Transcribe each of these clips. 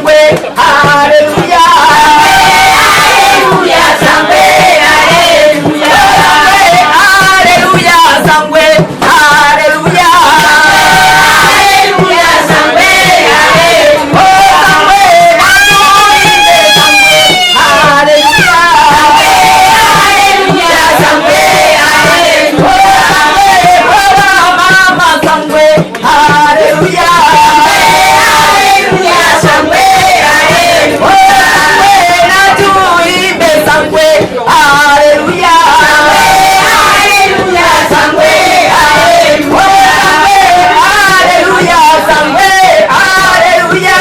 Sangwe, haleluya. Haleluya, shangwe, haleluya. Haleluya, sangwe, haleluya. Haleluya, shangwe, haleluya. Oh, sangwe, natuimbe sangwe, haleluya. Haleluya, shangwe, haleluya. Oh, sangwe, baba, mama, sangwe, haleluya. Haleluya, shangwe, haleluya. Oh, sangwe, natuimbe sangwe, haleluya. Haleluya, shangwe, haleluya. Oh, sangwe, haleluya, sangwe, haleluya.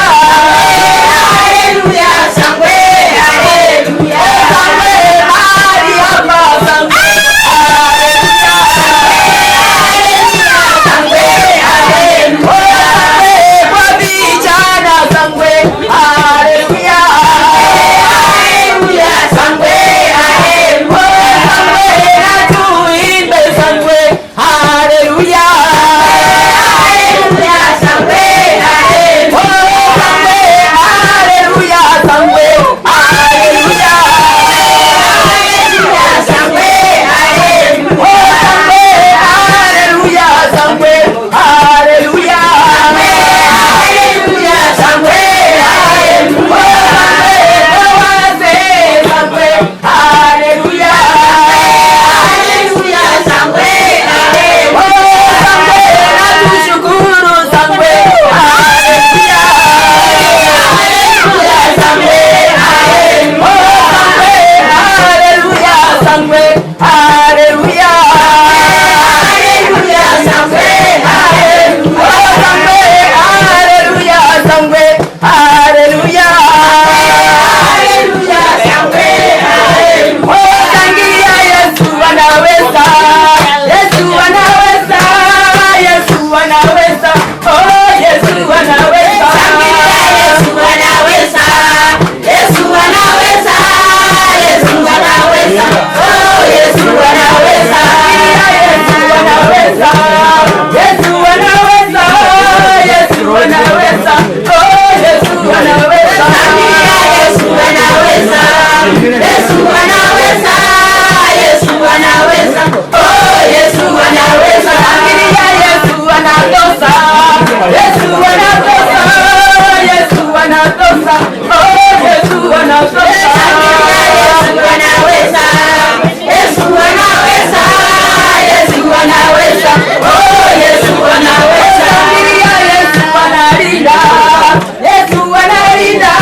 Haleluya, shangwe, haleluya. Sangwe, Mariama, sangwe, haleluya. Haleluya, shangwe, haleluya. Oh, sangwe, kwa vijana, sangwe, haleluya. Haleluya, shangwe, haleluya. Oh, sangwe, natuimbe sangwe, haleluya. Haleluya, shangwe, haleluya. Oh, sangwe, haleluya, sangwe, haleluya. Haleluya, shangwe, haleluya. Oh, sangwe, haleluya, sangwe, haleluya. Haleluya, shangwe, haleluya. Oh, sangwe, wazee, sangwe, haleluya. Haleluya, shangwe, haleluya. Oh, sangwe, natushukuru, sangwe, haleluya. Haleluya, shangwe, haleluya. Oh, sangwe, haleluya, sangwe, haleluya. Haleluya, shangwe, haleluya. Oh, sangwe, haleluya, sangwe, haleluya. Haleluya, shangwe, haleluya. Oh, shangilia, Yesu anaweza. Yesu anaweza, Yesu anaweza. Oh, Yesu anaweza. Shangilia, Yesu anaweza. Yesu anaweza, Yesu anaweza. Oh, Yesu anaweza. Yesu anaweza. Yesu anaweza. Yesu anaweza. Oh, Yesu anaweza. Shangilia, Yesu anaweza. Yesu anaweza, Yesu anaweza. Oh, Yesu anaweza. Shangilia, Yesu anatosa. Yesu anatosa. Yesu anatosa. Oh, Yesu anatosa. Shangilia, Yesu anaweza. Yesu anaweza, Yesu anaweza. Oh, Yesu anaweza. Shangilia, Yesu analinda. Yesu analinda.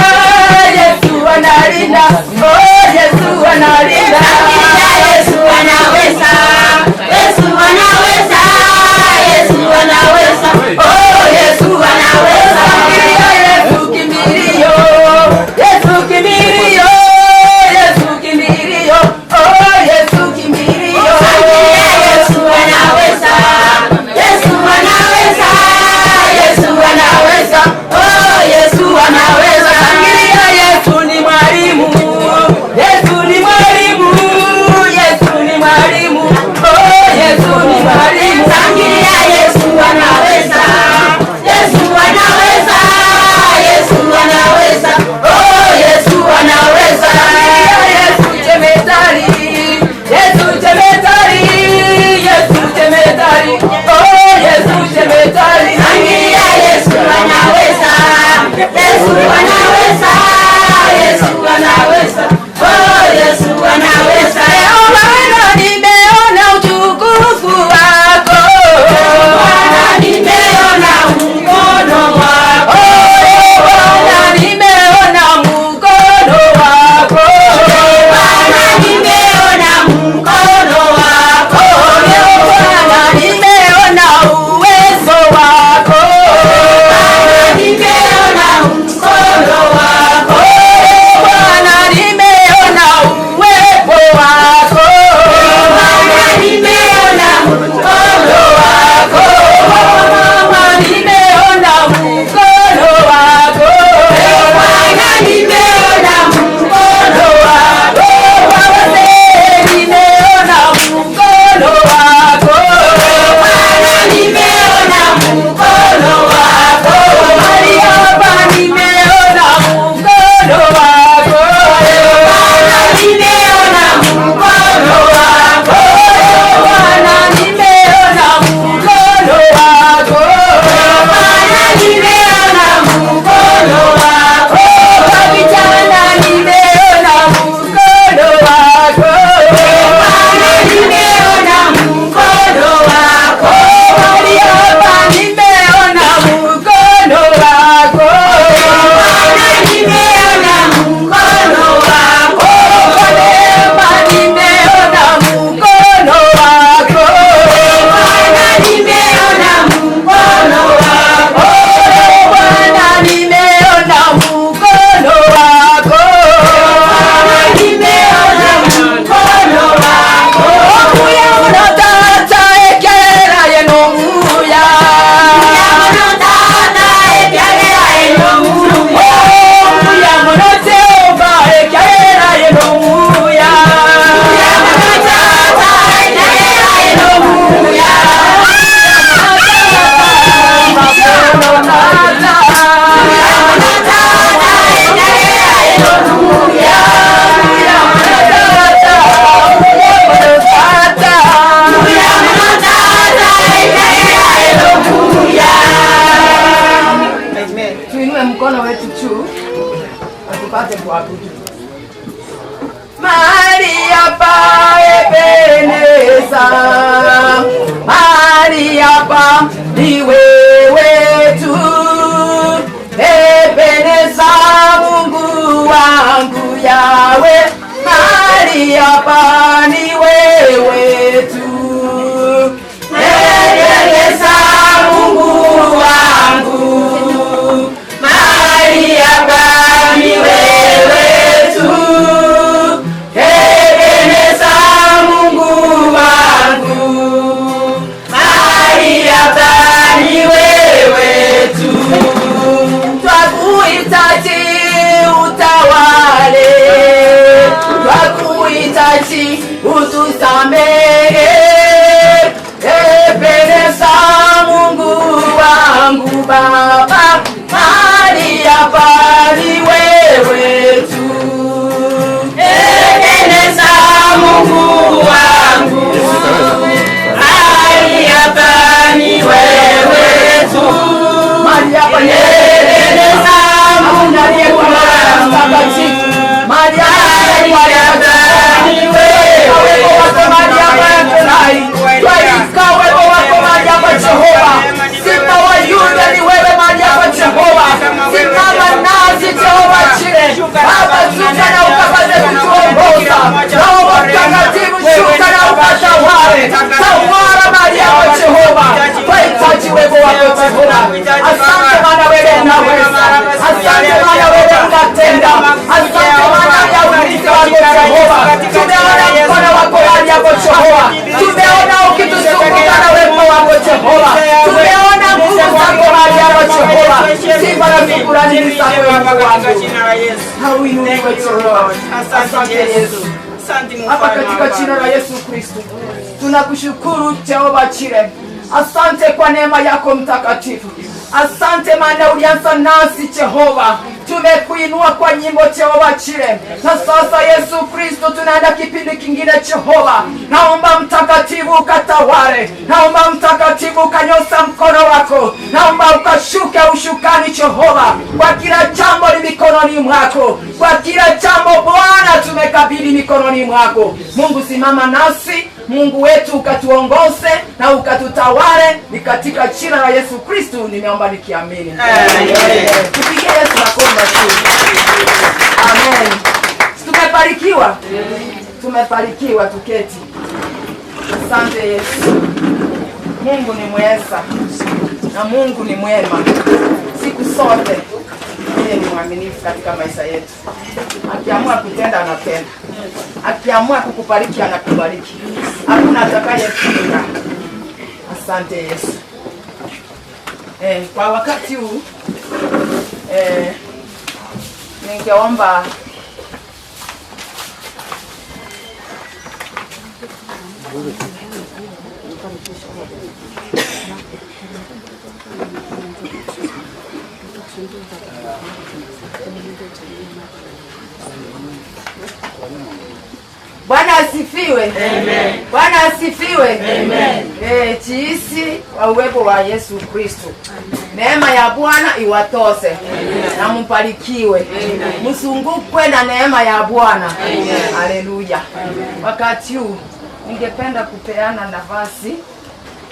Tuinue mkono wetu juu na tupate kuabudu. Mahali hapa Ebeneza, mahali hapa ni wewe tu. Ebeneza, Mungu wangu Yawe, mahali hapa ni wewe tu. Ebeneza, Mungu wangu, mahali hapa ni wewe tu. Ebeneza, Mungu wangu, mahali hapa ni wewe tu. Twakuhitaji utawale, twakuhitaji utusamehe. Ebeneza, Mungu wangu Baba, mahali hapa ni wewe tu. Ebeneza, Mungu wangu, mahali hapa ni wewe tu. Mahali hapa ni Ebeneza, Mungu wangu, mahali hapa ni wewe wako mahali hapa twaika uwepo wako mahali hapa Jehova. Simba wa Yuda ni wewe mahali hapa Jehova. Simama nasi Jehova Jireh. Baba, shuka na ukapate kutuongoza. Roho Mtakatifu, shuka na ukatawale. Tawala mahali hapa Jehova. Twahitaji uwepo wako Jehova. Asante maana wewe unaweza. Asante maana wewe unatenda. Asante maana ya urithi wako Jehova. Tumeona mkono wako mahali hapo Jehova. Tumeona ukituzunguka na uwepo wako Jehova. Tumeona nguvu zako mahali hapo Jehova. Sifa na shukrani ni zako Mungu wangu. Hauinuliwe Jehova. Asante Yesu. Hapa katika jina la Yesu Kristo tunakushukuru Jehova Jireh. Asante kwa neema yako mtakatifu. Asante maana ulianza nasi Jehova, tumekuinua kwa nyimbo Jehova Jireh, na sasa Yesu Kristo tunaenda kipindi kingine Jehova. Naomba mtakatifu ukatawale, naomba mtakatifu ukanyoosha mkono wako, naomba ukashuke ushukani Jehova, kwa kila jambo ni mikononi mwako, kwa kila jambo Bwana tumekabidhi mikononi mwako. Mungu simama nasi, Mungu wetu ukatuongoze na ukatutawale, ni katika jina la Yesu Kristo nimeomba nikiamini. Amen. Tupigie Yesu makofi mazuri. Amen. Tumebarikiwa, tumebarikiwa, tuketi. Asante Yesu. Mungu ni mweza na Mungu ni mwema siku zote. Yeye ni mwaminifu katika maisha yetu. Akiamua kutenda anatenda, akiamua kukubariki anakubariki, hakuna atakayepinga. Asante Yesu. Kwa wakati huu ningeomba Bwana asifiwe. Amen. Bwana asifiwe. Amen. Jiisi wa uwepo wa Yesu Kristo. Neema ya Bwana iwatose na mbarikiwe, mzungukwe na neema ya Bwana. Haleluya. Wakati huu ningependa kupeana nafasi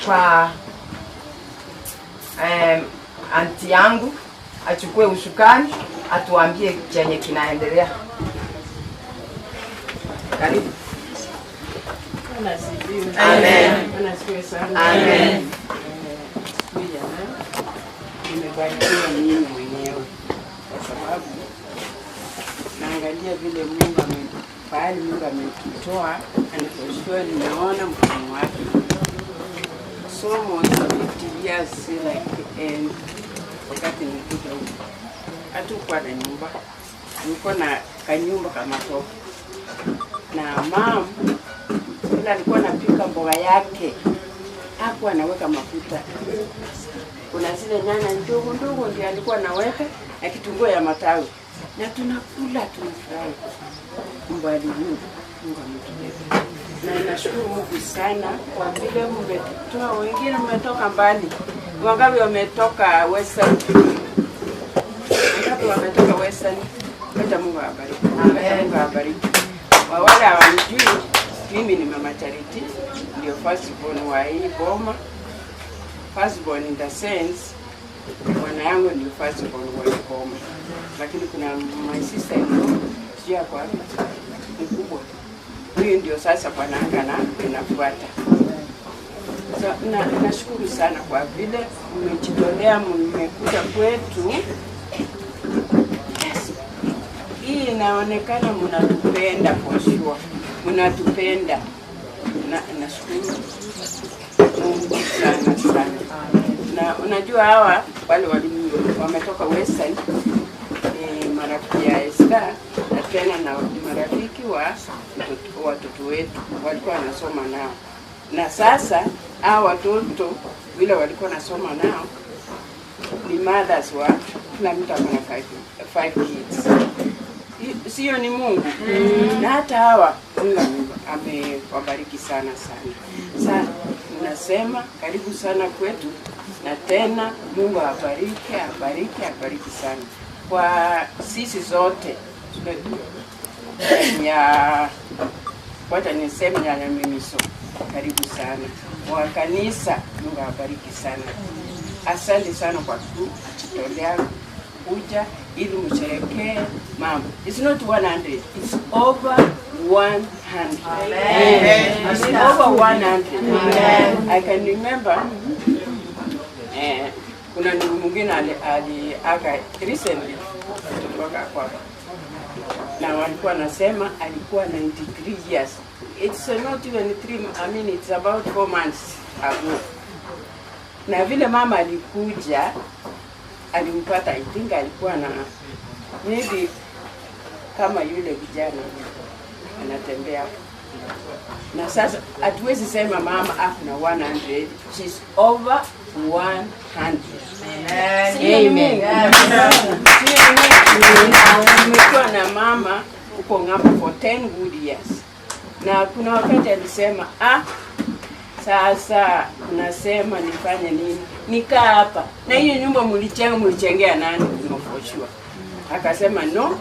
kwa auntie yangu achukue usukani atuambie chenye kinaendelea. Karibu. Bwana asifiwe. Amen. Bwana asifiwe sana. Amen. Siku ya leo nimebarikiwa mimi mwenyewe kwa sababu naangalia vile Mungu ame pahali Mungu ametutoa and for sure nimeona mkono wake. So almost 50 years like and wakati nilikuja huku hatukuwa na nyumba, nilikuwa na kanyumba kama tope na mum vile alikuwa anapika mboga yake hakuwa anaweka mafuta. Kuna zile nyanya ndogo ndogo ndio alikuwa anaweka na kitunguu ya matawi, na tunakula tunafurahi. Mbali Mungu ametuleta, na nashukuru Mungu sana kwa vile mmetutoa. Wengine mmetoka mbali, wangapi wametoka Western? Watu wametoka Western, wacha Mungu awabariki. Wacha Mungu awabariki. Kwa wale hawanijui, mimi ni Mama Charity, ndio first born wa hii boma. First born in the sense, bwana yangu ndio first born wa hii boma, lakini kuna my sister in law, sijui ako wapi, mkubwa huyu ndio sasa bwana yangu anafuata. So, nashukuru sana kwa vile mmejitolea, mmekuja kwetu. Yes. Hii inaonekana mnatupenda for sure, mnatupenda na nashukuru Mungu sana sana. Na unajua hawa wale wametoka Western ni marafiki ya Esther na tena na ni marafiki wa watoto wetu walikuwa wanasoma nao, na sasa hawa watoto vile walikuwa wanasoma nao ni mothers wa kila mtu ako na five kids. Sio ni Mungu? Na hata hawa Mungu amewabariki sana sana sana. Nasema karibu sana kwetu, na tena Mungu awabariki, awabariki, awabariki sana kwa sisi zote ya wacha niseme Nyamimiso, karibu sana wa kanisa. Mungu awabariki sana. Asante sana kwa kujitolea kuja ili msherekee mama. It's not 100, it's over 100. Amen. It's over 100. Amen. I can remember kuna ndugu mwingine aliaga recently, mtoto wake ako hapa na walikuwa nasema alikuwa 93 years. It's not even three, I mean it's about 4 months ago. Na vile mama alikuja alimpata, I think alikuwa na maybe kama yule kijana anatembea hapo. Na sasa hatuwezi sema mama ako na 100, she's over 100. Sio ni Mungu? Sio ni Mungu? Tumekuwa na mama huko ng'ambo for 10 good years, na kuna wakati alisema, "Ah, sasa unasema nifanye nini? Nikaa hapa na hiyo nyumba mlijenga, mlichengea nani?" No, for sure. Akasema, "No,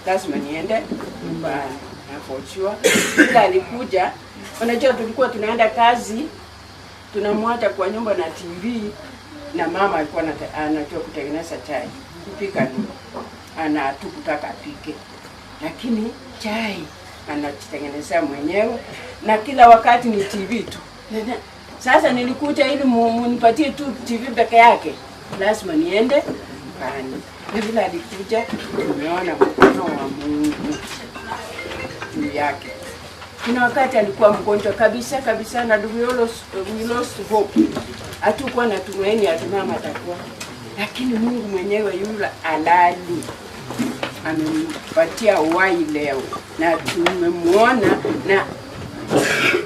lazima niende nyumbani." Na for sure ila alikuja, unajua tulikuwa tunaenda kazi, tunamwacha kwa nyumba na TV, na mama alikuwa anajua kutengeneza chai, kupika ni ana tu kutaka apike, lakini chai anajitengenezea mwenyewe, na kila wakati ni TV tu. Sasa nilikuja ili munipatie tu TV peke yake, lazima niende nyumbani. Na vile alikuja, tumeona mkono wa Mungu juu yake. Kuna wakati alikuwa mgonjwa kabisa kabisa, na we lost hope, hatukuwa na tumaini ati mama atakuwa, lakini Mungu mwenyewe yule alali amempatia uhai leo na tumemwona, na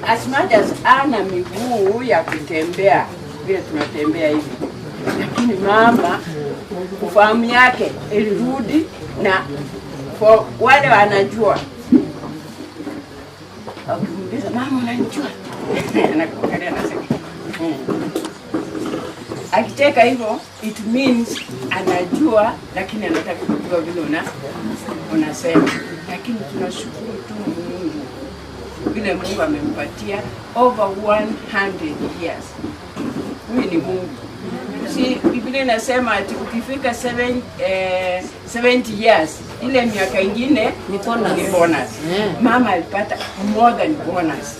as much as ana miguu ya kutembea vile tunatembea hivi, lakini mama ufahamu yake ilirudi, na for wale wanajua, wakimuuliza, "Mama, unanijua?" anakuangalia anasema, "Hmm." Akicheka hivyo it means anajua, lakini anataka kujua vile unasema. Lakini tunashukuru tu Mungu vile Mungu amempatia over 100 years. Huyu ni Mungu. Si Biblia inasema ati ukifika 70 years, ile miaka ingine Ni bonus. Ni bonus. Mama alipata more than bonus.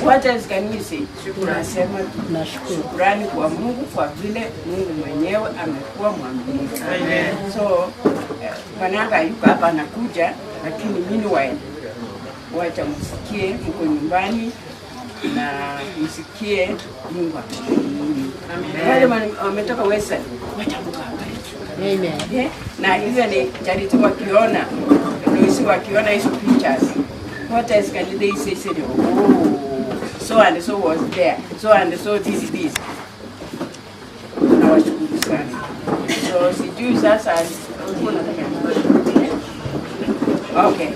What else can we say? Tunasema Nashukuru. Shukrani kwa Mungu kwa vile Mungu mwenyewe amekuwa mwaminifu. So Pananga yuko hapa anakuja, lakini meanwhile wacha msikie mko nyumbani na msikie Mungu akubariki. Wale wametoka Western, wacha Mungu awabariki. Amen. Yeah? Na hivyo ni Charity wakiona, Lucy wakiona hizo pictures, what else can they say? Say, "Oh, so and so was there, so and so this this." Nawashukuru sana. So sijui sasa ulikuwa unataka nini? Okay.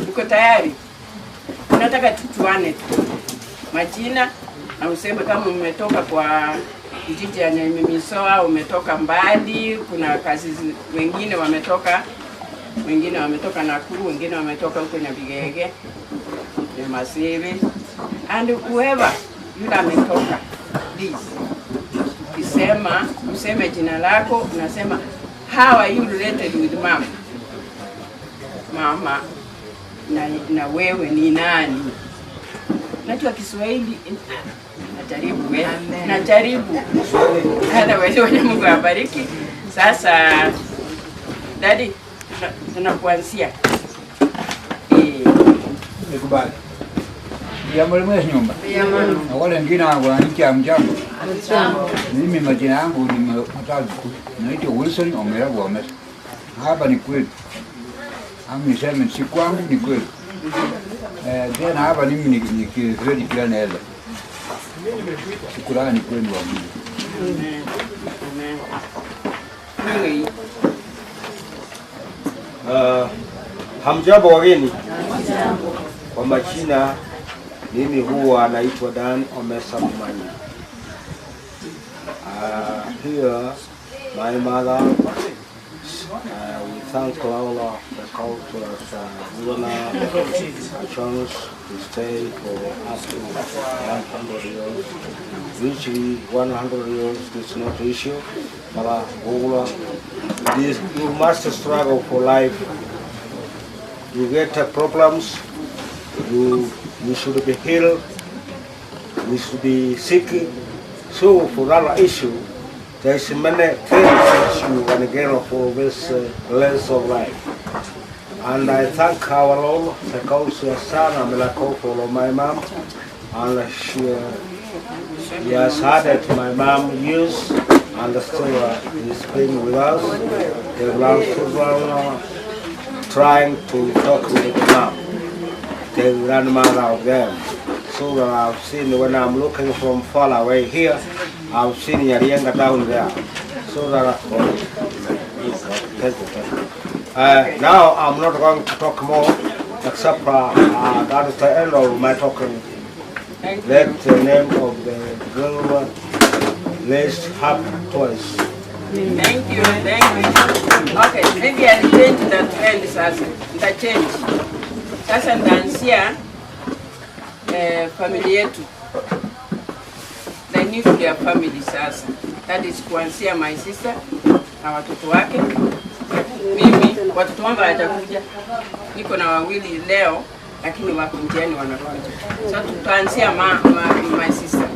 Uko tayari? Nataka tutuane tu. Majina na useme kama umetoka kwa kijiji ya Nyamimisoa, umetoka mbali, kuna kazi wengine wametoka Nakuru, wengine wametoka huko Nyabigege, Nyamasibi, and whoever yule ametoka, please ukisema useme jina lako, unasema how are you related with mama? Mama na wewe ni nani? Najua Kiswahili najaribu najaribu. Hata wewe Mungu abariki. Sasa daddy tunakuanzia. Nikubali. Jambo limwe nyumba. Na wale wengine wananiita mjambo. Mimi majina yangu ni matatu. Naitwa Wilson Omera Gomez. Hapa ni kwetu. Niseme si kwangu ni kwetu. Tena hapa mimi ni Fred Kilanela. Shukrani kwenu wa Mungu. Amen. Hamjambo wageni. Kwa majina mimi huwa naitwa Dan Omesa Mumanyi. Here my mother, we thank Allah the call to us a chance to stay for up to 100 years. Which 100 years is not issue, but this, you must struggle for life. You get problems, you should be healed, you should be sick. So for that issue, there's many things that you can get for this length of life. And I thank our Lord, because son miracle for my mom, and she has had it my mom years, and still is being with us. The grandchildren trying to talk with the mom, the grandmother of them. So that I've seen when I'm looking from far away here, I've seen Yarienga down there. So that now I'm not going to talk more, except that is the end of my talking. Let the name of the girl list have twice. Thank you, thank you. Okay, maybe I'll change that trend sasa. Nita change. Sasa nitaanzia familia yetu. The nuclear family sasa. That is kuanzia my sister na watoto wake. Mimi watoto wangu hawajakuja. Niko na wawili leo lakini wako njiani wanakuja. So tutaanzia my sister.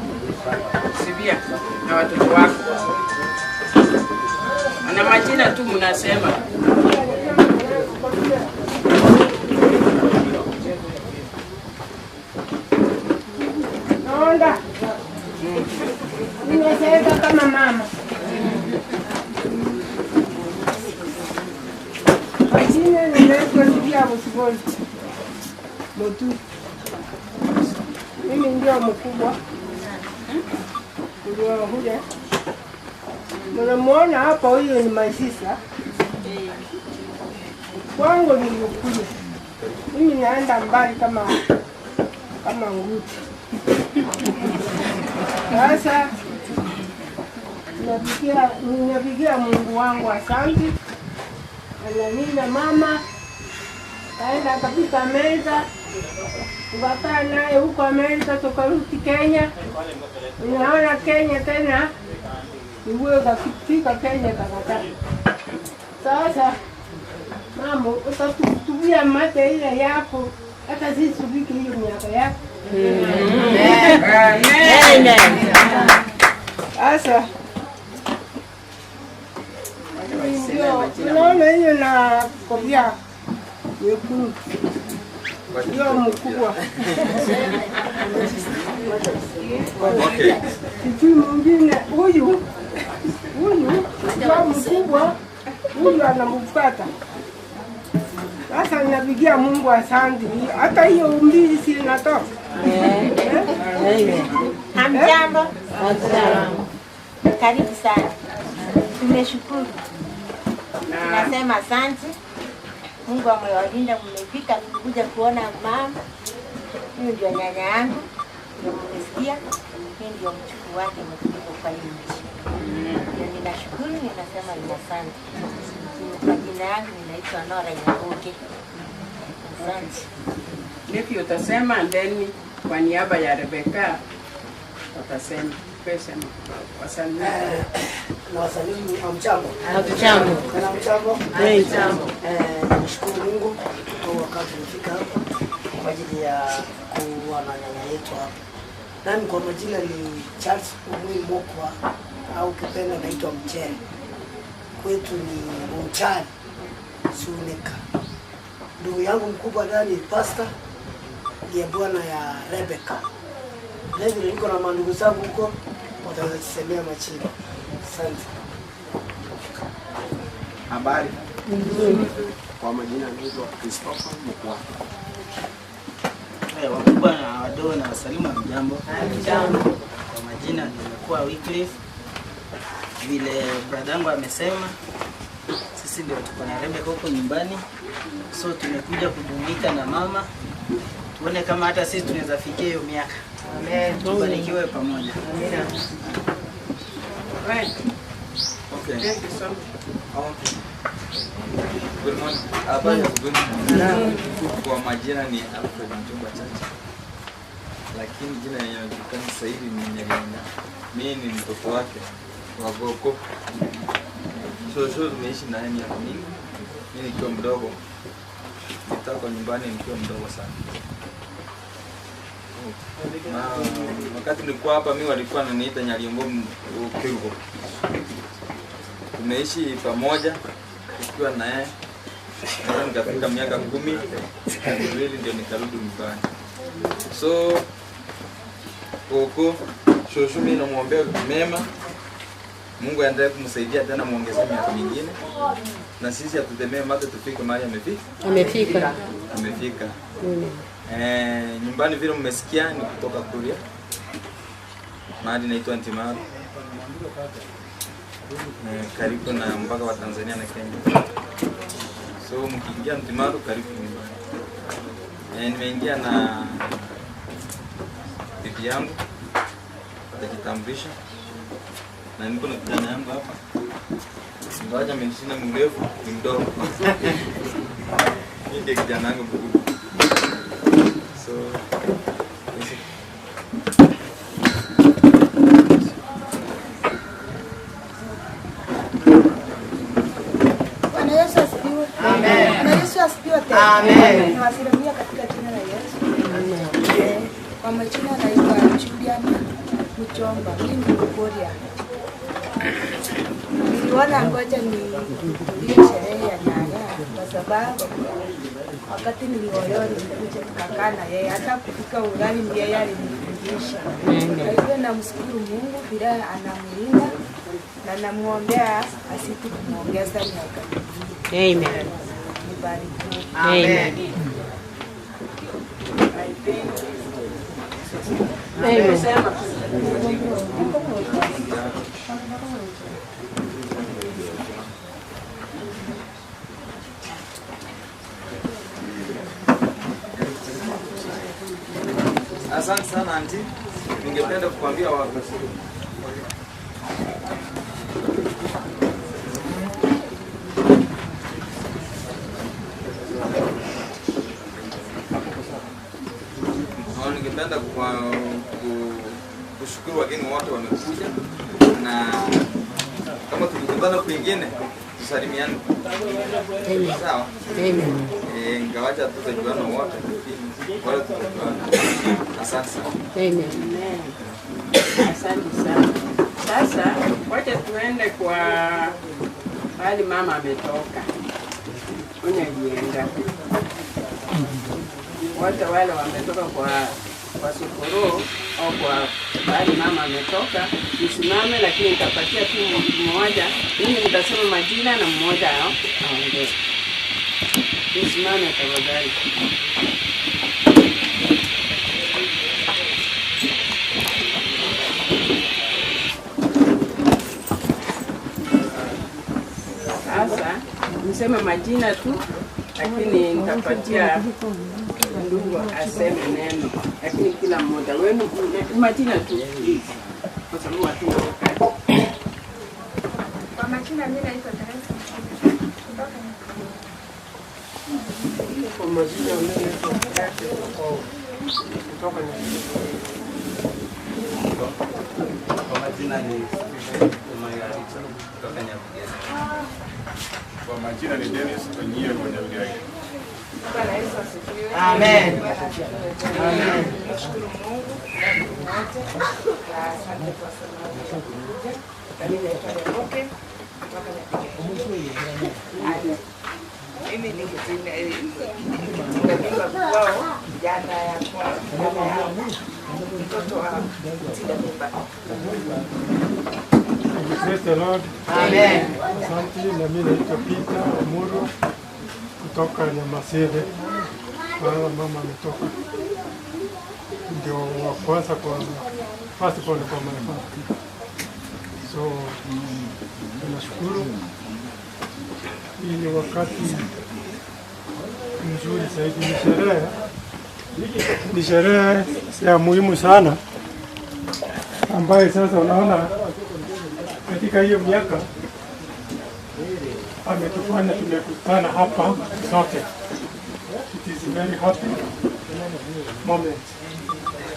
Sibia na watoto wako. Na majina tu mnasema. Naonda. Nimesema kama mama. Majina ninaitwa Sibia Musiboli. Motu. Mimi ndio mkubwa. Ndio huja. Mnamuona hapa, huyo ni my sister. Kwangu nilikuja. Mimi naenda mbali kama nguti. Sasa ninapigia Mungu wangu asante. Analinda mama. Kaenda akafika Amerika. Tukakaa naye huko Amerika, tukarudi Kenya. Ninaona Kenya tena. Iwe kafika Kenya kakata. Sasa mama utatubia mate ile yako hata sisi tufike hiyo miaka yako. Amen. Sasa unaona hiyo na kofia nyekundu ndio mkubwa. Okay. Sijui mwingine huyu ndio mkubwa, huyu anamfuata. Sasa ninapigia Mungu asante. Hata hiyo mbili si inatoka. Hamjambo. Karibu sana. Tumeshukuru. Nasema asante. Mungu amewalinda, mmefika kuja kuona mama. Huyu ndio nyanya yangu. Ndio Kuria. Mimi ndio mchukuu wake mkubwa kwa hii nchi. Ndio ninashukuru, ninasema ni asante. Kwa jina yangu ninaitwa Nora Nyaboke. Asante. Nephew utasema and then kwa niaba ya Rebecca utasema. Pesema. Wasalimie. Na wasalimu hamjambo. Hatujambo. Hamjambo. Hatujambo. Nashukuru Mungu kwa wakati umefika hapa kwa ajili ya kuwa na nyanya yetu hapa. Nami kwa majina ni Charles Umwi Mokwa au kipenda naitwa Mchere. Kwetu ni Mchari Suneka. Ndugu yangu mkubwa ndani pastor ndiye bwana ya Rebecca. Leo niko na mandugu zangu huko wataweza kusemea machini. Asante. Habari. Kwa majina naitwa Christopher Mkwa. Wakubwa na wadogo na wasalimu hamjambo. Hamjambo. Kwa majina nimekuwa Wycliffe. Vile brother yangu amesema, sisi ndio tuko na Rebecca huko nyumbani. So tumekuja kujumuika na mama tuone kama hata sisi tunaweza fikia hiyo miaka. Amen. Tubarikiwe pamoja. Amina. Right. Okay. Thank you so much. Okay. Good morning. Habari ya asubuhi. Kwa majina ni Alfred Mtumba Chacha. Lakini jina lenye najulikana sasa hivi ni Nyalenda. Mimi ni mtoto wake wa Goko. So tumeishi naye miaka mingi. Mimi nikiwa mdogo. Nilitoka nyumbani nikiwa mdogo sana. Na wakati nilikuwa hapa mimi walikuwa wananiita Nyaliongo Kirugo. Tumeishi pamoja tukiwa naye. Sasa nikafika miaka 12 ndio nikarudi nyumbani. So Koko shoshu mimi namwombea mema. Mungu aendelee kumsaidia tena muongezee miaka mingine. Na sisi atutemee mate tufike mahali amefika. Amefika. Amefika. Nyumbani vile mmesikia ni kutoka Kuria. Mahali naitwa Ntimaru. Karibu na mpaka wa Tanzania na Kenya. So mkiingia Ntimaru karibu nyumbani. Nimeingia na bibi yangu atajitambulisha. Na niko na kijana yangu hapa. Ingawa amenishinda mrefu, ni mdogo. Mimi ndiye kijana yangu mkubwa. So Bwana Yesu asifiwe. Amen. Bwana Yesu asifiwe tena. Amen. Nawasalimia katika jina la Yesu. Amen. Kwa majina naitwa Julian Mchomba. Mimi ni Mkuria. Niliona ngoja nihudhurie sherehe ya nyanya kwa sababu wakati niliolewa nilikuja tukakaa na yeye, hata kupika ugali ni yeye alinifundisha. Kwa hivyo namshukuru Mungu vile anamlinda na namuombea asiti kumuongeza miaka mingi. Amen. Nibarikiwe. Amen. Amen. Sema. Asante sana auntie. Ningependa kukuambia watu. Ningependa kushukuru wageni wote wamekuja, na kama tulikutana kwingine tusalimiane. Sawa? Amen. Ingawaje hatutajuana wote, lakini wale tutajuana. Asante sana. Amen. Asante sana. Sasa wacha tuende kwa pale mama ametoka. Unajienda. Wote wale wametoka kwa Sukuru au kwa pale mama ametoka, msimame, lakini nitapatia tu mmoja. Mimi nitasema majina na mmoja aongee. Msimame tafadhali. Sasa niseme majina tu, lakini nitapatia ndugu aseme neno, lakini kila mmoja wenu majina tu please, kwa sababu hatuna wakati. Kwa majina mimi naitwa Teresa kutoka Kwa majina mimi naitwa kutoka Kwa majina ni Stephen Umayaricha kutoka Nyabugeni. Kwa majina ni Dennis Onyiego Nyabugeni. Bwana Yesu asifiwe. Amen. Amen. Nashukuru Mungu wote na asante kwa sababu ya kuja. Na mimi naitwa Nyaboke kutoka Nyabugeni. Mimi ni kitinda mimba kwao jana ya kwao mtoto wa kitinda mimba. Praise the Lord. Amen. Asante, na mimi naitwa Peter Omuro kutoka Nyamasebe. Maana mama ametoka, ndio wa kwanza kwa first born kwa my family. So tunashukuru, hii ni wakati mzuri zaidi, ni sherehe ya muhimu sana ambaye sasa unaona katika hiyo miaka ametufanya tumekutana hapa sote. It is a very happy moment.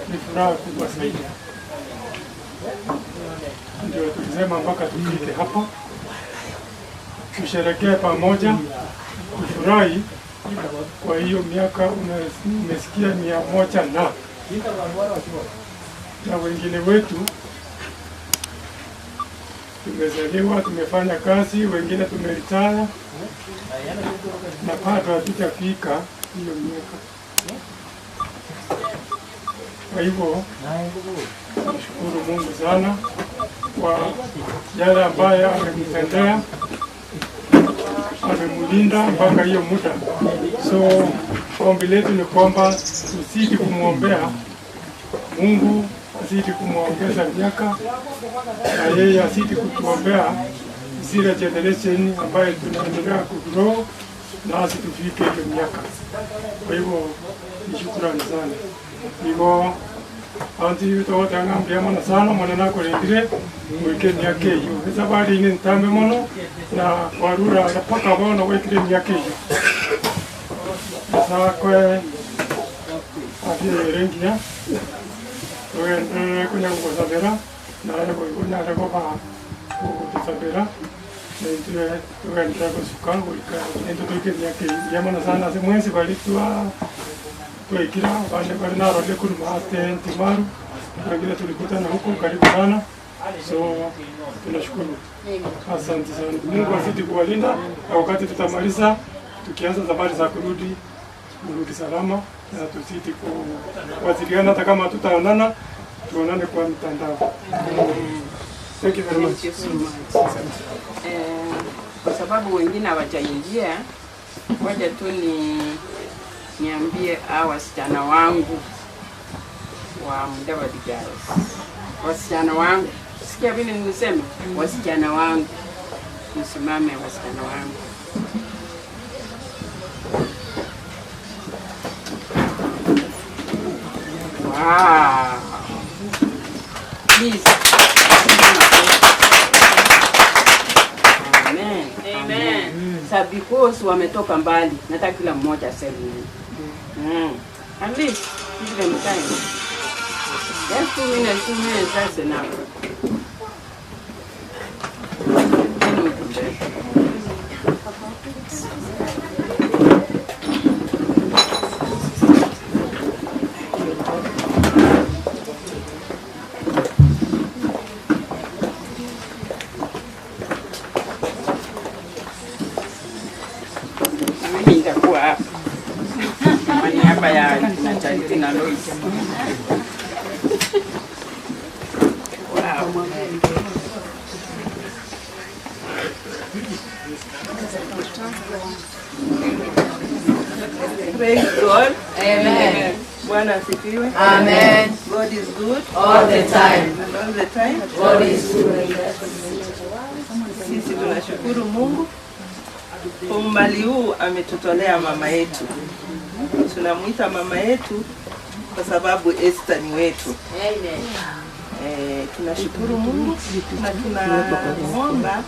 Ni furaha kubwa zaidi. Ndio tulisema mpaka tufike hapa tusherekee pamoja, tufurahi. Kwa hiyo miaka umesikia 100 na wengine wetu tumezaliwa, tumefanya kazi, wengine tumeritaya na bado hatujafika hiyo miaka. Kwa hivyo nashukuru Mungu sana kwa yale ambaye amemtendea, amemlinda mpaka hiyo muda. So ombi letu ni kwamba tusidi kumwombea Mungu, azidi kumwongeza miaka na yeye azidi kutuombea zile generation ambayo tunaendelea kugrow na asitufike hiyo miaka. Kwa hivyo ni shukrani sana. Hivyo anti tutawatanga mbiamana sana mwana nakulindire mwike miaka hiyo. Esabari ni ntambe mono na warura na paka bono wekire miaka hiyo. Sasa kwe afiye rengia kunya kugosabera na kunya kuba kugosabera ndio tukaendelea kusuka kuika ndio tuike miaka yamana sana se mwezi balitua tuikira bale bale na role kuruma timaru wengine tulikutana huko karibu sana. So tunashukuru, asante sana. Mungu azidi kuwalinda na wakati tutamaliza tukianza safari za kurudi, mrudi salama na tuzidi kuwasiliana, hata kama tutaonana tuonane kwa mtandao. Thank you very much. Thank you so much. Kwa sababu wengine hawajaingia, ngoja tu niambie hawa wasichana wangu wa Mudavadi Girls. Wasichana wangu, sikia vile nilisema, wasichana wangu, msimame wasichana wangu. Wow. Please. Amen. Amen. Sa because wametoka mbali, nataka kila mmoja aseme neno. At least give them time. Just 2 minutes, 2 minutes, that's enough. Then we can check. Mimi nitakuwa hapa kwa niaba ya na Charity na Lois. Wow. Praise God. Amen. Bwana asifiwe. Amen. God is good all the time. And all the time. God is good. Sisi tunashukuru Mungu Kwa umbali huu ametutolea mama yetu. Tunamwita mama yetu kwa sababu Esther ni wetu. Tunashukuru Mungu na tunaomba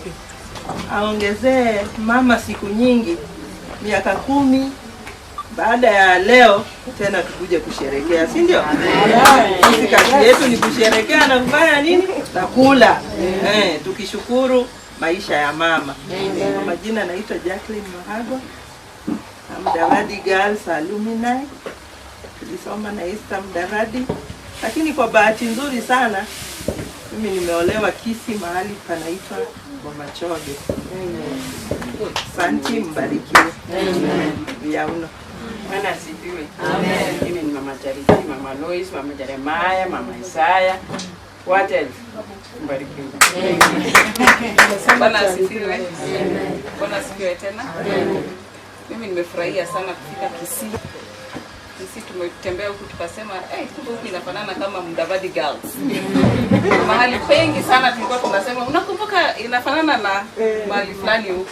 aongezee mama siku nyingi, miaka 10 baada ya leo tena tukuje kusherekea, si ndio? Sisi kazi yetu ni kusherekea na kufanya nini? Na kula. Tukishukuru maisha ya mama. Kwa majina naitwa Jacqueline Mahago. Mudavadi Girls Alumni. Tulisoma na Esther Mudavadi. Lakini kwa bahati nzuri sana mimi nimeolewa Kisii, mahali panaitwa Bomachoge. Santi, mbarikiwe. Vyauno. Bwana asifiwe. Amen. Mimi ni Mama Charity, Mama Lois, Mama Jeremiah, Mama Isaya. What else? Mbarikiwe. Bwana asifiwe. Bwana asifiwe tena. Mimi nimefurahia sana kufika Kisii. Kisii tumetembea huku tukasema, kumbe huku inafanana kama Mudavadi Girls. Mahali pengi sana tulikuwa tunasema, unakumbuka inafanana na mahali fulani huku.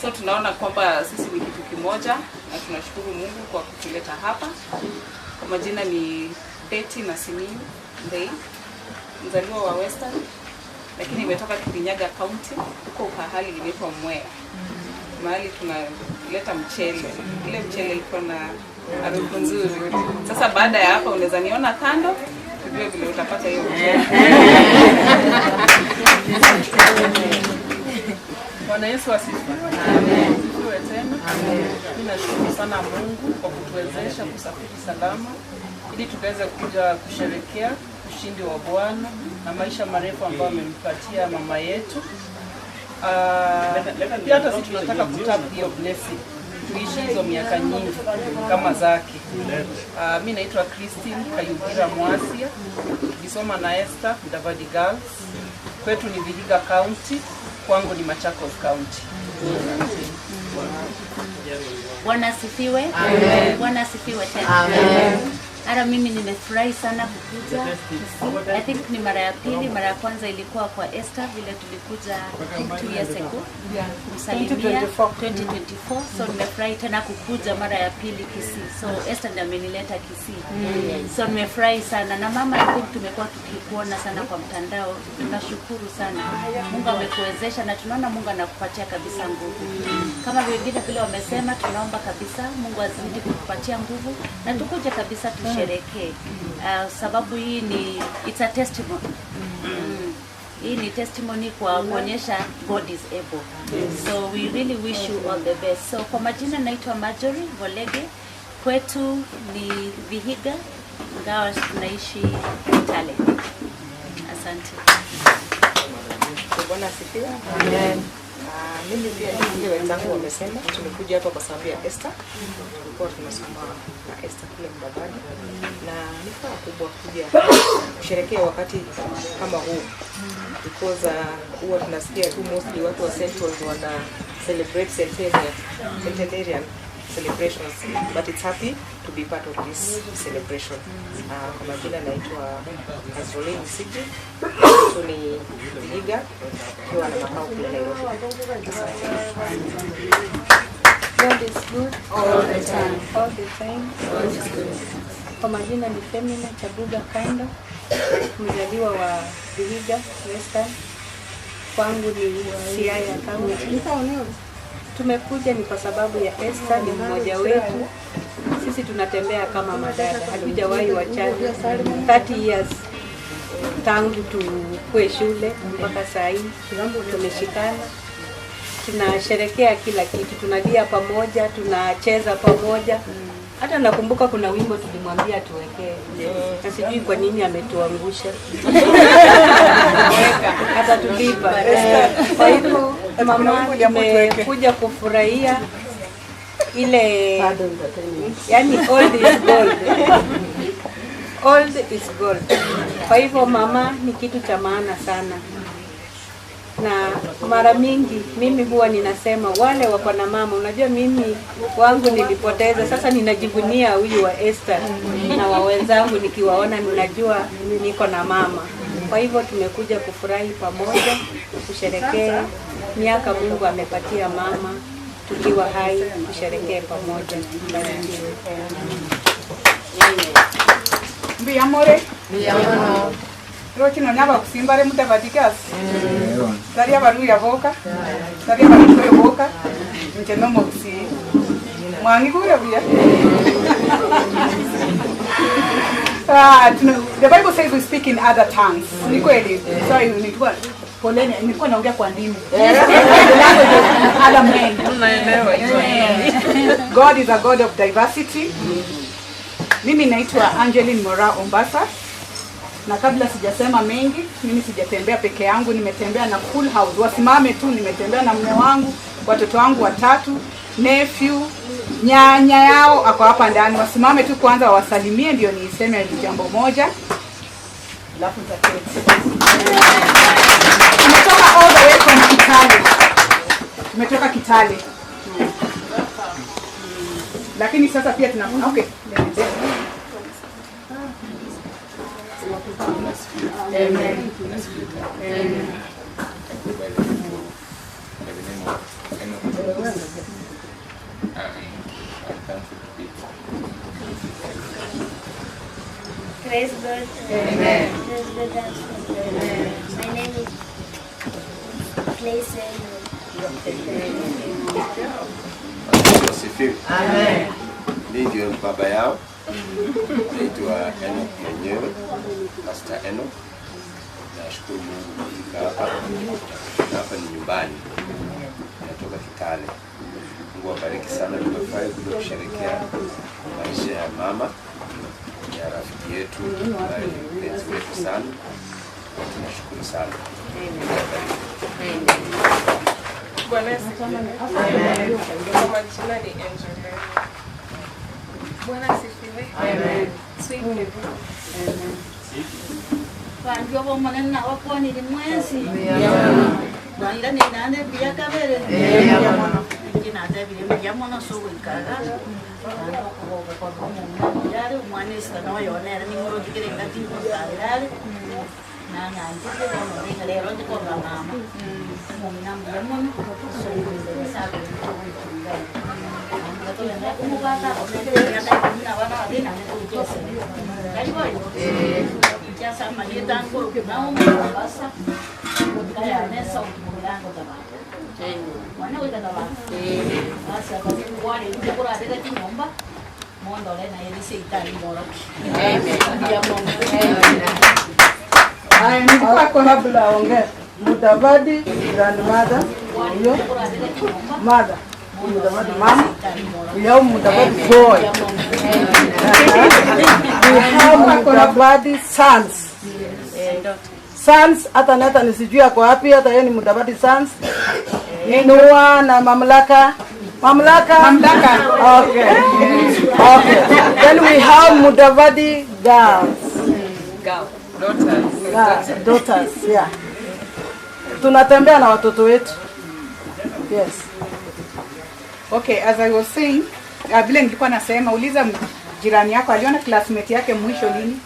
So tunaona kwamba sisi ni kitu kimoja na tunashukuru Mungu kwa kutuleta hapa. Kwa majina ni Betty Nasimiyu Ndei, mzaliwa wa Western, lakini nimetoka Kirinyaga County, huko pahali inaitwa Mwea. Mahali tunaleta mchele. Ile mchele iko na harufu nzuri. Sasa baada ya hapa unaweza niona kando, tujue vile utapata hiyo mchele. Bwana Yesu asifiwe. Amen. Asifiwe tena. Amen. Mimi nashukuru sana Mungu kwa kutuwezesha kusafiri salama ili tukaweze kuja kusherehekea ushindi wa Bwana na maisha marefu ambayo amempatia mama yetu. Pia hata sisi tunataka kutap hiyo blessing, tuishi hizo miaka nyingi kama zake. Mimi naitwa Christine Kayugira Mwasia, nilisoma na Esther Mudavadi Girls. Kwetu ni Vihiga County, kwangu ni Machakos County. Bwana asifiwe. Bwana asifiwe tena. Amen. Ara mimi nimefurahi sana kukuja. I think ni mara ya pili, mara ya kwanza ilikuwa kwa Esther vile tulikuja 2 years ago. Kumsalimia 2024. So nimefurahi tena kukuja mara ya pili Kisii. So Esther ndiye amenileta Kisii. So nimefurahi sana na mama, I think tumekuwa tukikuona sana kwa mtandao. Tunashukuru sana. Mungu amekuwezesha na tunaona Mungu anakupatia kabisa nguvu. Kama wengine vile wamesema, tunaomba kabisa Mungu azidi kukupatia nguvu na tukuje kabisa tusherekee. Sababu hii ni it's a testimony. Hii ni testimony kwa kuonyesha God is able. So we really wish you all the best. So kwa majina naitwa Marjorie Volege. Kwetu ni Vihiga, ingawa tunaishi Kitale. Asante. Bwana asifiwe. Amen. Mimi pia vile wenzangu wamesema, tumekuja hapa kwa sababu ya Esther. Tulikuwa tunasoma na Esther kule Mudavadi, na ni furaha kubwa kuja kusherehekea wakati kama huu, because huwa tunasikia tu mostly watu wa Central wana celebrate centenarian celebrations, but it's happy to be part of this celebration. Kwa majina naitwa Azrolin Msiji, tu ni Vihiga, kiwa na makao kule Nairobi. God is good all the time. All the time. God is good. Kwa majina ni Femina Chabuga Kando, mzaliwa wa Vihiga Western. Kwangu ni Siaya County. Tumekuja ni kwa sababu ya Esther, ni mmoja wetu. Sisi tunatembea kama madada, hatujawahi wachana. 30 years tangu tukue shule mpaka saa hii tumeshikana. Tunasherekea kila kitu, tunalia pamoja, tunacheza pamoja. Hata nakumbuka kuna wimbo tulimwambia tuwekee, na sijui kwa nini ametuangusha. Atatulipa. Kwa hivyo mama, tumekuja kufurahia ile, yani old is gold. Old is gold. Kwa hivyo mama ni kitu cha maana sana. Na mara mingi mimi huwa ninasema wale wako na mama, unajua mimi wangu nilipoteza, sasa ninajivunia huyu wa Esther na wa wenzangu nikiwaona ninajua niko na mama. Kwa hivyo tumekuja kufurahi pamoja, kusherehekea miaka Mungu amepatia mama tukiwa hai tusherekee pamoja. Barikiwe. Mbiyamore. Mbiyamoro. Rokino nyaba kusimbare mudavadigas. Tari abaruya boka. Tari abaruya boka. Nje no mokusi. Mwangi kura buya. The Bible says we speak in other tongues. Ni kweli. Sorry, nilikuwa poleni, nilikuwa naongea kwa ndimi. Other men. God is a God of diversity. Mimi naitwa Angeline Mora Ombasa. Na kabla sijasema mengi, mimi sijatembea peke yangu, nimetembea na full house. Wasimame tu, nimetembea na mume wangu, watoto wangu watatu, nephew, nyanya yao ako hapa ndani. Wasimame tu kwanza wasalimie ndio niiseme jambo moja. Alafu nitaketi. Tumetoka all the way from Kitale. Tumetoka Kitale. Lakini sasa pia tuna okay. Amen. Amen. Praise God. Amen. Praise God. Amen. My name is Place. Amen. Mimi ndio baba yao. Naitwa Enoch mwenyewe, Pastor Enoch. Nashukuru Mungu kufika hapa. Hapa ni nyumbani. Natoka Kitale. Mungu awabariki sana. Tumefurahi kuja kusherehekea maisha ya mama ya rafiki yetu, mpenzi wetu sana. Tunashukuru sana. Mungu awabariki. Bwana asifiwe. Kwa majina ni Angel. Bwana asifiwe. Amen. Sweet. Amen. Banjo bomonena wakwani ni mwezi. Baira ni nane bia kabere. Kina tabi ya mono sugu ikaga. Yare umwanista no yonera ni ngoro dikere ngati ko na na ndike bono ringa lero ndiko mama. Mumina mbia mono sugu sabe Kabla ongea Mudavadi grandmother huyo mother Mudavadi mama huyo Mudavadi boy. We have Mudavadi sons. Sons hata nata nisijui ako wapi, hata yeye ni Mudavadi sons. Noah na mamlaka. Mamlaka. Mamlaka. Okay. Okay. Then we have Mudavadi girls. Girls. Daughters. Daughters, yeah. Tunatembea na watoto wetu. Yes. Okay, as I was saying, vile nilikuwa nasema, uliza jirani yako aliona classmate yake mwisho lini?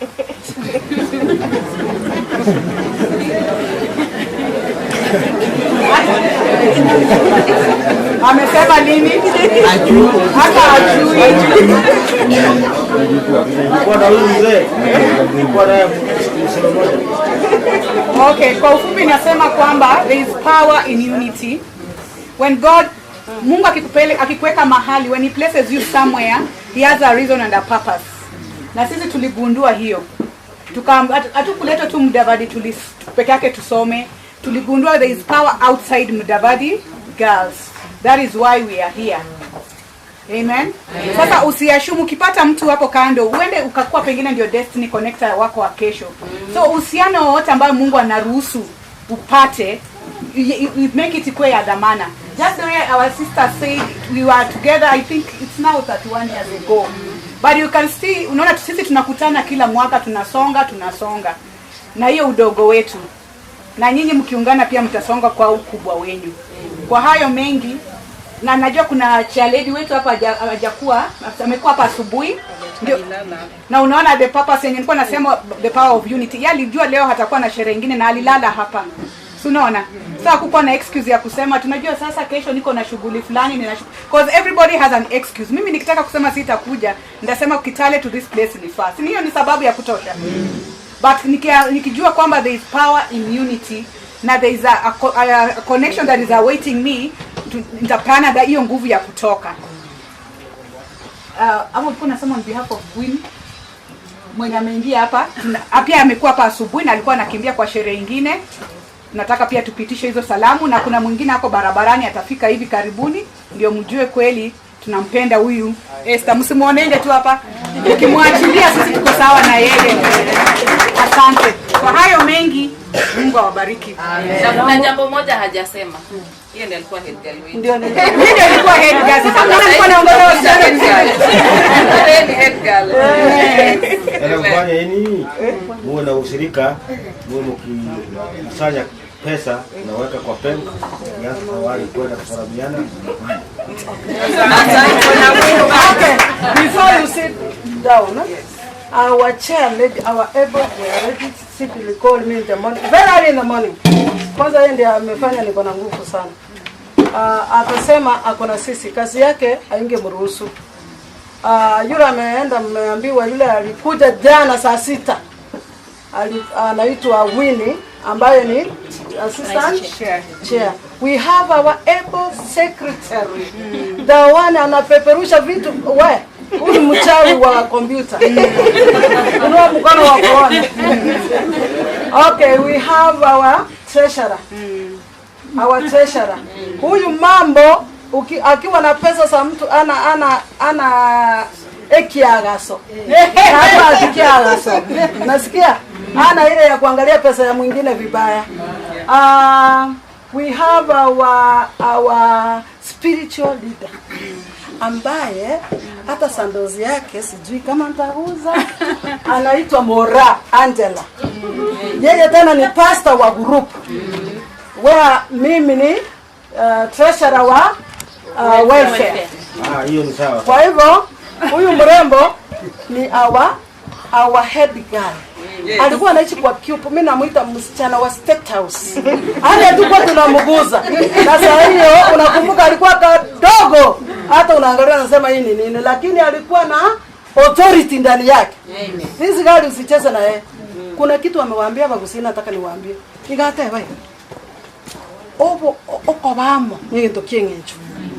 Amesema lini? Hata ajui. Okay, kwa ufupi nasema kwamba there is power in unity. When God, Mungu akikuweka mahali, when he places you somewhere, he has a reason and a purpose. Na sisi tuligundua hiyo. Hatukuletwa tu Mudavadi peke yake tusome. Tuligundua there is power outside Mudavadi girls. That is why we are here. Amen. Amen. Sasa usiashumu ukipata mtu hapo kando, uende ukakuwa pengine ndio destiny connector wako wa kesho. So uhusiano wowote ambao Mungu anaruhusu upate, you make it ikuwe ya dhamana. Just the way our sister said, we were together, I think it's now 31 years ago. But you can see, unaona sisi tunakutana kila mwaka, tunasonga. Na hiyo udogo wetu. Na nyinyi mkiungana pia mtasonga kwa ukubwa wenyu. Kwa hayo mengi, na najua kuna chair wetu hapa hajakuwa, amekuwa hapa asubuhi. Ndio. Na unaona the purpose yenye nilikuwa nasema, the power of unity. Yeye alijua leo hatakuwa na sherehe nyingine na alilala hapa. Si unaona? Sasa hakukuwa na excuse ya kusema tunajua sasa kesho niko na shughuli fulani nina because everybody has an excuse. Mimi nikitaka kusema sitakuja, nitasema Kitale to this place ni far. Si hiyo ni sababu ya kutosha? But nikijua kwamba there is power in unity na there is a connection that is awaiting me, nitapana hiyo nguvu ya kutoka. Ama ulikuwa unasema on behalf of Gwen mwenye ameingia hapa, pia amekuwa hapa asubuhi na alikuwa anakimbia kwa sherehe nyingine. Nataka pia tupitishe hizo salamu, na kuna mwingine hapo barabarani atafika hivi karibuni, ndio mjue kweli tunampenda huyu Esther. Msimuonende tu hapa, ukimwachilia sisi tuko sawa na yeye. Asante kwa hayo mengi, Mungu awabariki. Na kuna jambo moja hajasema. Yeye ndiye alikuwa head girl wetu. Ndio, mimi ndiye alikuwa head girl. Sasa mimi nilikuwa naongoza wasichana vizuri. Yeye ni head girl. Anafanya nini? Muwe na ushirika, muwe mkikusanya pesa naweka kwa bank, kiasi tawari kwenda kusalimiana. Okay, before you sit down, our chair lady, our able already simply called me in the morning, very early in the morning. Kwanza yeye ndiye amefanya niko na nguvu sana. Akasema ako na sisi, kazi yake haingemruhusu. Yule ameenda, mmeambiwa yule alikuja jana saa 6. Anaitwa Winnie ambaye ni assistant chair. We have our able secretary. The one anapeperusha vitu we. Huyu mchawi wa kompyuta. Unao mkono wa kuona. Okay, we have our treasurer. Our treasurer. Huyu mambo akiwa na pesa za mtu ana ekiagaso. Hapa ekiagaso. Nasikia? Ana ile ya kuangalia pesa ya mwingine vibaya. We have our spiritual leader ambaye hata sandozi yake sijui kama nitauza, anaitwa Mora Angela. Yeye tena ni pastor wa group where mimi ni treasurer wa welfare. Hiyo ni sawa. Kwa hivyo huyu mrembo ni our head girl. Yes. Alikuwa anaishi kwa cube, mimi namuita msichana wa State House. Hata tulikuwa tunamguza. Na saa hiyo unakumbuka alikuwa kadogo. Hata unaangalia unasema hii ni nini, lakini alikuwa na authority ndani yake. Amen. Hizi gari usicheze na yeye. Kuna kitu amewaambia Bagusii, nataka niwaambie. Nigate wewe. Obo okobamo ni kitu kingencho.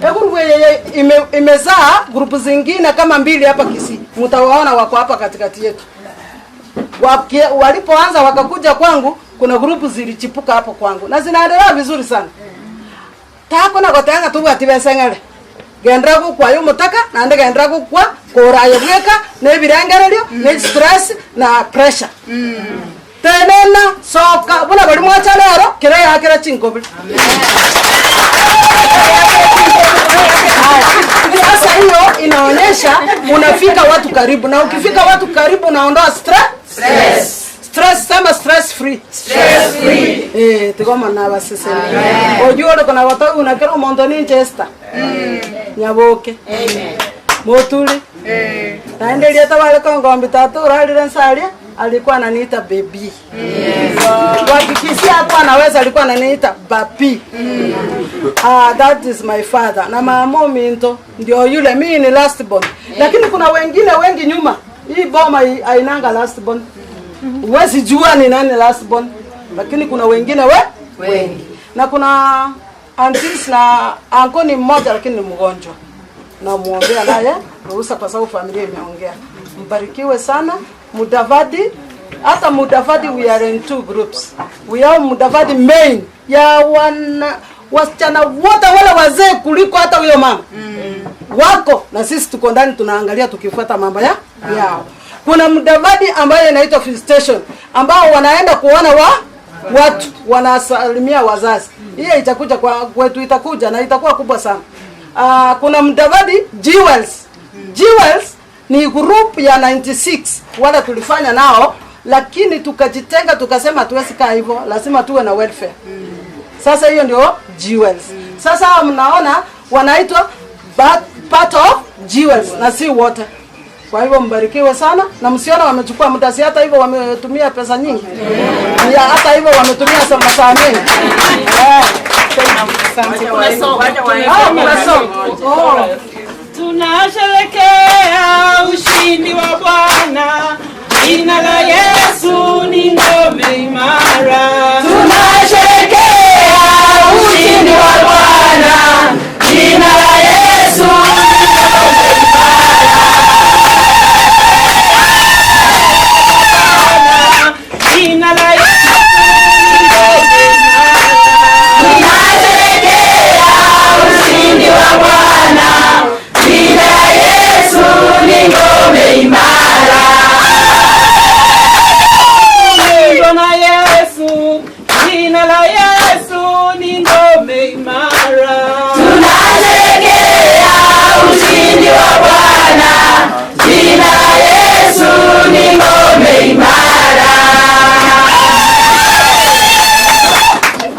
Eguru yeye imezaa grupu zingine kama 2 hapa Kisii. Mtawaona wako hapa katikati yetu. Walipoanza wakakuja kwangu, kuna grupu zilichipuka hapo kwangu na zinaendelea vizuri sana. Tako na gotanga tu atibesengere. Gendra kwa yo mutaka na ande gendra kwa korayo bweka ne birengererio ne stress na pressure. Tenena soka buna bali mwacha lero kire yakira chingobi. Sasa hiyo inaonyesha unafika watu karibu, na ukifika watu karibu unaondoa stress. Stress, sema stress free. Stress free. Tigoma na basese. Ojuo kuna watu unakero mondo ni Chester. Nyaboke. Amen. Motuli. Naendelea tawale kwa ngombe tatu ralile nsalia alikuwa ananiita baby. Wakikisia hapo anaweza alikuwa ananiita babi. That is my father. Na mama minto ndio yule, mimi ni last born. Lakini kuna wengine wengi nyuma. Hii boma hainanga last born. Huwezi jua ni nani last born. Lakini kuna wengine wengi. Na kuna aunties na uncle ni mmoja lakini ni mgonjwa. Na muombea naye ruhusa kwa sababu familia imeongea. Mbarikiwe sana Mudavadi. Hata Mudavadi we are in 2 groups. We are Mudavadi main ya wana wasichana wote wale wazee kuliko hata huyo mama. Wako na sisi tuko ndani tunaangalia tukifuata mambo ya yao. Kuna Mudavadi ambaye inaitwa visitation ambao wanaenda kuona watu wanasalimia wazazi. Hiyo itakuja kwa kwetu, itakuja na itakuwa kubwa sana. Kuna Mudavadi Jewels. Jewels ni group ya 96 wala tulifanya nao, lakini tukajitenga tukasema tuwezi kaa hivyo, lazima tuwe na welfare. Sasa hiyo ndio Jewels. Sasa mnaona wanaitwa part of Jewels na si wote. Kwa hivyo mbarikiwe sana, na msiona wamechukua muda, si hata hivyo wametumia pesa nyingi. Ya, hata hivyo wametumia masaa mengi. Kuna song. Oh. Tunasherehekea ushindi wa Bwana, jina la Yesu ni ngome imara. Tunasherehekea ushindi wa Bwana, jina la Yesu ni ngome imara. Jina la Yesu ni ngome imara. Tunasherehekea ushindi wa Bwana, jina la Yesu ni ngome imara. Bwana Yesu, jina la Yesu ni ngome imara. Tunasherehekea ushindi wa Bwana, jina la Yesu ni ngome imara.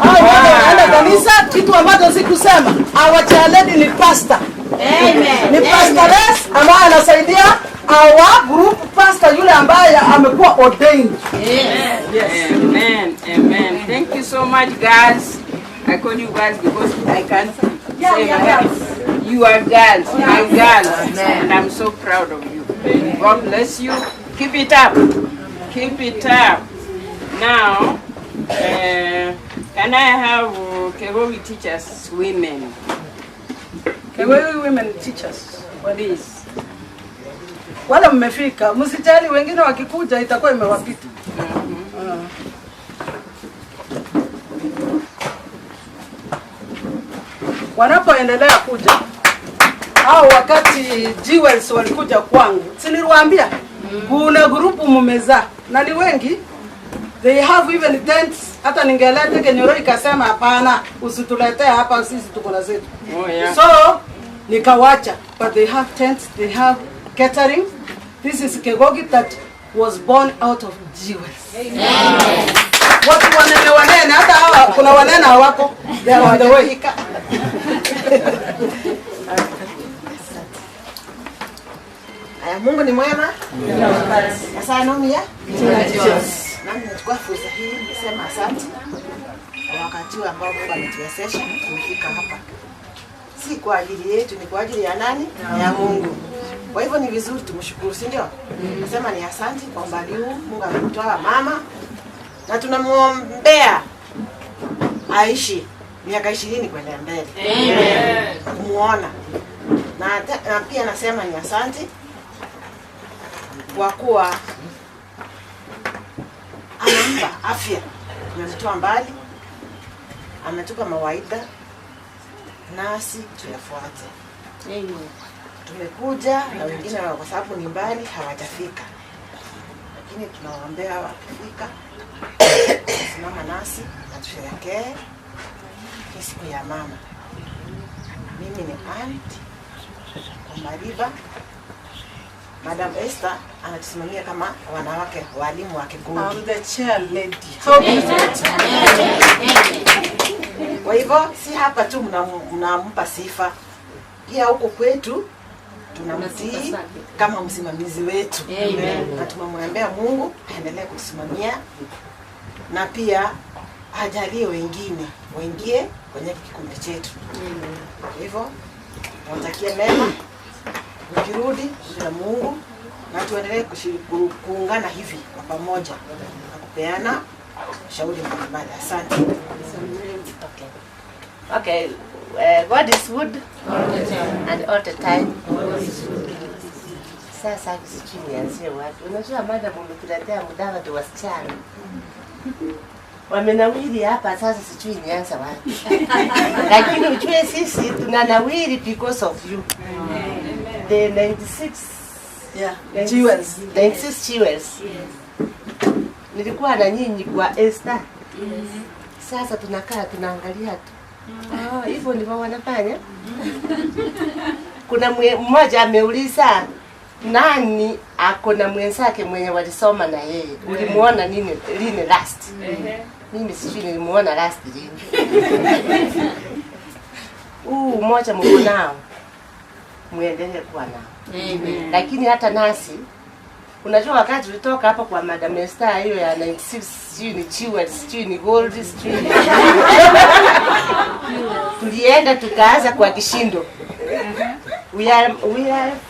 Hao wote wanaenda kanisa, kitu ambacho sikusema. Our chair lady ni pastor. Amen. Ni pastoress ambaye anasaidia our group pastor yule ambaye amekuwa ordained. Yes. Amen. Amen. Thank you so much, guys. I call you guys because I can't say my You are girls, my girls, and I'm so proud of you. God bless you. Keep it up. Keep it up. Now, can I have Kegogi teachers, women? Kegogi women teachers, please. Wala mmefika, msijali, wengine wakikuja itakuwa imewapita. Wanapoendelea kuja au wakati Jewels walikuja kwangu, si niliwaambia kuna grupu mmezaa na ni wengi, they have even tents. Hata ningeleta Kenyoro ikasema hapana, usituletee hapa, sisi tuko na zetu. Oh, yeah. So nikawacha, but they have tents, they have catering. This is Kegogi that was born out of Jewels. Amen. Watu wanene wanene, hata hawa kuna wanene hawako, they are on the way. Aya, Mungu ni mwema. Sasa nomi ya? Nami nachukua fursa hii nisema asante kwa wakati huu ambao Mungu ametuwezesha kufika hapa. Si kwa ajili yetu, ni kwa ajili ya nani? Ya Mungu. Kwa hivyo ni vizuri tumshukuru, si ndio? Nasema ni asante kwa umbali huu Mungu amemtoa mama, na tunamuombea aishi miaka 20 kwenda mbele. Amen. Kumuona. Na pia nasema ni asante kwa kuwa anampa afya, amemtoa mbali, ametupa mawaidha nasi tuyafuate. Amen. Tumekuja na wengine kwa sababu ni mbali hawajafika, lakini tunawaombea wakifika simama nasi na tusherehekee hii siku ya mama. Mimi ni aunt Omariba. Madam Esther anatusimamia kama wanawake walimu wa Kegogi. I'm the chair lady. Kwa hivyo si hapa tu mnampa sifa, pia huko kwetu tunamtii kama msimamizi wetu. Amen. Na tumemwambia Mungu aendelee kutusimamia na pia ajalie wengine waingie kwenye kikundi chetu. Kwa hivyo nawatakia mema, ukirudi na Mungu, na tuendelee kuungana hivi kwa pamoja na kupeana shauri mbalimbali. Asante. Okay. God is good all the time. And all the time. Sasa sijui nianzie wapi. Unajua madam, umetuletea Mudavadi wasichana wamenawiri hapa, sasa sijui nianze wapi. Lakini ujue sisi tunanawiri because of you. The 96 yeah, jewels. 96 jewels. Nilikuwa na nyinyi kwa Esther. Sasa tunakaa tunaangalia tu. Hivyo ndivyo wanafanya. Kuna mmoja ameuliza nani ako na mwenzake mwenye walisoma na yeye. Ulimuona nini lini last? Mimi sijui nilimuona last lini. Mmoja mko nao. Muendelee kuwa nao. Amen. Lakini hata nasi unajua wakati tulitoka hapo kwa Madam Esther hiyo ya 96, sijui ni jewel, sijui ni gold, sijui ni tulienda tukaanza kwa kishindo. We are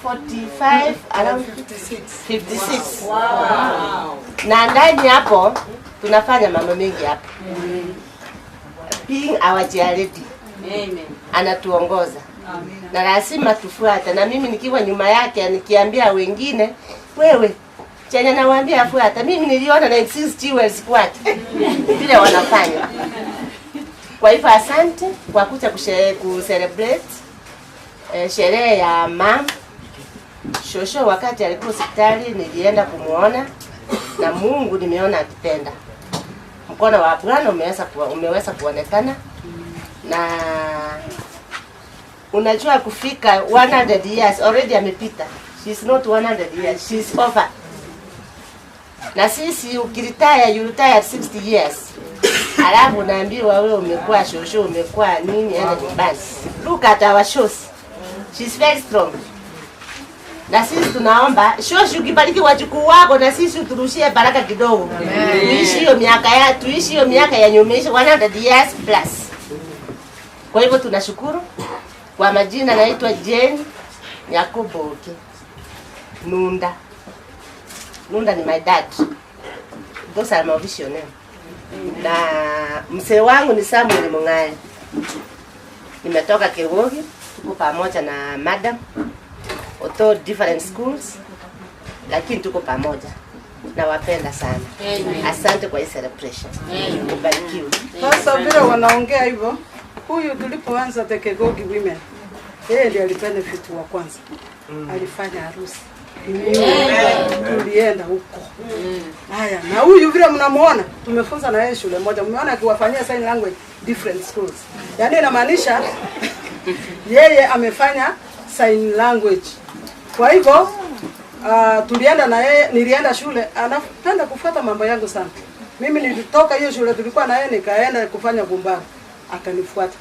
45 around 56. 56. Wow. Na ndani hapo tunafanya mambo mengi hapo. Being our chairlady. Amen. Anatuongoza. Na lazima tufuate. Na mimi nikiwa nyuma yake nikiambia wengine, wewe chenye nawaambia afuata. Mimi niliona 96 jewels kwake. Vile wanafanya. Kwa hivyo asante kwa kuja ku-celebrate sherehe ya mam. Shosho wakati alikuwa hospitali nilienda kumuona na Mungu nimeona akitenda. Mkono wa Bwana umeweza kuonekana. Na unajua kufika 100 years already amepita. She's not 100 years, she's over. Na sisi ukiretire, you retire at 60 years. Alafu unaambiwa wewe umekuwa shosho, umekuwa nini, enda nyumbani. Look at our shows. She's very strong. Na sisi tunaomba shosho ukibariki wajukuu wako na sisi uturushie baraka kidogo. Tuishi hiyo miaka ya, tuishi hiyo miaka ya nyumisho 100 years plus. Kwa hivyo tunashukuru. Kwa majina naitwa Jane Nyakuboke Nunda. Nunda ni my dad. Those are my official name. Na mzee wangu ni Samuel Mungai. Nimetoka Kegogi, tuko pamoja na madam. Although different schools, lakini tuko pamoja. Nawapenda sana. Amen. Asante kwa hii celebration. Ubarikiwe. Sasa vile wanaongea hivyo, huyu tulipoanza the Kegogi Women, yeye ndiye alibenefit wa kwanza. Alifanya harusi. Tulienda huko. Haya, na huyu vile mnamuona, tumefunza na yeye shule moja. Mmeona akiwafanyia sign language different schools. Yaani inamaanisha yeye amefanya sign language. Kwa hivyo tulienda na yeye, nilienda shule, anapenda kufuata mambo yangu sana. Mimi nilitoka hiyo shule tulikuwa na yeye nikaenda kufanya gumbaru. Akanifuata.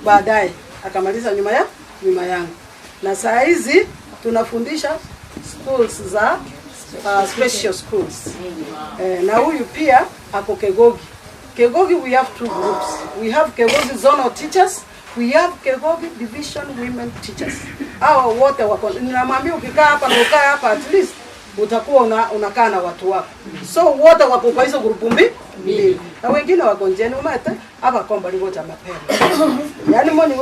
Baadaye akamaliza nyuma yangu. Na saa hizi tunafundisha schools za special schools. Na huyu pia ako Kegogi. Kegogi we have two groups. We have Kegogi zonal teachers, we have Kegogi division women teachers. Hao wote wako, ninamwambia ukikaa hapa na ukaa hapa at least utakuwa unakaa na watu wako. So wote wako kwa hizo grupu mbili. Na wengine wako njeni umete hapa komba ligoja mapema. Yaani moni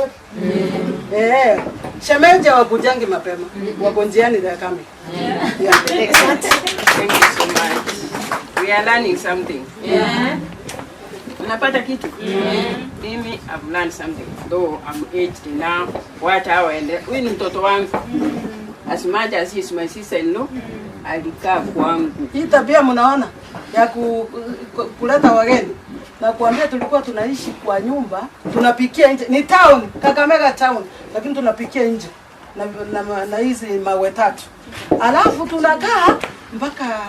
wewe. Shemeji hawakujangi mapema. Wako njiani they are coming. Yeah. Thank you so much. We are learning something. Yeah. Unapata kitu? Yeah. Mimi I've learned something. Though I'm aged now, what waende. Huyu ni mtoto wangu. As much as he is my sister-in-law, alikaa kwangu. Hii tabia mnaona ya kuleta wageni. Na kuambia tulikuwa tunaishi kwa nyumba, tunapikia nje. Ni town, Kakamega town, lakini tunapikia nje. Na hizi mawe tatu. Alafu tunakaa mpaka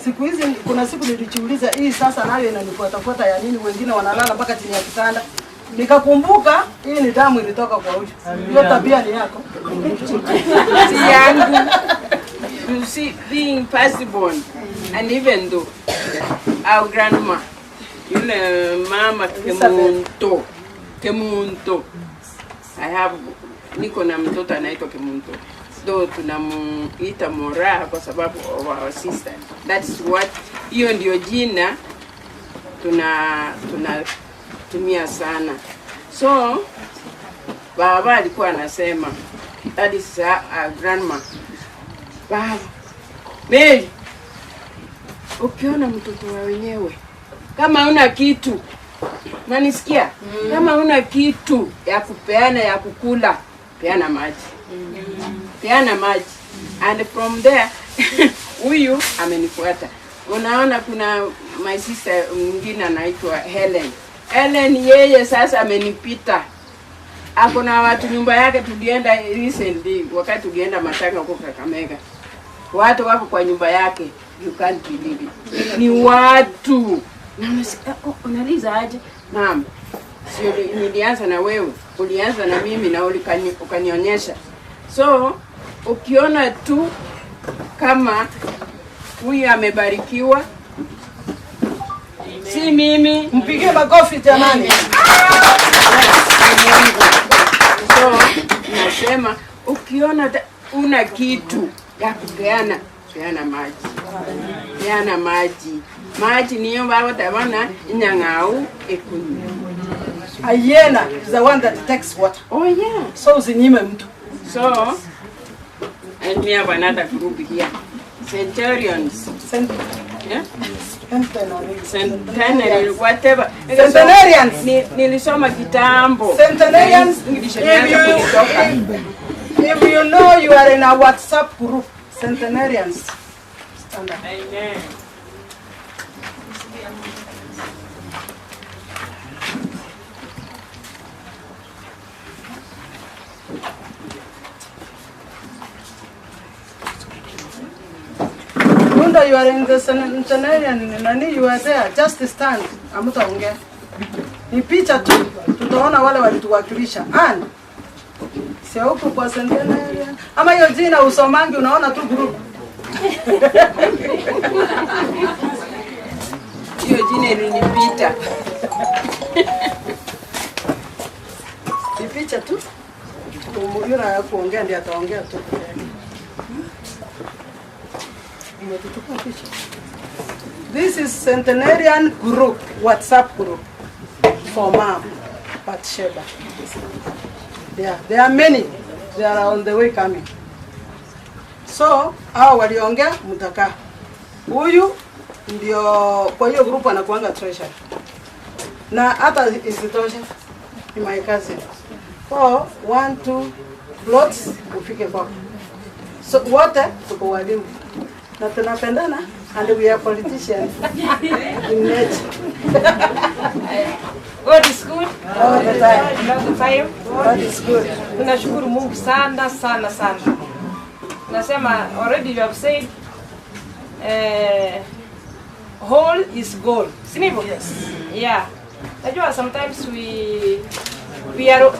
siku hizi. Kuna siku nilijiuliza hii sasa nayo inanifuatafuata ya nini, wengine wanalala mpaka chini ya kitanda. Nikakumbuka hii ni damu ilitoka kwa huyu. Hiyo tabia ni yako. Si yangu. You see, being firstborn, and even though our grandma, yule mama Kemunto, I have, niko na mtoto anaitwa Kemunto. Though tunamuita Moraa kwa sababu of our sister. That's what, hiyo ndio jina tunatumia sana. So baba alikuwa anasema, that is our grandma. Baba, Mary, ukiona mtoto wa wenyewe kama una kitu, nanisikia? Kama una kitu ya kupeana ya kukula, peana maji. Peana maji. And from there huyu amenifuata. Unaona kuna my sister mwingine anaitwa Helen. Helen yeye sasa amenipita. Ako na watu nyumba yake, tulienda recently wakati tulienda matanga huko Kakamega. Watu wako kwa nyumba yake, you can't believe it. Ni watu. Na unasikia, unaliza aje? Naam. Sio nilianza na wewe, ulianza na mimi na ukanionyesha. So ukiona tu kama huyu amebarikiwa, si mimi. Mpigie makofi jamani. So nasema ukiona una kitu ya kupeana, peana maji. Peana maji. Maji niyo bawo tabana inyang'au ekunywa. A hyena is the one that takes water. Oh yeah. So usinyime mtu. So, and we have another group here. Centurions. Yeah? Centenary, whatever. Centenarians. Nilisoma kitambo. Centenarians. English If imeanza you, kunitoka. if you know you are in a WhatsApp group, centenarians, stand up. Amen. Runda, you are in the centenarian, nani, you are there, just stand. Hamtaongea. Ni picha tu, tutaona wale walituwakilisha. And sio huku kwa centenarian. Ama hiyo jina usomangi, unaona tu group. Hiyo jina ilinipita. Ni picha tu. Yule ya kuongea ndiye ataongea tu. Umetuchukua picha. This is Centenarian group, WhatsApp group for Mom Bathsheba. Yeah, there are many. They are on the way coming. So, hao waliongea mtakaa. Huyu ndio kwa hiyo group anakuanga treasurer. Na hata isitoshe ni my cousin. 4 1 2 plots ufike kwako. So wote tuko walimu na tunapendana and we are politicians in nature. God is good. All the time. All the time. God is good. Tunashukuru Mungu sana sana sana. Nasema already you have said, whole is goal. Si ndivyo? Yes. Yeah. Najua sometimes we are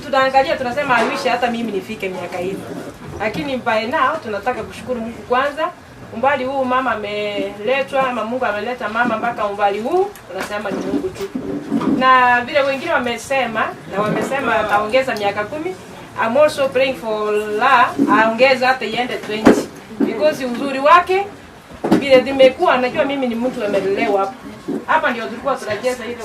tunaangalia tunasema I wish hata mimi nifike miaka hii. Lakini by now tunataka kushukuru Mungu kwanza. Umbali huu mama ameletwa, ama Mungu ameleta mama mpaka umbali huu, tunasema ni Mungu tu. Na vile wengine wamesema, na wamesema ataongeza miaka 10. I'm also praying for la aongeze hata iende 20. Because uzuri wake vile nimekuwa, najua mimi ni mtu amelelewa hapa. Hapa ndio tulikuwa tunacheza ile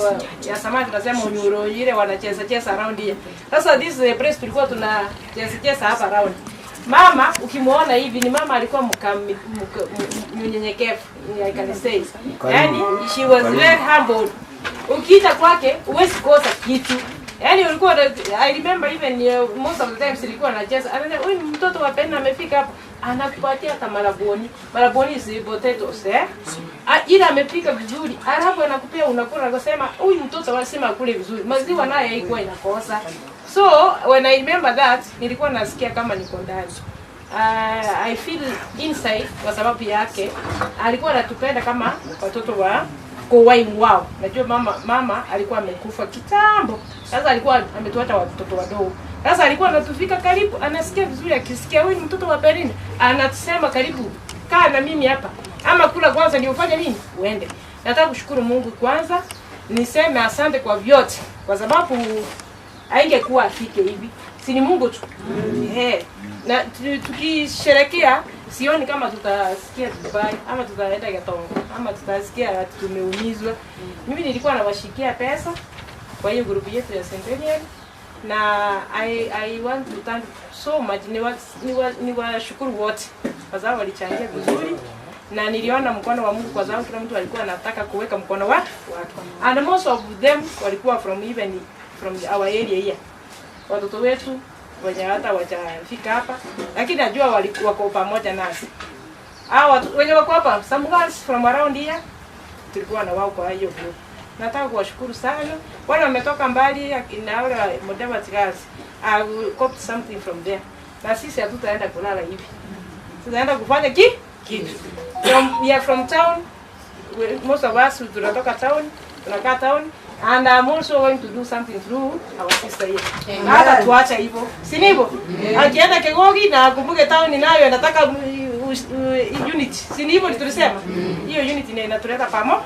ya samaki, tunasema unyuro ile wanacheza cheza around here. Sasa this is the place tulikuwa tunacheza cheza hapa around. Mama ukimuona hivi ni mama alikuwa mnyenyekevu, I can say. Yani she was very humble. Ukiita kwake huwezi kosa kitu. Yani ulikuwa, I remember even most of the times nilikuwa anacheza. Anasema huyu ni mtoto wa Penina amefika hapa, anakupatia hata maraboni. Maraboni is potatoes, eh? Ila amepika vizuri. Alafu anakupea unakula, akasema huyu mtoto wanasema akule vizuri. Maziwa naye haikuwa inakosa. So when I remember that, nilikuwa nasikia kama niko ndani. I feel inside kwa sababu yake alikuwa anatupenda kama watoto wa kowai wao. Najua mama alikuwa amekufa kitambo. Sasa alikuwa ametuacha watoto wadogo. Sasa alikuwa anatufika karibu, anasikia vizuri, akisikia huyu ni mtoto wa Penina, anatusema karibu, kaa na mimi hapa. Ama kula kwanza ndio ufanye nini? Uende. Nataka kushukuru Mungu kwanza, niseme asante kwa vyote kwa sababu haingekuwa afike hivi. Si ni Mungu tu. Na tukisherehekea sioni kama tutasikia Dubai ama tutaenda Gatongo ama tutasikia tumeumizwa. Mimi nilikuwa nawashikia pesa kwa hiyo group yetu ya Centennial, na I want to thank so much, niwashukuru wote kwa sababu walichangia vizuri na niliona mkono wa Mungu kwa sababu kila mtu alikuwa anataka kuweka mkono wake. And most of them walikuwa from even from our area here. Watoto wetu wenye hata wajafika hapa, lakini najua wako pamoja nasi. Hao wenye wako hapa, some girls from around here, tulikuwa na wao kwa hiyo group. Nataka kuwashukuru sana. Wale wametoka mbali na wale Mudavadi girls, I will copy something from there. Na sisi hatutaenda kulala hivi. Tutaenda kufanya kitu. We are from town. Most of us tunatoka town, tunakaa town. And I'm also going to do something through our sister here. Hata tuacha hivyo. Si ndivyo? Akienda Kegogi na akumbuke town nayo anataka unit. Si ndivyo tulisema? Hiyo unit ndio inatuleta pamoja.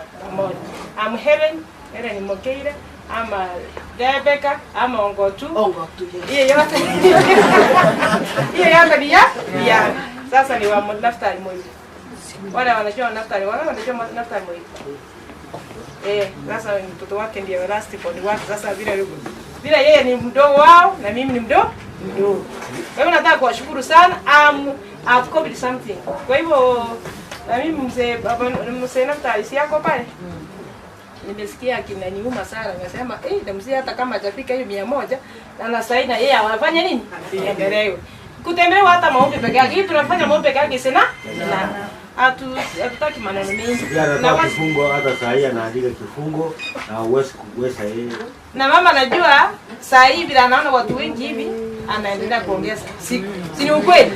I'm Helen, Helen Mokeire, ama Rebecca, ama Ongotu. Ongotu. Hiyo yote. Hiyo yote ni ya. Sasa ni wa Naftali Moi. Wale wanajua Naftali, wale wanajua Naftali Moi. Sasa mtoto wake ndiye last born wake. Sasa vile vile yeye ni mdogo wao na mimi ni mdogo. Kwa hivyo nataka kuwashukuru sana. I've copied something. Kwa hivyo na mimi mzee baba mzee Naftali si yako pale. Nimesikia kinaniuma sana, nimesema na mzee hata kama hajafika hiyo 100 na anasaini na yeye anafanya nini? Endelee. Kutembelewa hata maombi peke yake. Hii tunafanya maombi peke yake sina? Hatutaki maneno mengi. Na kifungo hata saa hii anaandika kifungo na uwezi kuweza yeye. Na mama najua saa hii bila anaona watu wengi hivi anaendelea kuongeza siku. Si ni ukweli?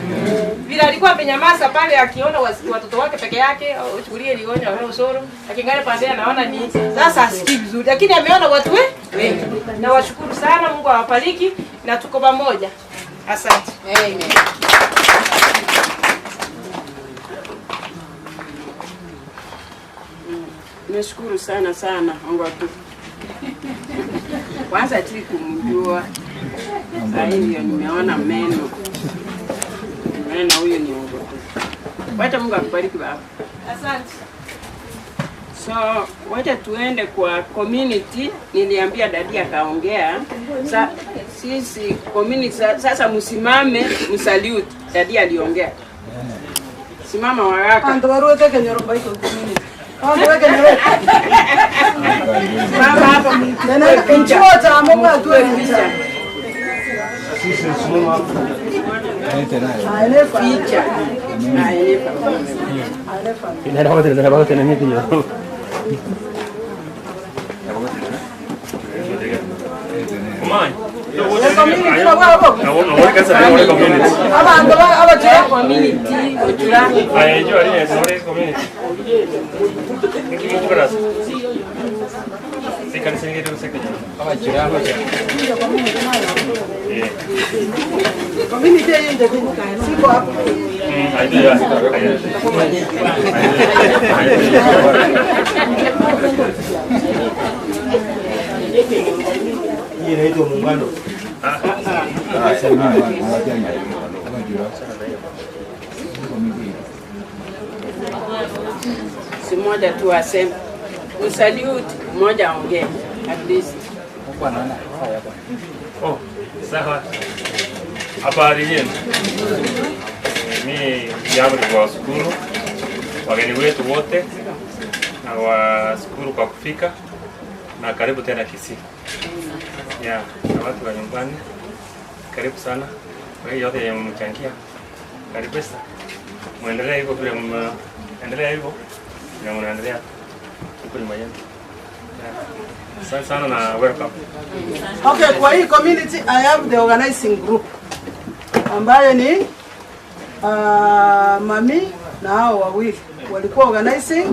Bila alikuwa amenyamaza pale akiona watoto wake peke yake, uchukulie lionyo au usoro, akingale pande anaona ni sasa asikii vizuri. Lakini ameona watu wengi. Na washukuru sana, Mungu awabariki na tuko pamoja. Asante. Amen. Nashukuru sana sana Ongotu. Kwanza tili kumjua. Sasa hivi nimeona meno. Meno huyo ni Ongotu. Wacha Mungu akubariki baba. Asante. So, wacha tuende kwa community. Niliambia dadi akaongea. Sisi community sasa msimame msalute. Dadi aliongea. Simama waraka. Andabaruete kenyoro baiko community. Mama hapa Hii inaitwa muungano. Si mmoja tu aseme. Usalute mmoja aongee at least. Oh, sawa. Habari yenu. Mimi jambo ni kuwashukuru wageni wetu wote na washukuru kwa kufika na karibu tena Kisii. Ya, na watu wa nyumbani karibu sana. Kwa hiyo yote mmechangia. Karibu sana. Muendelee hivyo vile mnaendelea hivyo. Na mnaendelea huko nyuma yenu. Asante sana na welcome. Okay, kwa hii community I have the organizing group ambayo ni mami na hao wawili walikuwa organizing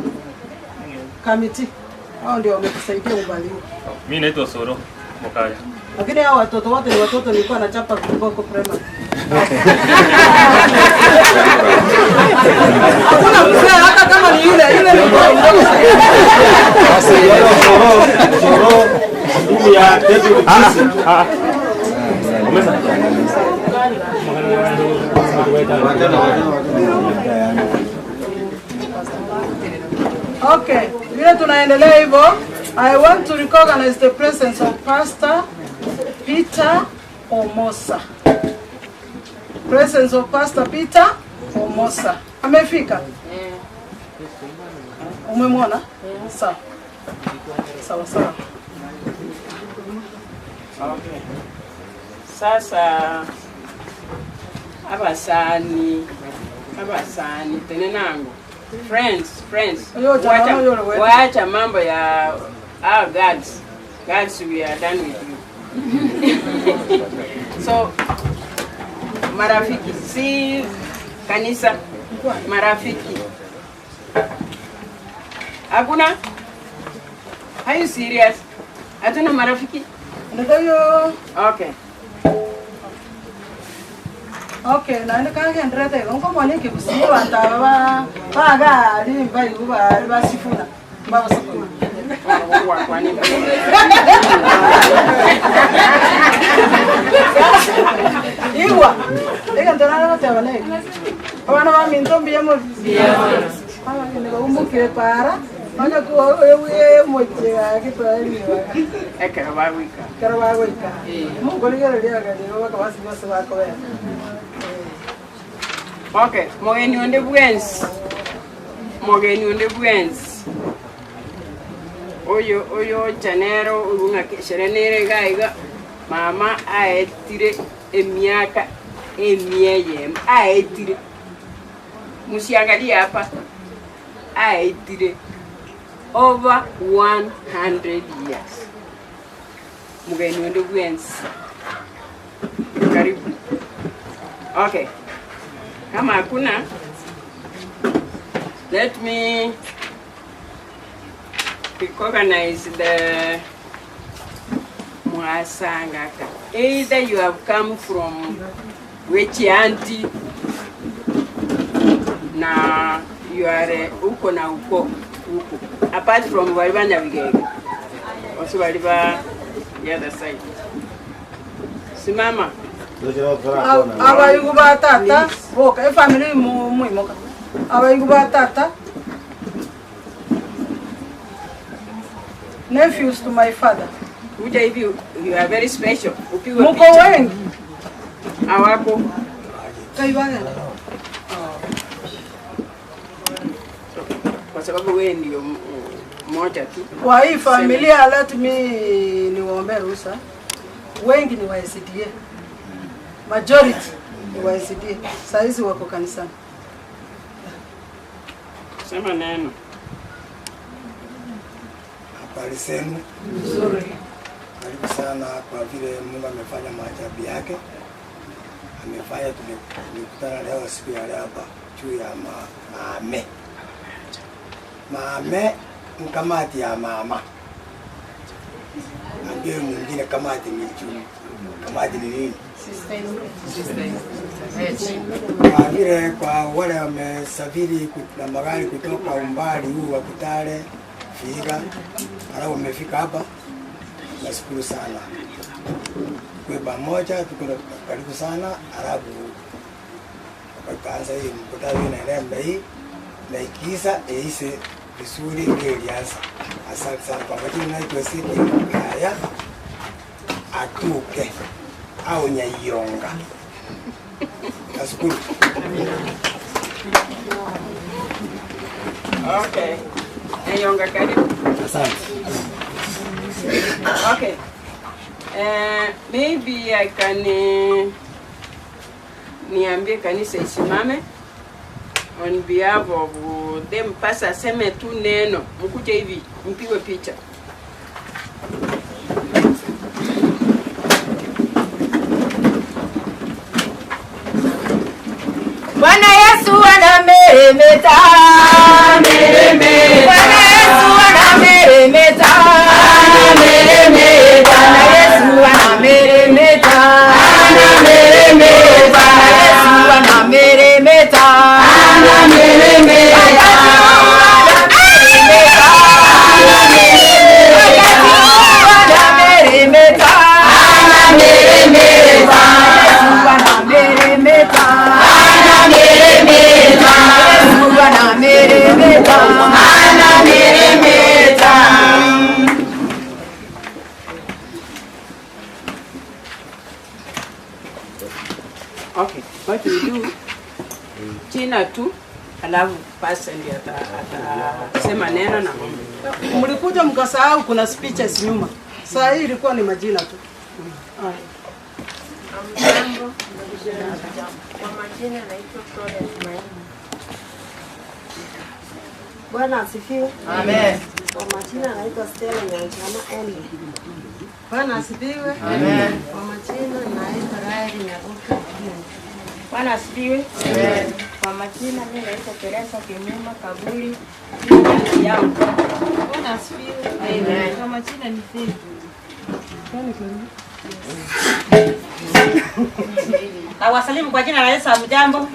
committee. Hao ndio wametusaidia umbali huu. Mimi naitwa Soro Mokaya. Lakini hao watoto wote ni watoto nilikuwa nachapa viboko primary. Hakuna mzee hata kama ni yule yule ni mdogo. Sasa Soro ndugu ya David Kisi. Okay, vile tunaendelea hivyo, I want to recognize the presence of Pastor Peter Omosa. Presence of Pastor Peter Omosa. Amefika? Umemwona? Sawa. Sawa sawa. Okay. Sasa abasani tena nango. Friends. Wacha mambo ya our gods. Gods, we are done with you. So marafiki, si kanisa, marafiki. Hakuna? Are you serious? Hatuna marafiki? Ndio. Okay. Okay, naende kagenderete igo nkomwana ekegusii abanto aba ba bagari mbaigu bari basifuna mbabasukuma. Igwa egento nare goteba nege abana ba minto mbuya muri abageni baumukire para onye mochega gitwariwaga ekero bagwika ekero bagwika mongorigereria agani bakabasi bose bakobera. Okay, mogeni onde bwensi. Mogeni onde bwensi. Oyo oyo chanero urunga sherenere gaiga mama aetire emiaka emieye aetire. Musiangalie hapa. Aetire over 100 years. Mugeni onde bwensi. Karibu. Okay. Kama hakuna, let me recognize the Mwasangaka. Either you have come from Wechianti na you are uko na uko uko. Apart from waliba Nyabigega, also waliba the other side. Simama. Abayugu ba tata boka efamily muimoka abayugu ba tata nephews to my father. Kuja hivi you are very special. Upigwe muko wengi awako kaibaga kwa sababu wewe ndio mmoja tu kwa hii familia. Let me niwaombe ruhusa, wengi ni wa SDA. Majority ni wa SDA. Saizi wako kanisani. Sema neno. Habari zenu? Nzuri. Karibu sana kwa vile Mungu amefanya maajabu yake. Amefanya tumekutana leo siku ya leo hapa juu ya maame. Maame ni kamati ya mama. Ambie mwingine kamati ni juu. Kamati ni nini? Kwa vile kwa wale wamesafiri na magari kutoka umbali huu wa Kitale, Vihiga, alafu wamefika hapa, nashukuru sana. Kwa pamoja tuko karibu sana, alafu wakaanza hii mkutano na nembe hii na ikiisa eise vizuri ndio ilianza. Asante sana kwa majina naitwa Ezekiel Kaya Atuke au Nyaiyonga. Nashukuru. Okay. Nyaiyonga karibu. Asante. Okay. Maybe I can niambie kanisa isimame on behalf of them. Pastor aseme tu neno. Mkuje hivi mpigwe picha. Bwana Yesu anameremeta, Bwana Yesu anameremeta, Bwana Yesu anameremeta, Bwana Yesu anameremeta, anameremeta, anameremeta, anameremeta. Okay, what we do, China tu, alafu pastor ndiye atasema neno na mlikuja mkasahau kuna speeches nyuma. Saa hii ilikuwa ni majina tu. Amjambo. Kwa majina naitwa Florence Maini. Bwana asifiwe. Amen. Kwa majina naitwa Stella Nyanchama Emily. Bwana asifiwe. Amen. Kwa majina naitwa Raeli Nyabuka. Bwana asifiwe. Amen. Kwa majina mimi naitwa Teresa Kimuma Kabuli yangu. Bwana asifiwe. Amen. Kwa majina ni Faith. Nawasalimu kwa jina la Yesu. Hamjambo?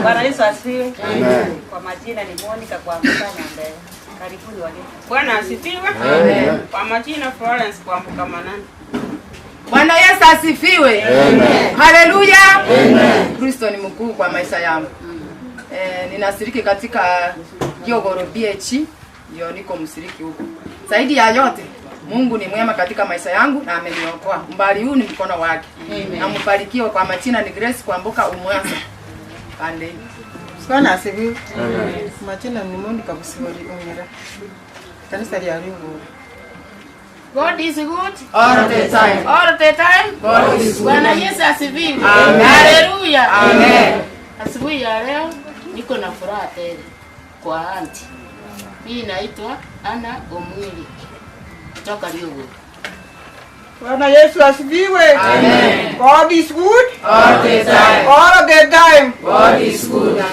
Bwana Yesu asifiwe. Amen. Kwa majina ni Monica kwa Mkanyambe. Karibuni wageni. Bwana asifiwe. Amen. Kwa majina Florence Kwambuka Manani. Bwana Yesu asifiwe. Amen. Haleluya. Amen. Kristo ni mkuu kwa maisha yangu. Ninashiriki katika Giogoro BH, ndio niko mshiriki huko. Zaidi ya yote, Mungu ni mwema katika maisha yangu na ameniokoa. Umbali huu ni mkono wake. Amen. Na mbarikiwe. Kwa majina ni Grace Kwamboka Umwasa. Pande hii. Bwana asifiwe. Amen. Majina ni Monica Busibori Ongera. Kanisa lya Ruguru. God is good All the time. All the time. God is good. Bwana Yesu asifiwe. Amen. Haleluya. Amen. Asubuhi ya leo niko na furaha tele kwa anti. Mimi naitwa Ana Omwili kutoka Ruguru. Bwana Yesu asifiwe. Amen. God is good All the time. All the time. God is good.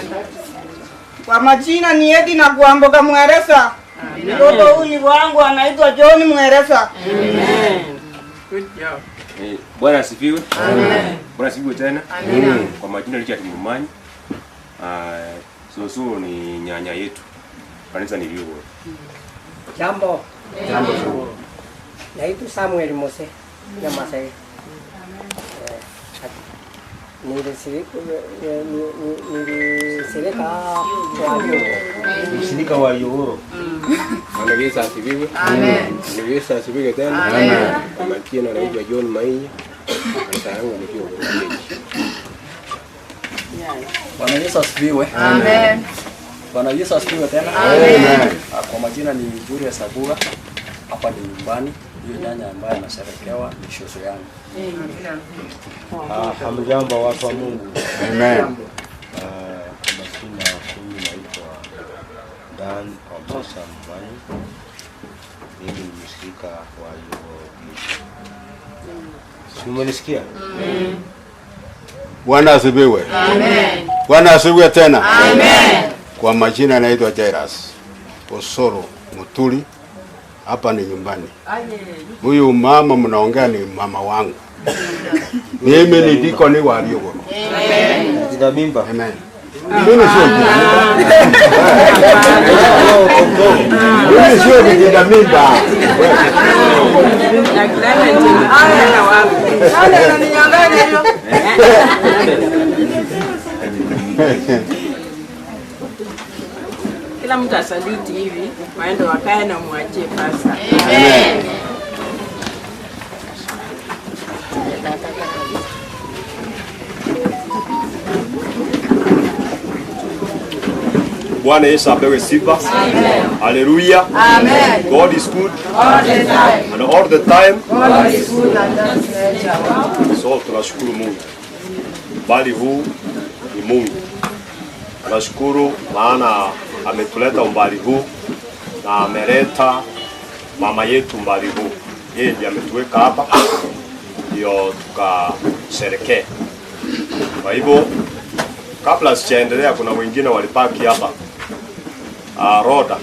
Kwa majina ni Edina Kwamboka Mweresa. Mtoto huyu ni wangu anaitwa John Mweresa. Amen. Good job. Bwana asifiwe. Amen. Bwana asifiwe tena. Amina. Kwa majina Richard Mumanyi. Soso ni nyanya yetu. Kanisa ni Liwo. Jambo. Jambo. Naitwa Samuel Mose Nyamasai. Nilisilika kwa Mshirika wa Yohoro. Bwana Yesu asifiwe. Amen. Bwana Yesu asifiwe tena. Amen. Kwa majina naitwa John Mainya. Kanisa yangu ni Liwo. Bwana Yesu asifiwe. Amen. Bwana Yesu asifiwe tena. Amen. Kwa majina ni Julius Abuga. Hapa ni nyumbani. Hiyo nyanya ambaye anasherekewa ni shosho yangu. Hamjambo watu wa Mungu. Amen. Kwa majina mimi naitwa Dan Ombosa Mwanyi. Mimi ni mshirika wa Yohoro. Si umenisikia? Bwana asifiwe. Amen. Bwana asifiwe tena. Amen. Kwa majina naitwa Jairus Osoro Mutuli. Hapa ni nyumbani. Huyu mama mnaongea ni mama wangu. Mimi ni dikoni wa Liogoro. Amen. Jina mimba. Amen. Mimi sio jina mimba. Mimi sio jina mimba. Na Clement ni kijana wangu. Nani ananinyang'anya hiyo? Kila mtu asaliti hivi, waende wakae na muachie pasta. Amen. Bwana Yesu apewe sifa. Amen. Hallelujah. Amen. God is good All the time. and all the time. God is good and that's nature. So tunashukuru Mungu. Bali huu ni Mungu. Tunashukuru maana ametuleta umbali huu na ameleta mama yetu umbali huu. Yeye ndiye ametuweka hapa ndio tukasherekee. Kwa hivyo kabla sijaendelea, kuna wengine walipaki hapa. Roda,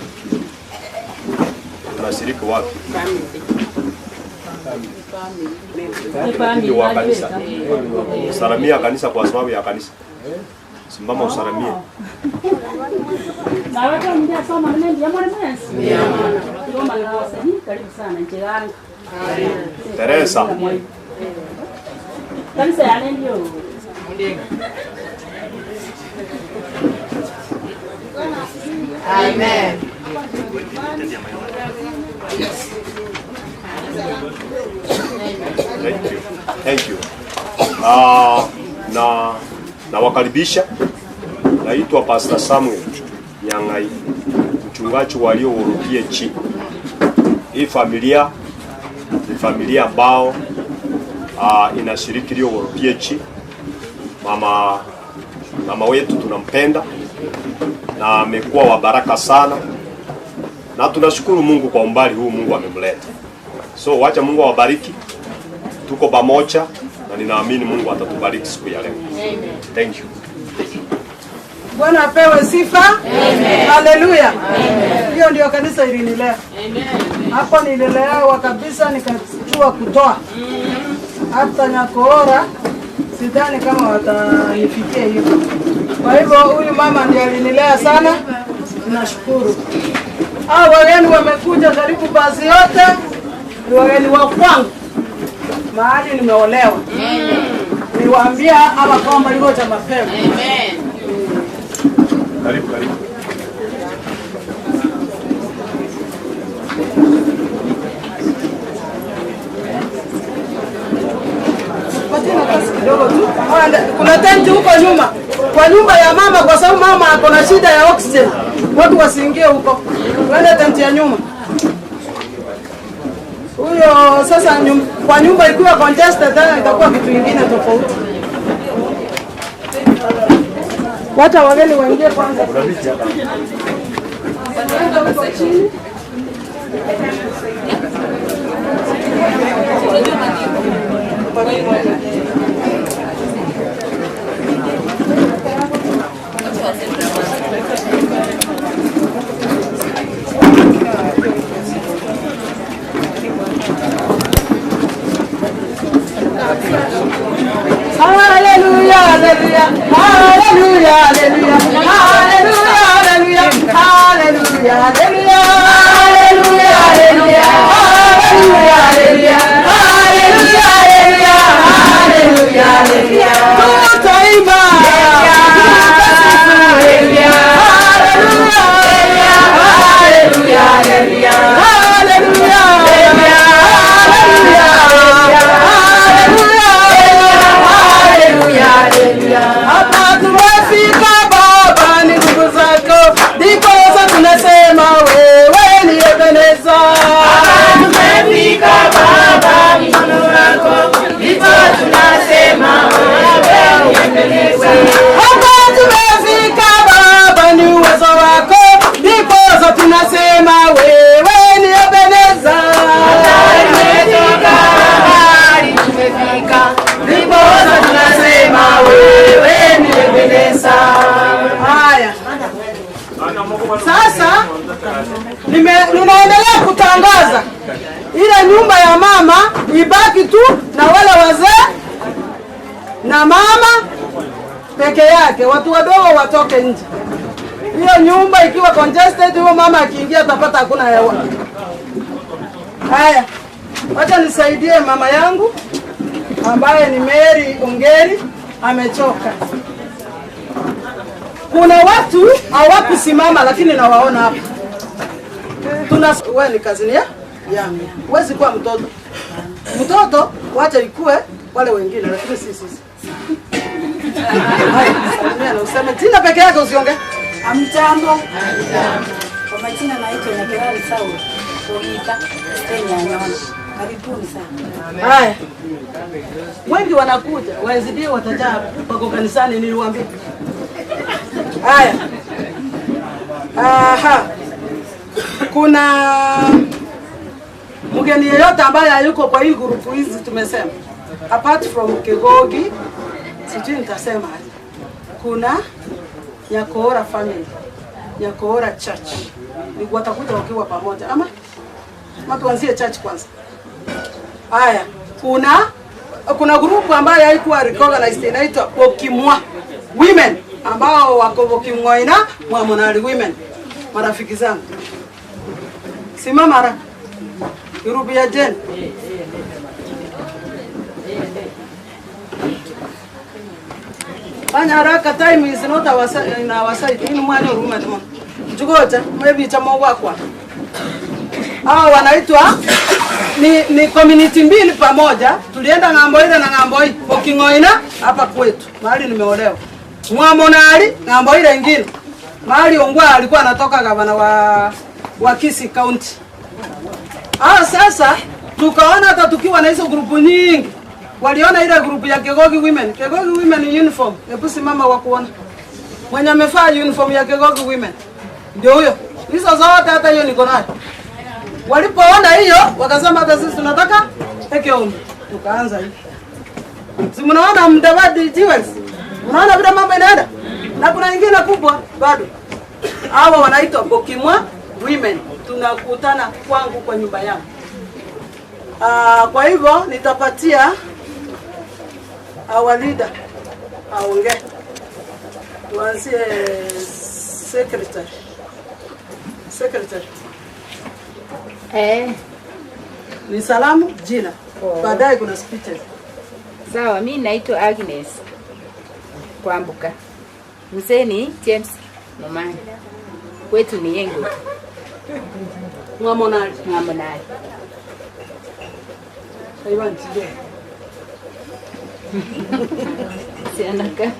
unashiriki wapi? Lakini wa kanisa. Usalamia kanisa kwa sababu ya kanisa. Simama usalamie. Teresa. Kanisa ya ndio. Amen. Thank you. Thank you. Na nawakaribisha. Naitwa Pastor Samuel Nyangai, mchungaji wa Liogoro PH. Hii familia ni familia ambao inashiriki Liogoro PH. Mama wetu tunampenda na amekuwa wa baraka sana, na tunashukuru Mungu kwa umbali huu Mungu amemleta. So wacha Mungu awabariki. Tuko pamoja na ninaamini Mungu atatubariki siku ya leo. Amen. Thank you. Bwana apewe sifa. Haleluya. Hiyo ndio kanisa ilinilea. Hapo nililelewa kabisa, nikajua kutoa. Hata Nyakoora sidhani kama watanifikia hivyo. Kwa hivyo huyu mama ndiye alinilea sana, nashukuru. Hao wageni wamekuja karibu basi yote ni wageni wa kwangu, mahali nimeolewa. Niwaambia ama kwamba liko cha mapema. Karibu, karibu. Patia nafasi kidogo tu. Kuna tenti huko nyuma kwa nyumba ya mama, kwa sababu mama ako na shida ya oxygen, watu wasiingie huko, wende tenti ya nyuma. Huyo sasa kwa nyumba ikiwa congested tena itakuwa kitu kingine tofauti. Wacha wageni waingie kwanza. Wataenda huko chini. Hallelujah, hallelujah, hallelujah, hallelujah, hallelujah, hallelujah, hallelujah, hallelujah, hallelujah, hallelujah, hallelujah, hallelujah, hallelujah, hallelujah. Tutaimba, tutasifu, hallelujah, hallelujah, hallelujah, hallelujah, hallelujah. Hapa tumefika Baba, ni nguvu zako, ndiposa tunasema wewe ni Ebeneza. Hapa tumefika Baba, mkono wako, ndipo tunasema wewe ni Ebeneza. Hapa tumefika Baba, ni uwezo wako, ndiposa tunasema wewe ni Ebeneza. Hapa tumetoka hadi tumefika, ndiposa tunasema wewe ni Ebeneza. Haya. Sasa ninaendelea kutangaza ile nyumba ya mama ibaki tu na wale wazee na mama peke yake, watu wadogo watoke nje. Hiyo nyumba ikiwa congested, huyo mama akiingia atapata hakuna hewa. Haya, wacha nisaidie mama yangu ambaye ni Mary Ongeri, amechoka. Kuna watu hawakusimama lakini nawaona hapa. Tuna wewe ni kazini ya? Yangu. Huwezi kuwa mtoto. Mtoto wacha ikue wale wengine lakini si sisi. Haya, salimia na useme jina peke yake usiongee. Amjambo. Kwa majina naitwa Nyakerari Saul. Kuita Kenya Nyona. Karibuni sana. Haya. Wengi wanakuja, waezidie watajaa wako kanisani niliwaambia. Haya. Aha. Kuna mgeni yeyote ambaye hayuko kwa hii grupu hizi tumesema, apart from Kegogi, sijui nitasema aje. Kuna Nyakoora family, Nyakoora church. Ni watakuja wakiwa pamoja ama? Ama tuanzie church kwanza. Haya, kuna grupu ambayo haikuwa recognized inaitwa Bokimwa Women, ambao wako Bokimwa ina Mwamonali Women. Marafiki zangu. Simama haraka. Grupu ya Jen. Fanya haraka, time is not our side, in our side. Ini mwana uruma tuma. Njugoja, maybe chama kwa. Hao wanaitwa ni community mbili pamoja. Tulienda ng'ambo ile na ng'ambo hii. Boking'oina hapa kwetu. Mahali nimeolewa. Mwamonali ng'ambo ile nyingine. Mahali Ongwa alikuwa anatoka gavana wa Kisii County. Sasa tukaona hata tukiwa na hizo grupu nyingi. Waliona ile grupu ya Kegogi Women. Kegogi Women uniform. Hebu simama wa kuona. Mwenye amevaa uniform ya Kegogi Women. Ndio huyo. Hizo zote hata hiyo niko nayo. Walipoona hiyo wakasema hata sisi tunataka Ekeomi. Tukaanza hivi. Si mnaona Mdavadi Jewels? Unaona vile mambo inaenda? Na kuna ingine kubwa bado. Hawa wanaitwa Bokimwa Women. Tunakutana kwangu kwa nyumba yangu. Kwa hivyo nitapatia our leader aongee. Tuanzie secretary. Secretary. Ni salamu jina. Baadaye kuna speeches. Sawa, mi naitwa Agnes Kwambuka. Mzee ni James Momani. Kwetu ni Yengo. Mwamonali. Mwamonali. Ivan tije. Sianaka.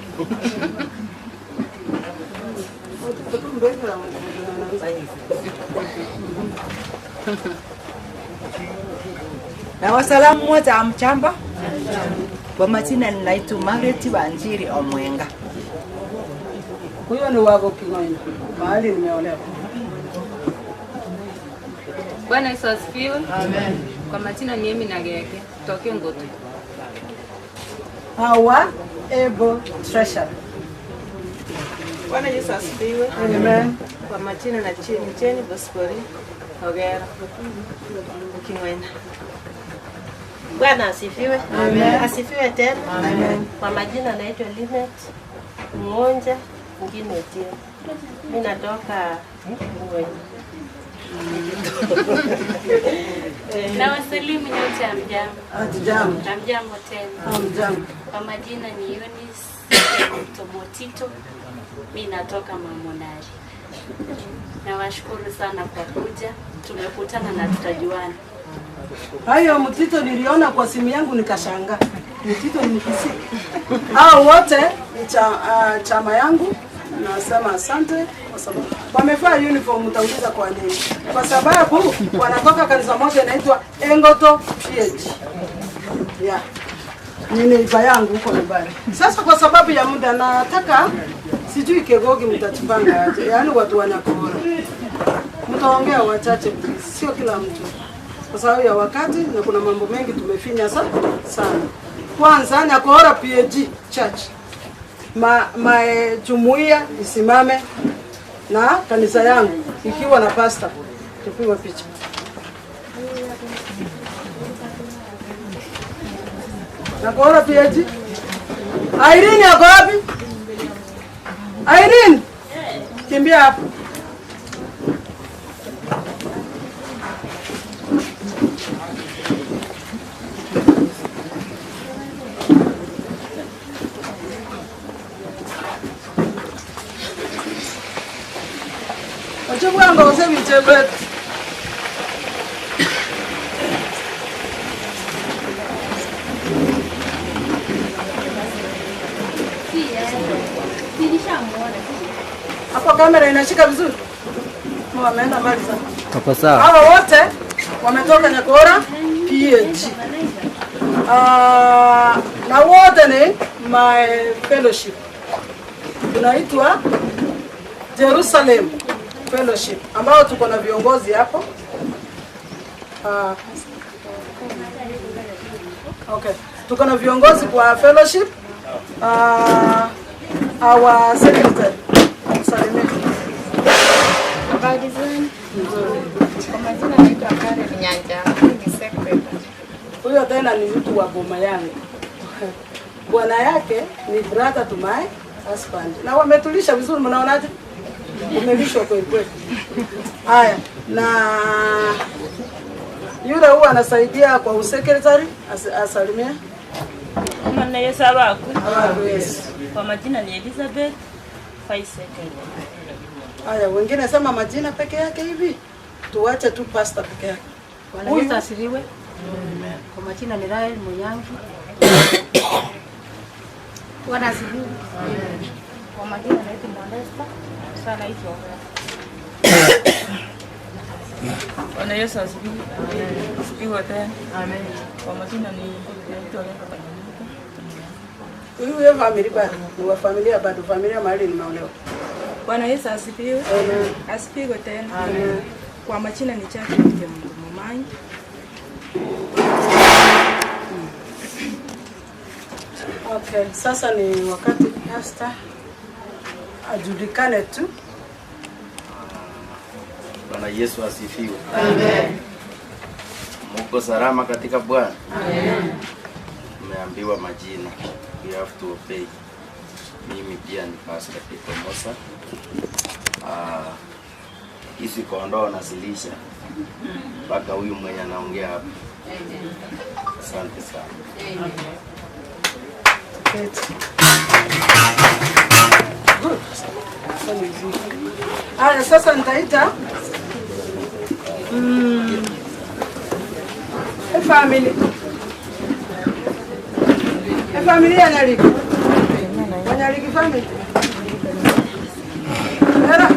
Na wasalamu wote amchamba. Kwa majina ninaitwa Margaret Wanjiri Omwenga. Huyo ni wako King'oina, mahali nimeolewa. Bwana Yesu asifiwe. Amen. Kwa majina ni Emi Nageke, kutoka Ngoto. Hawa able treasure. Bwana Yesu asifiwe. Amen. Kwa majina na chini Jeni Bospori Ogera. King'oina. Bwana asifiwe. Amen. Asifiwe tena. Amen. Kwa majina naitwa Linet Mgonja mwingine Otieno. Mimi natoka King'oina. Na wasalimu nyote, hamjambo. Hatujambo. Hamjambo tena. Hamjambo. Kwa majina ni Eunice Tomotito. Mimi natoka Mamonari. Nawashukuru sana kwa kuja. Tumekutana na tutajuana. Hayo Mtito niliona kwa simu yangu nikashangaa. Mtito ni Mkisii. Hao wote ni chama yangu. Nasema asante kwa sababu wamevaa uniform. Mtauliza kwa nini? Kwa sababu wanatoka kanisa moja inaitwa Engoto PH. Yeah. Ni neiba yangu huko nyumbani. Sasa kwa sababu ya muda nataka sijui Kegogi mtatupanga aje. Yaani watu wanakora. Mtaongea wachache please, sio kila mtu. Kwa sababu ya wakati na kuna mambo mengi tumefinya sana. Kwanza Nyakora PAG Church. Ma jumuiya isimame na kanisa yangu ikiwa na pastor. Tupigwe picha. Nyakora PAG. Irene yako wapi? Irene. Kimbia hapo. Hapo kamera inashika vizuri? Wameenda mbali sana. Hapo sawa. Hawa wote wametoka Nyakora PAG. Na wote ni my fellowship. Tunaitwa Jerusalem Fellowship ambao tuko na viongozi hapo. Okay. Tuko na viongozi kwa fellowship. Our secretary. Salimia. Habari zenu? Kwa majina naitwa Karen Nyanja, ni secretary. Huyo tena ni mtu wa boma yangu. Bwana yake ni brother to my husband. Na wametulisha vizuri, mnaonaje? Umelishwa kweli kweli. Haya, na yule huwa anasaidia kwa usekretary, asalimia. Mwana Yesu abaku. Abaku Yesu. Kwa majina ni Elizabeth Vice Secretary. Haya, wengine sema majina peke yake hivi. Tuache tu pastor peke yake. Bwana Yesu asifiwe. Amen. Kwa majina ni Rael Munyangi. Bwana asifiwe. Amen. Kwa majina naitwa Modesta. Sana hizo. Bwana Yesu asifiwe. Asifiwe tena. Amen. Kwa majina ni naitwa Lenga Kanyamika. Huyu familia bado, ni wa familia bado, familia mahali nimeolewa. Bwana Yesu asifiwe. Amen. Asifiwe tena. Amen. Kwa majina ni Jackie Mmanyi. Okay, sasa ni wakati pastor Ajulikane tu. Bwana Yesu asifiwe. Amen. Muko salama katika Bwana? Amen. Umeambiwa majina. We have to obey. Mimi pia ni Pastor Peter Mosa. Hizi kondoo nazilisha mpaka huyu mwenye anaongea hapa. Asante sana. Good. Haya, sasa nitaita family. Familia ya Nyaliki. Nyaliki family. Era.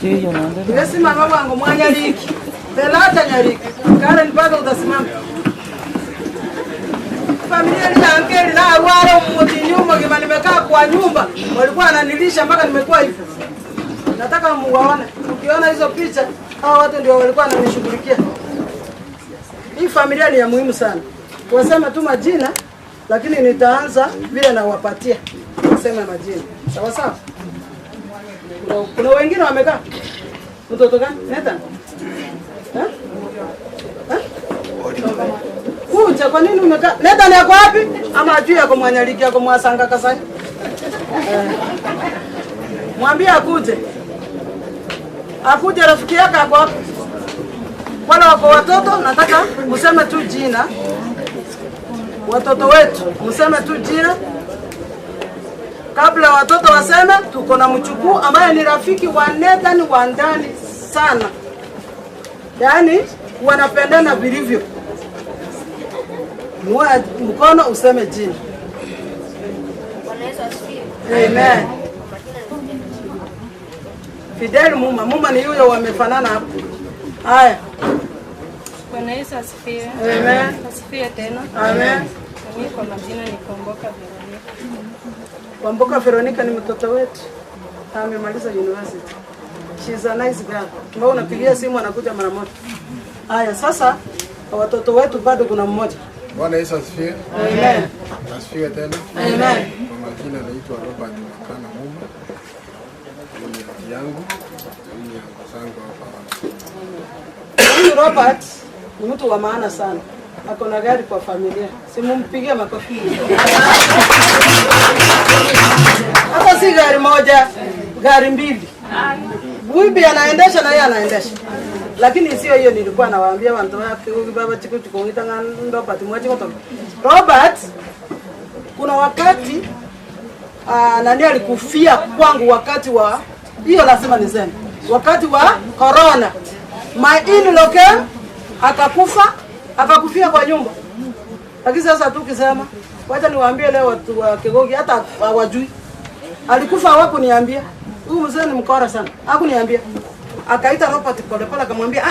Ndio. Nimesimama wangu Mwanyaliki. Telata Nyaliki. Karen mpaka utasimama. Familia ni ankeli na wale mtinyumo kama nimekaa kwa nyumba walikuwa wananilisha mpaka nimekuwa hivyo. Nataka muwaone. Ukiona hizo picha hao watu ndio walikuwa wananishughulikia. Hii familia ni ya muhimu sana. Wasema tu majina lakini nitaanza vile nawapatia. Wasema majina. Sawa sawa? Kuna wengine wamekaa. Mtoto gani? Nathan. Eh? Eh? Kuja kwa nini umekaa? Nathan yako wapi? Ama ajui yako Mwanyaliki yako Mwasanga Kasai. Mwambie akuje. Akuje rafiki yake ako wapi? Wala wako watoto nataka useme tu jina. Watoto wetu mseme tu jina. Kabla watoto waseme, tuko na mchukuu ambaye ni rafiki wa Nathan wa ndani sana. Yaani wanapendana vilivyo. Mkono useme jina. Amen. Fidel Muma, Muma ni yule wamefanana hapo. Haya. Bwana Yesu asifiwe. Amen. Asifiwe tena. Amen. Mimi kwa majina ni Kwamboka Veronica. Kwamboka Veronica ni mtoto wetu. Amemaliza university. She's a nice girl. Mbona unapigia simu anakuja mara moja. Haya, sasa watoto wetu bado kuna mmoja. Bwana Yesu asifiwe. Amen. Asifiwe tena. Amen. Kwa majina naitwa Robert Makana Muma. Ni rafiki yangu, ni zangu hapa. Huyu Robert ni mtu wa maana sana. Ako na gari kwa familia. Simumpigie makofi. Hata si gari moja, gari mbili. Bibi anaendesha na yeye anaendesha. Lakini sio hiyo nilikuwa nawaambia watu wake huyu baba chiku chikuita Robert mwachi kutoka. Robert kuna wakati nani alikufia kwangu wakati wa hiyo lazima niseme. Wakati wa corona. My in-law came akakufa, akakufia kwa nyumba. Lakini sasa tukisema, wacha niwaambie leo watu wa Kegogi hata hawajui. Alikufa hawakuniambia. Huyu mzee ni mkora sana. Hakuniambia. Akaita Robert pole pole akamwambia,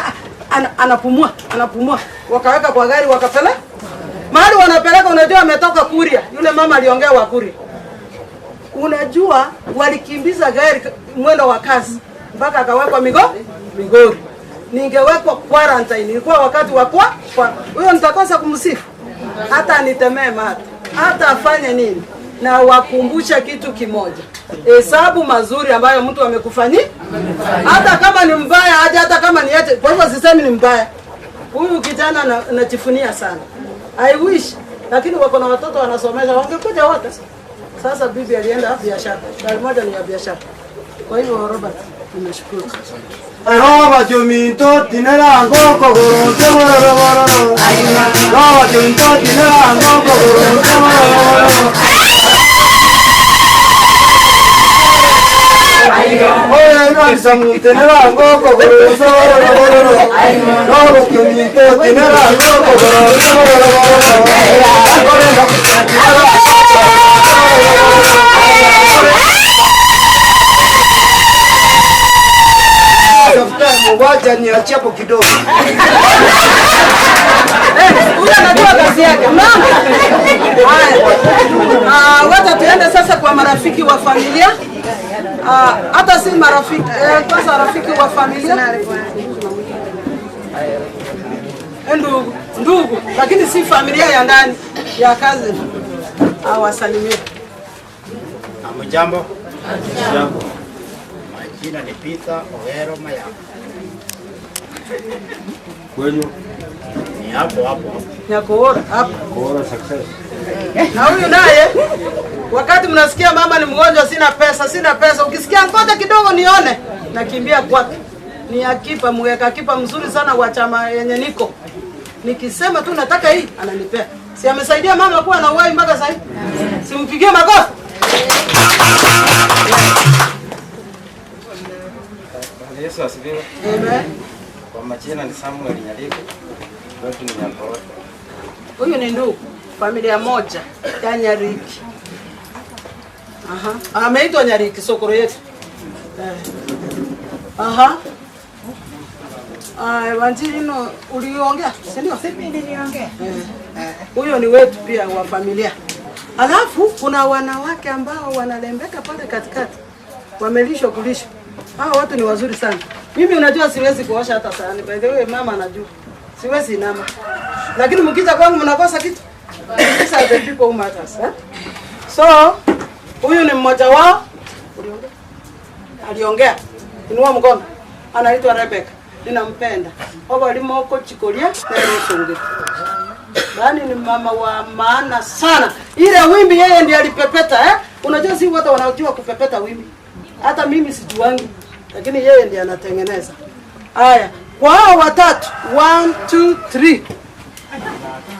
anapumua, anapumua. Wakaweka kwa gari wakapeleka. Mahali wanapeleka unajua ametoka Kuria. Yule mama aliongea wa Kuria. Unajua walikimbiza gari mwendo wa kasi mpaka akawekwa Migori. Ningewekwa quarantine, ilikuwa wakati wa kwa huyo nitakosa kumsifu. Hata nitemee mate, hata afanye nini. Na wakumbusha kitu kimoja. Hesabu mazuri ambayo mtu amekufanyia. Hata kama ni mbaya, hata kama ni aje. Kwa hivyo sisemi ni mbaya. Huyu kijana najifunia sana. I wish, lakini wako na watoto wanasomesha, wangekuja wote. Sasa bibi alienda biashara. Gari moja ni ya biashara. Kwa hivyo Robert, nimeshukuru. Roba juminto tinera ngoko goronte bororo. Roba juminto tinera ngoko goronte bororo. Oye no samuntenera ngoko goronte bororo. Roba juminto tinera ngoko goronte bororo. Wacha niachie hapo kidogo. Huyu anajua kazi yake. Mama. Haya. Wacha tuende sasa kwa marafiki wa familia. Hata si marafiki, kwanza rafiki wa familia. Ndugu, lakini si familia ya ndani, ya kazi. Awasalimie. Hamjambo? Jambo. Majina ni Peter Ogero Maya. Kwenyu ni hapo hapo. Nyakoora hapo. Koora success. Na huyu naye wakati mnasikia mama ni mgonjwa, sina pesa, sina pesa, ukisikia ngoja kidogo nione, nakimbia kwake. Ni akipa, mweka akipa mzuri sana wa chama yenye niko. Nikisema tu nataka hii, ananipea. Si amesaidia mama kuwa na uhai mpaka sasa hivi? Simpigie makofi. Bwana Yesu asifiwe. Amen. Kwa majina ni Samuel Nyaliku. Kwetu ni Nyankoro. Huyu ni ndugu, familia moja ya Nyariki. Aha. Ameitwa Nyariki sokoro yetu. Aha. Ah, Wanjirino uliongea, si ndio? Mimi niliongea. Huyo ni wetu pia wa familia. Alafu kuna wanawake ambao wanalembeka pale katikati. Wamelishwa kulisha. Hao watu ni wazuri sana. Mimi unajua siwezi kuosha hata sahani. By the way mama anajua. Siwezi inama. Lakini mkija kwangu mnakosa kitu. These are the people who matters, eh? So, huyu ni mmoja wao. Uliongea? Aliongea. Inua mkono. Anaitwa Rebecca. Ninampenda. Oba limoko chikolia na yesunge. Bani ni mama wa maana sana. Ile wimbi yeye ndiye alipepeta, eh? Unajua si watu wanaojua kupepeta wimbi. Hata mimi sijuangi, lakini yeye ndiye anatengeneza. Haya, kwa hao watatu, 1 2 3.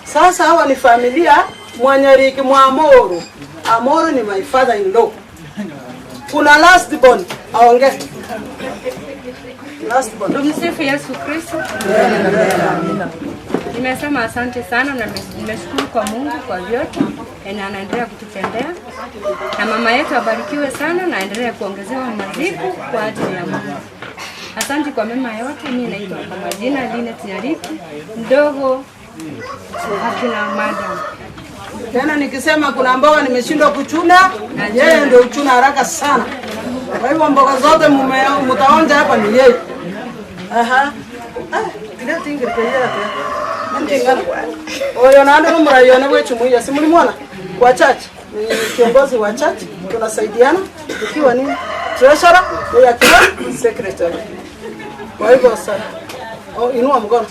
Sasa hawa ni familia Mwanyariki mwa Amoro. Amoro ni my father in law. Kuna last born aongee. Last born. Tumsifu Yesu Kristo. Nimesema asante sana na nimeshukuru kwa Mungu kwa vyote na anaendelea kututendea. Na mama yetu abarikiwe sana na aendelee kuongezewa maziku kwa ajili ya Mungu. Asante kwa mema yote. Mimi naitwa kwa majina Linet Nyariki, mdogo akina madam. Tena nikisema kuna mboga nimeshindwa kuchuna, yeye ndio uchuna haraka sana. Kwa hivyo mboga zote mtaonja hapa ni yeye. Aha. Ah, tira tingi pia. Ndingana. Oyo na ndo mraiona wetu muya, si mlimwona? Kwa church. Ni kiongozi wa church, tunasaidiana tukiwa ni treasurer, yeye akiwa secretary. Kwa hivyo sasa, oh, inua mkono.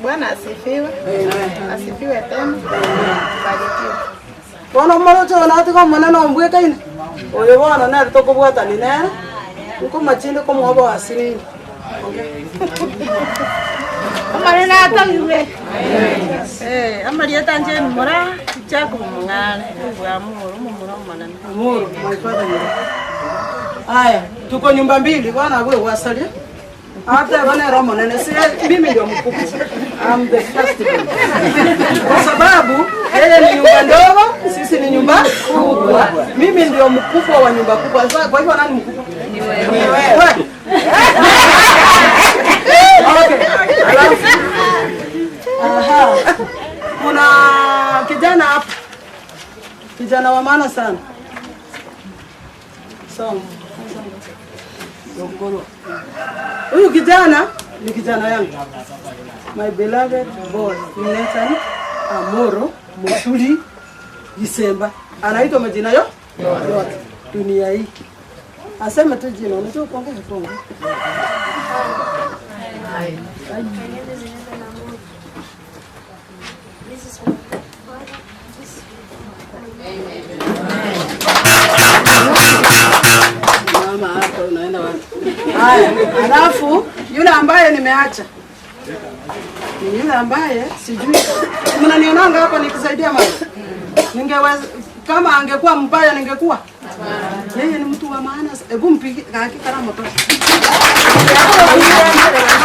Bwana asifiwe. Asifiwe tena. Barikiwe. Bwana mmoja na maneno mbweka ine. Oyo bwana na tokobwata ni nene. Uko machinde ko mwobo asini. Amarena atagirwe. Amarieta nje mura chako mungale bwa muru mumura manana. Muru my father. Aya, tuko nyumba mbili bwana wewe wasalia. Hata bwana Romo nene si mimi ndio mkubwa. I'm the first one. Kwa sababu yeye ni nyumba ndogo, sisi ni nyumba kubwa. Mimi ndio mkubwa wa nyumba kubwa. Kwa hivyo nani mkubwa? Ni wewe. Okay. Alafu. Aha. Kuna kijana hapa. Kijana wa maana sana. So, huyu kijana ni kijana yangu. My beloved boy, Nathan Amoro Mutuli Gisemba. Anaitwa majina yo? Yote. Dunia hii. Aseme tu jina, unajua kuongea Kikongo. Mama hapo unaenda wapi? Haya, alafu yule ambaye nimeacha ni yule ambaye sijui. Mnanionanga hapa nikisaidia mama. Ningeweza kama angekuwa mbaya ningekuwa. Yeye ni mtu wa maana. Hebu mpige kaki karamu tu.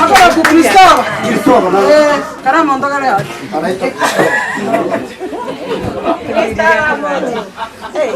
Akora ku Kristofa. Kristofa. Karamu ndo kale. Anaitwa Kristofa. Eh.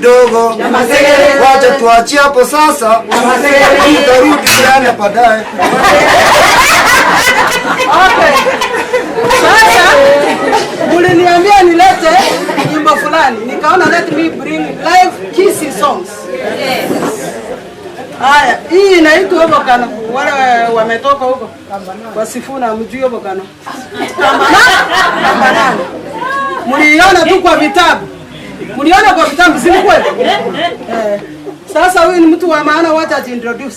kidogo. Wacha tuachie hapo sasa, tutarudi tena baadaye. Okay. Sasa uliniambia nilete nyimbo fulani, nikaona let me bring live Kisii songs. Haya, hii inaitwa Obokano. Wale wametoka huko wasifuna mjui Obokano. Kambanani. Mliiona tu kwa vitabu. Mliona kwa vitabu, si kweli? Sasa huyu ni mtu wa maana, wacha ajiintroduce.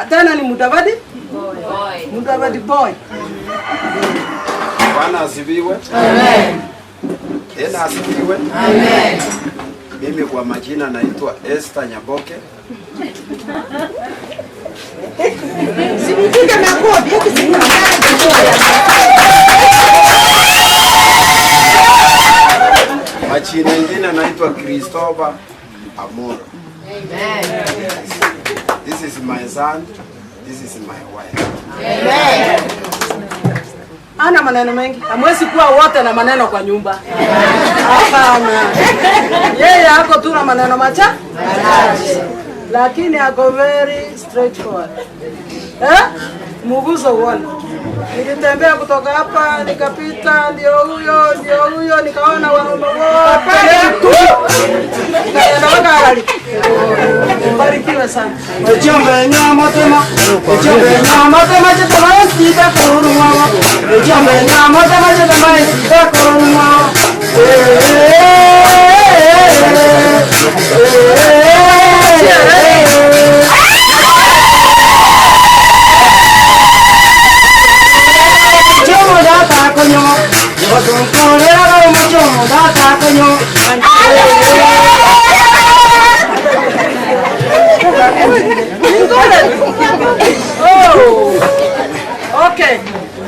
Tena ni Mudavadi? Boy. Mudavadi boy. Bwana asifiwe. Amen. Tena asifiwe. Amen. Mimi kwa majina naitwa Esther Nyaboke. Simupige makofi, eti Majina mengine naitwa Christopher Amoro. Amen. This is my son, this is my wife. Amen. Ana maneno mengi. Hamwezi kuwa wote na maneno kwa nyumba. Hapana. Yeye ako tu na maneno machache. Lakini ako very straightforward. Muguso uone. Nilitembea kutoka hapa nikapita, ndio huyo, nikaona wanaume wote. Nikaenda wakali. Barikiwe sana. Echombe nyama tema, echombe nyama tema chema sita kuruma. Echombe nyama tema chema sita kuruma. Oh. Okay.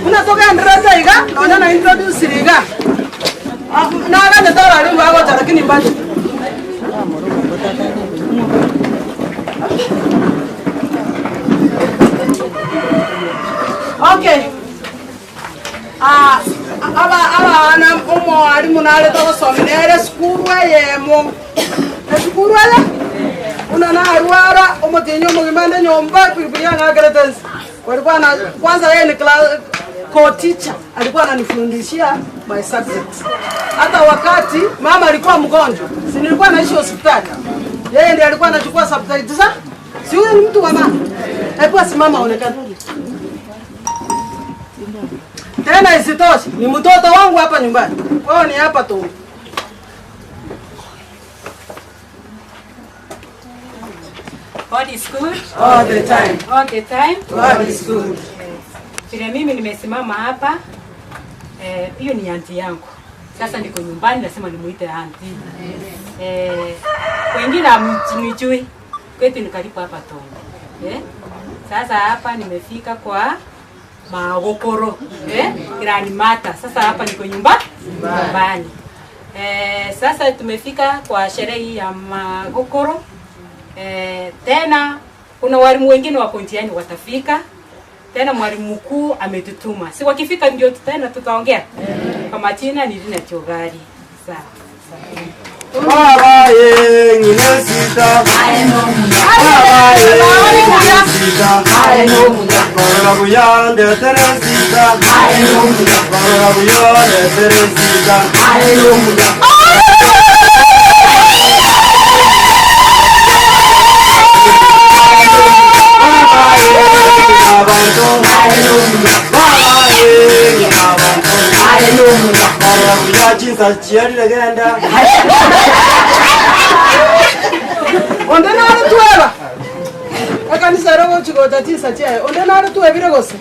Unatoka ndreza iga naona na introduce iga. Na aga ndara ali mbago lakini mbali. Okay. Aba ana omo ali munale togosomera esukuru eyemo. Esukuru aya una na arwara omotenyo omogimande nyomba pilipili yangakeretensi. Walikuwa na kwanza yeye ni co-teacher, alikuwa ananifundishia my subjects. Hata wakati mama alikuwa mgonjwa, si nilikuwa naishi hospitali. Yeye ndiye alikuwa anachukua subjects za. Si huyo ni mtu wa mama. Hebu asimama aonekane. Tena isitoshe, ni mtoto wangu hapa nyumbani. Kwao ni hapa tu. God is good. All the time. All the time. God is good. Vile mimi nimesimama hapa, hiyo ni auntie yangu. Sasa niko nyumbani nasema nimuite auntie. Wengine hamnijui. Kwetu ni karibu hapa Tongo. Sasa hapa nimefika kwa Magokoro, grandmother. Sasa hapa niko nyumbani. Sasa tumefika kwa sherehe ya Magokoro. Tena kuna walimu wengine wako njiani watafika. Tena mwalimu mkuu ametutuma. Si wakifika ndio tena tutaongea. Kwa majina ni Lina Chogari. Sawa. Baba ye ngine sita. Baba ye ngine sita. Baba buyande teresita. Baba buyande teresita. Onde naro tueba. Ekanisa rogo chigota chinsa chae. Onde naro tuebire gose.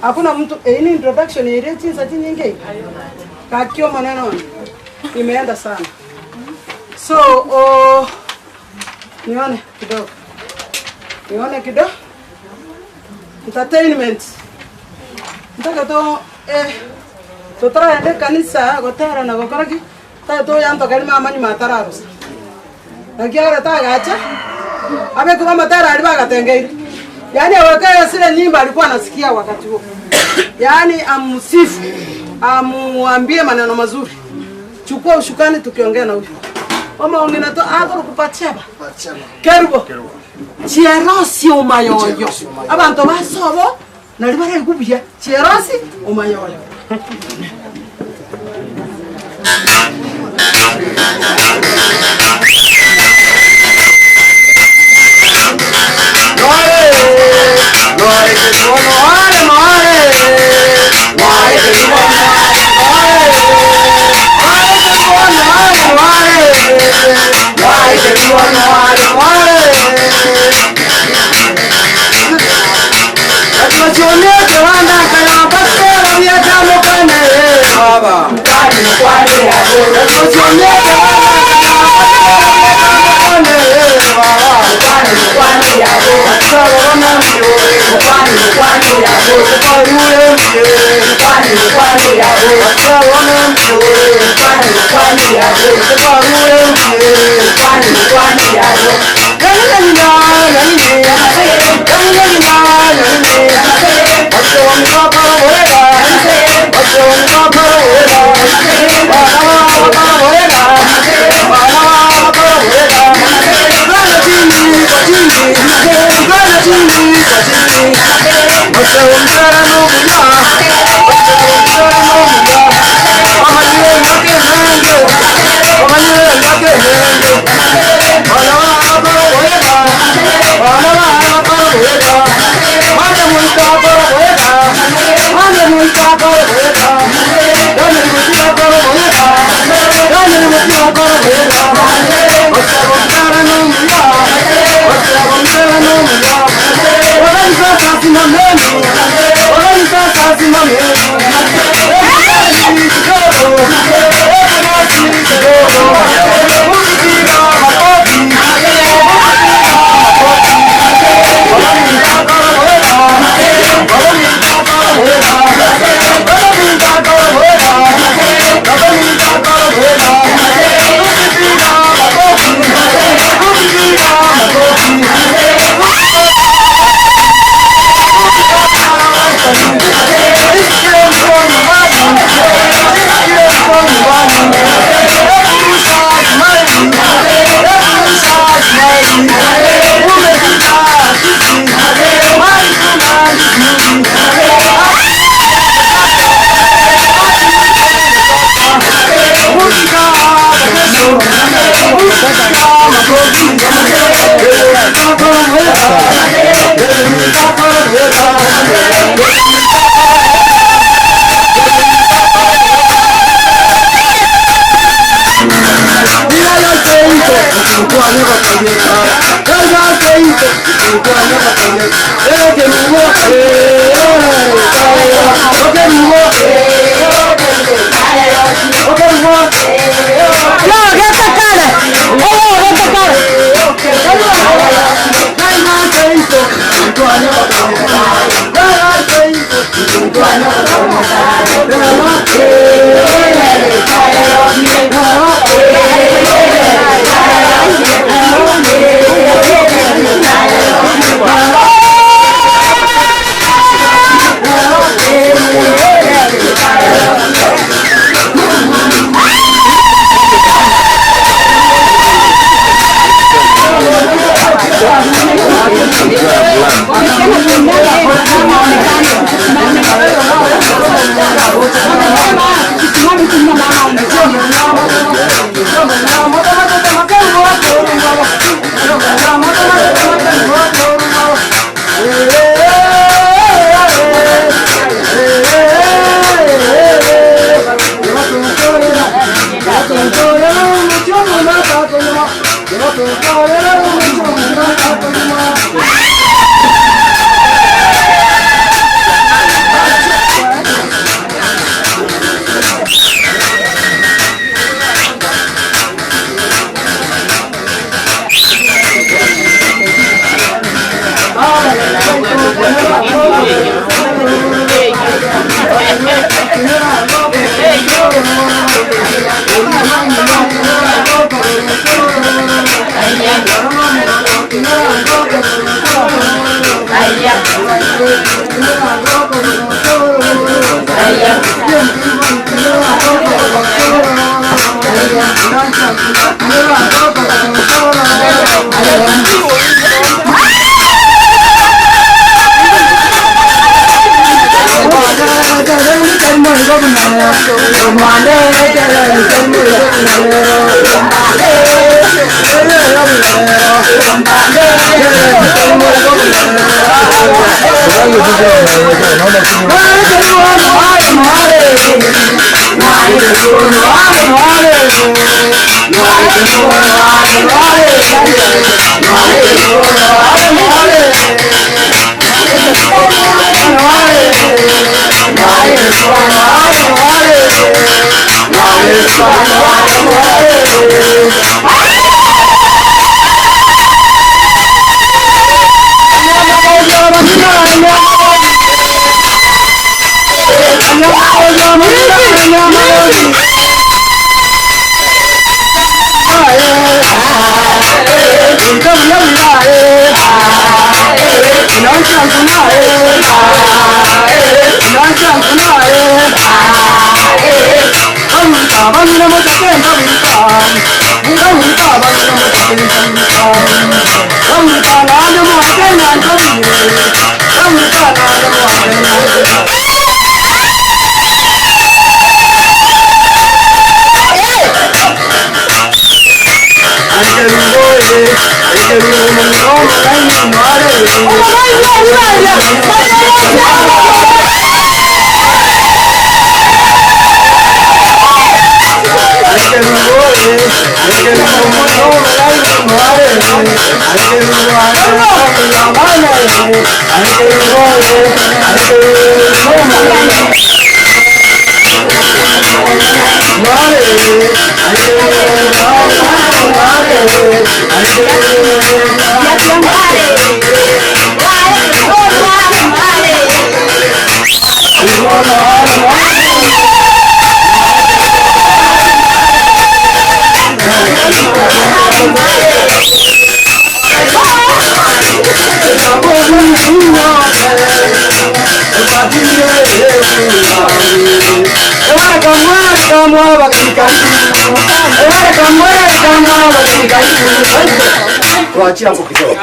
Hakuna mtu ini introduction ile chinsa chinyingi. Kakio maneno imeenda sana. So nione kidogo. Nione kidogo. Entertainment. Nataka to totara ende kanisa gotera na gokoragi ta to yanto kali mama ni matara rusa. Nakiara ta gacha abe kwa matara ali bagatengeire. Yaani awakaye sile nyimba alikuwa anasikia wakati huo. Yaani amsifu, amuambie maneno mazuri. Chukua ushukani tukiongea na huyu. Omaongena to agoro kupacheba. Kerubo. Chierosi omayoyo. Abantu basobo nali bari kubya. Chierosi omayoyo. Hey, Tuachie hapo kidogo.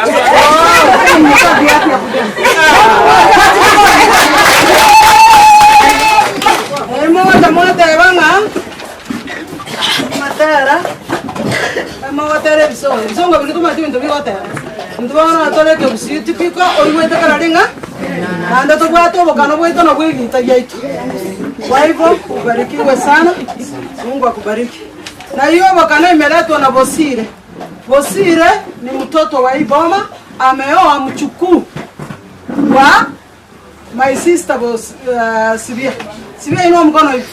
Kwa hivyo ubarikiwe sana, Mungu akubariki. Na hiyo wakana imeletwa na Bosire. Bosire ni mtoto wa Iboma, ameoa mchukuu wa my sister Sibia. Sibia inua mkono hivi.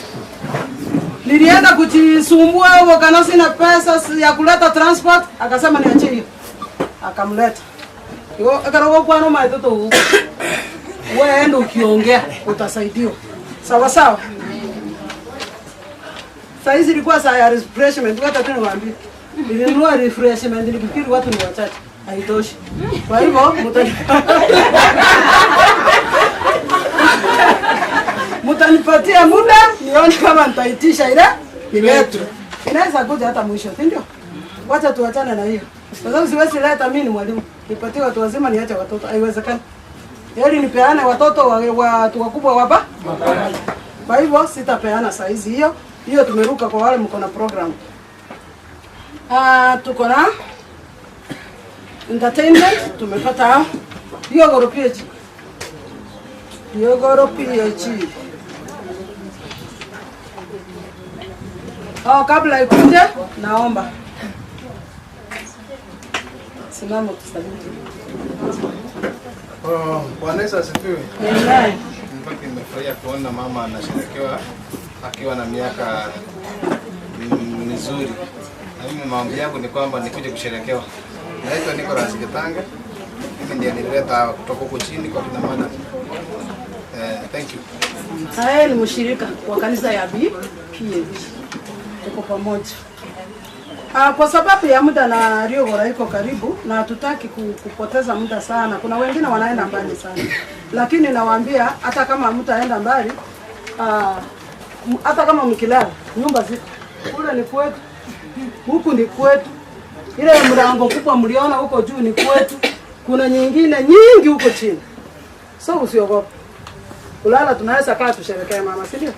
Nilienda kujisumbua wakana, sina pesa ya kuleta transport, akasema niachie hiyo. Akamleta. Hiyo akarogo kwa no mtoto huko. Wewe enda ukiongea utasaidiwa. Sawa sawa. Saa hizi ilikuwa saa ya refreshment, hata tu niwaambie. Nilinunua refreshment nilifikiri watu ni wachache. Haitoshi. Kwa hivyo mtanipatia muda nione kama nitaitisha ile iletwe. Inaweza kuja hata mwisho, si ndio? Wacha tuachane na hiyo. Kwa sababu siwezi leta mimi ni mwalimu. Nipatie watu wazima niache watoto. Haiwezekani. Heri nipeane watoto watu wakubwa wapa. Kwa hivyo sitapeana saizi hiyo. Hiyo tumeruka kwa wale mko na program. Tuko na entertainment tumepata Diogoro PH. Diogoro PH. Oh, kabla ikuje naomba simama tusalimie. Oh, Bwana Yesu asifiwe. Amen. Mpaka nimefurahia kuona mama anasherekewa akiwa na miaka mizuri. Na mimi maombi yangu ni kwamba nikuje kusherekewa. Naitwa Nicholas Gitanga. Mimi ndiye nilileta kutoka huko chini kwa kina mama. Thank you. Haya ni mshirika wa kanisa ya BPH. Tuko pamoja. Kwa sababu ya muda na Riogora iko karibu na hatutaki kupoteza muda sana. Kuna wengine wanaenda mbali sana. Lakini nawaambia hata kama mtaenda mbali, hata kama mkilala, nyumba ziko. Kule ni kwetu. Huku ni kwetu. Ile mlango kubwa mliona huko juu ni kwetu. Kuna nyingine nyingi huko chini. So usiogope. Kulala tunaweza kaa tusherekee mama, si ndio?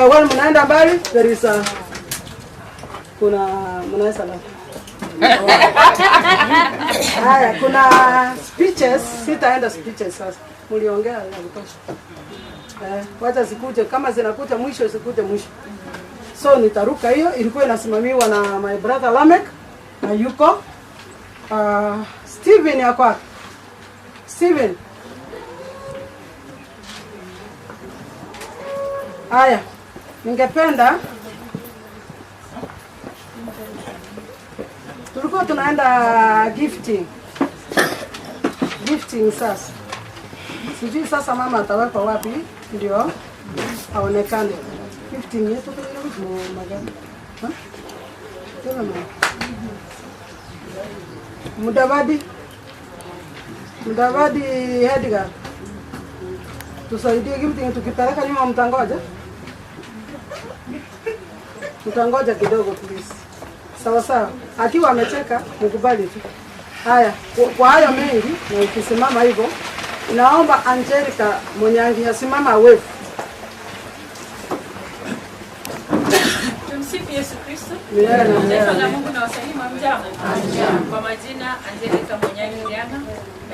Wale mnaenda mbali, there is a Kuna mnaweza la. Haya, kuna speeches, sitaenda speeches sasa. Mliongea ya kutosha. Wacha zikuje, kama zinakuja mwisho zikuje mwisho. So nitaruka hiyo, ilikuwa inasimamiwa na my brother Lamek na yuko Steven yako wapi? Steven. Haya, ningependa tulikuwa tunaenda gifting. Gifting sasa. Sijui sasa mama atawekwa wapi ndio aonekane. Gifting yetu kwa magari. Ha? Tena mama. Mudavadi. Mudavadi Edgar. Tusaidie gifting tukipeleka nyuma mtangoja. Mtangoja kidogo please. Sawa sawa. Akiwa amecheka mkubali tu. Haya, kwa hayo mengi na ukisimama hivyo, naomba Angelica Munyangi asimama wave. Tumsifu Yesu Kristo. Milele. Na Mungu na wasalimu hamjambo. Kwa majina Angelica Munyangi Rianga.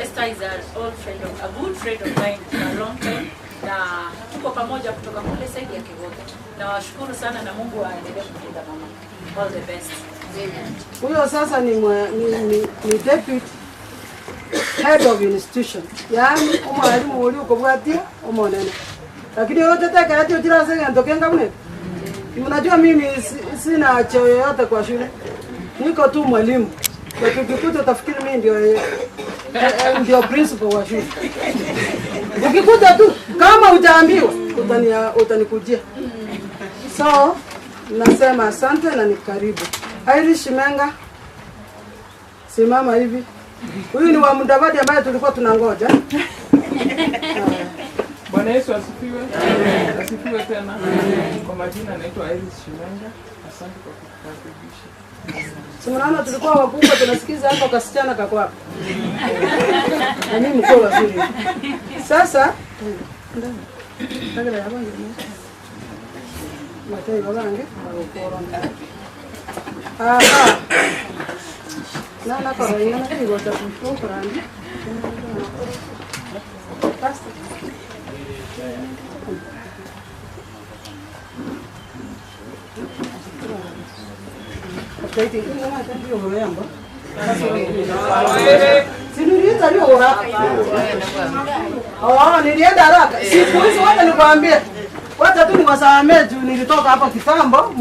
Esther is an old friend of, a good friend of mine for a long time. Na tuko pamoja kutoka kule side ya Kigoma. Nawashukuru sana na Mungu aendelee kulinda mama. All the best. Huyo sasa ni deputy head of institution. Yaani umwalimu uli ukobwatia umonene. Lakini yote taka ati ujira senga ndokenga mne. Mnajua mimi sina cheo yoyote kwa shule. Niko tu mwalimu. Kwa tukikuta utafikiri mimi ndio principal wa shule. Ukikuta tu kama hujaambiwa utanikujia. So nasema asante na ni karibu. Irish Menga, simama hivi. Huyu ni wa Mudavadi ambaye tulikuwa tunangoja. Bwana Yesu asifiwe. Asifiwe tena. Kwa majina naitwa Iris Shimenga. Asante kwa kutukaribisha. Si mnaona tulikuwa wakubwa tunasikiza hapa kasichana kako hapa. Na mimi mko wazuri. Sasa Matei babange ah na na kwa hiyo na kigo cha kukorandi. Basta. Oh, nilienda haraka. Siku hizi wacha nikwambie. Wacha tu niwasamee juu nilitoka hapa kitambo,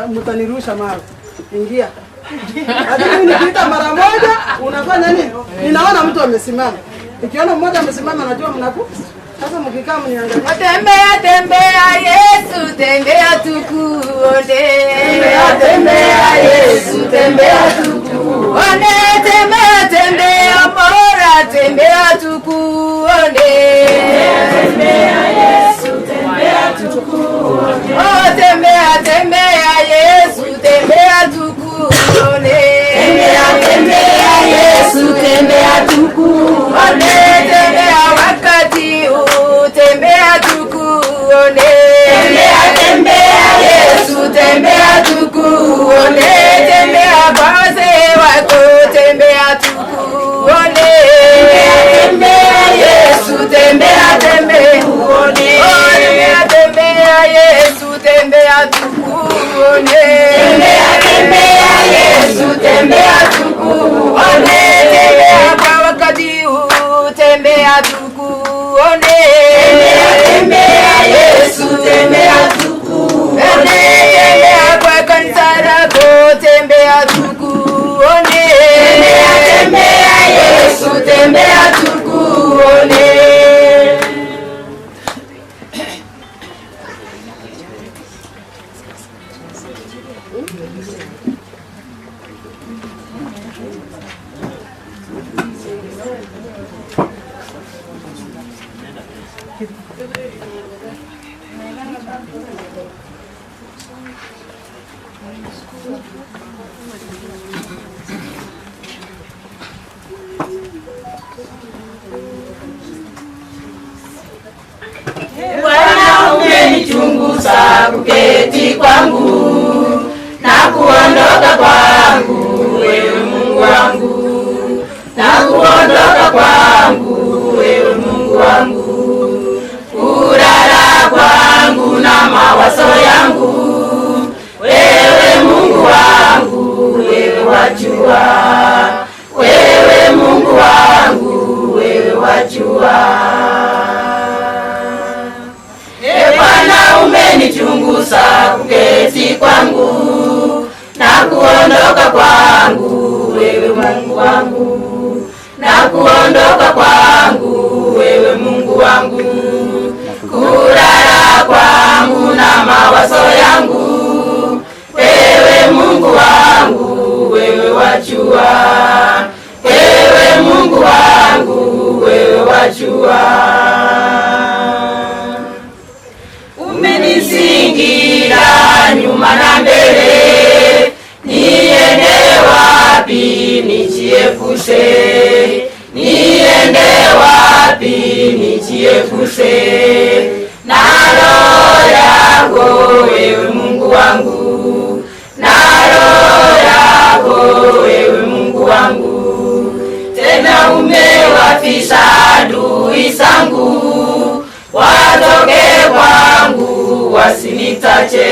mtanirusha mara. Ingia. Lakini nikiita mara moja unafanya nini? Ninaona mtu amesimama. Nikiona mmoja amesimama najua mnaku. Sasa mkikaa mniangalie. Tembea tembea Yesu, tembea tukuone. Tembea tembea Yesu, tembea tukuone. Tembea tembea bora, tembea tukuone. Tembea Yesu, tembea tukuone. Oh, tembea tembea Yesu, tembea tukuone. Tembea tembea Yesu, tembea tukuone. Tembea wakati huu, tembea tukuone. Tembea tembea Yesu, tembea tukuone. Tembea wazee wako, tembea tukuone. Tembea Yesu, tembea tembea tukuone. Oh, tembea tembea Yesu, tembea tukuone. Tembea tembea Yesu, tembea tukuone. Tembea kwa wakati huu, tembea tukuone. Tembea tembea Yesu, tembea tukuone. Tembea kwa kanisa lako, tembea tukuone. Tembea tembea Yesu, tembea tukuone. Bwana umenichunguza kuketi kwangu na kuondoka kwangu wewe Mungu wangu, na kuondoka kwangu wewe Mungu wangu, kulala kwangu na mawazo yangu, wewe Mungu wangu, wewe wajua, wewe Mungu wangu, wewe wajua. E Bwana, umenichunguza kuketi kwangu na kuondoka kwangu, wewe Mungu wangu, na kuondoka kwangu, wewe Mungu wangu, kulala kwangu na mawazo yangu, wewe Mungu wangu, wewe wajua, wewe Mungu wangu, wewe wajua. Umenizingira nyuma na mbele, niende wapi nijiepushe? Niende wapi nijiepushe na roho yako wewe Mungu wangu, na roho yako wewe Mungu wangu. Tena umewafisha adui zangu, watoke kwangu wasinitache,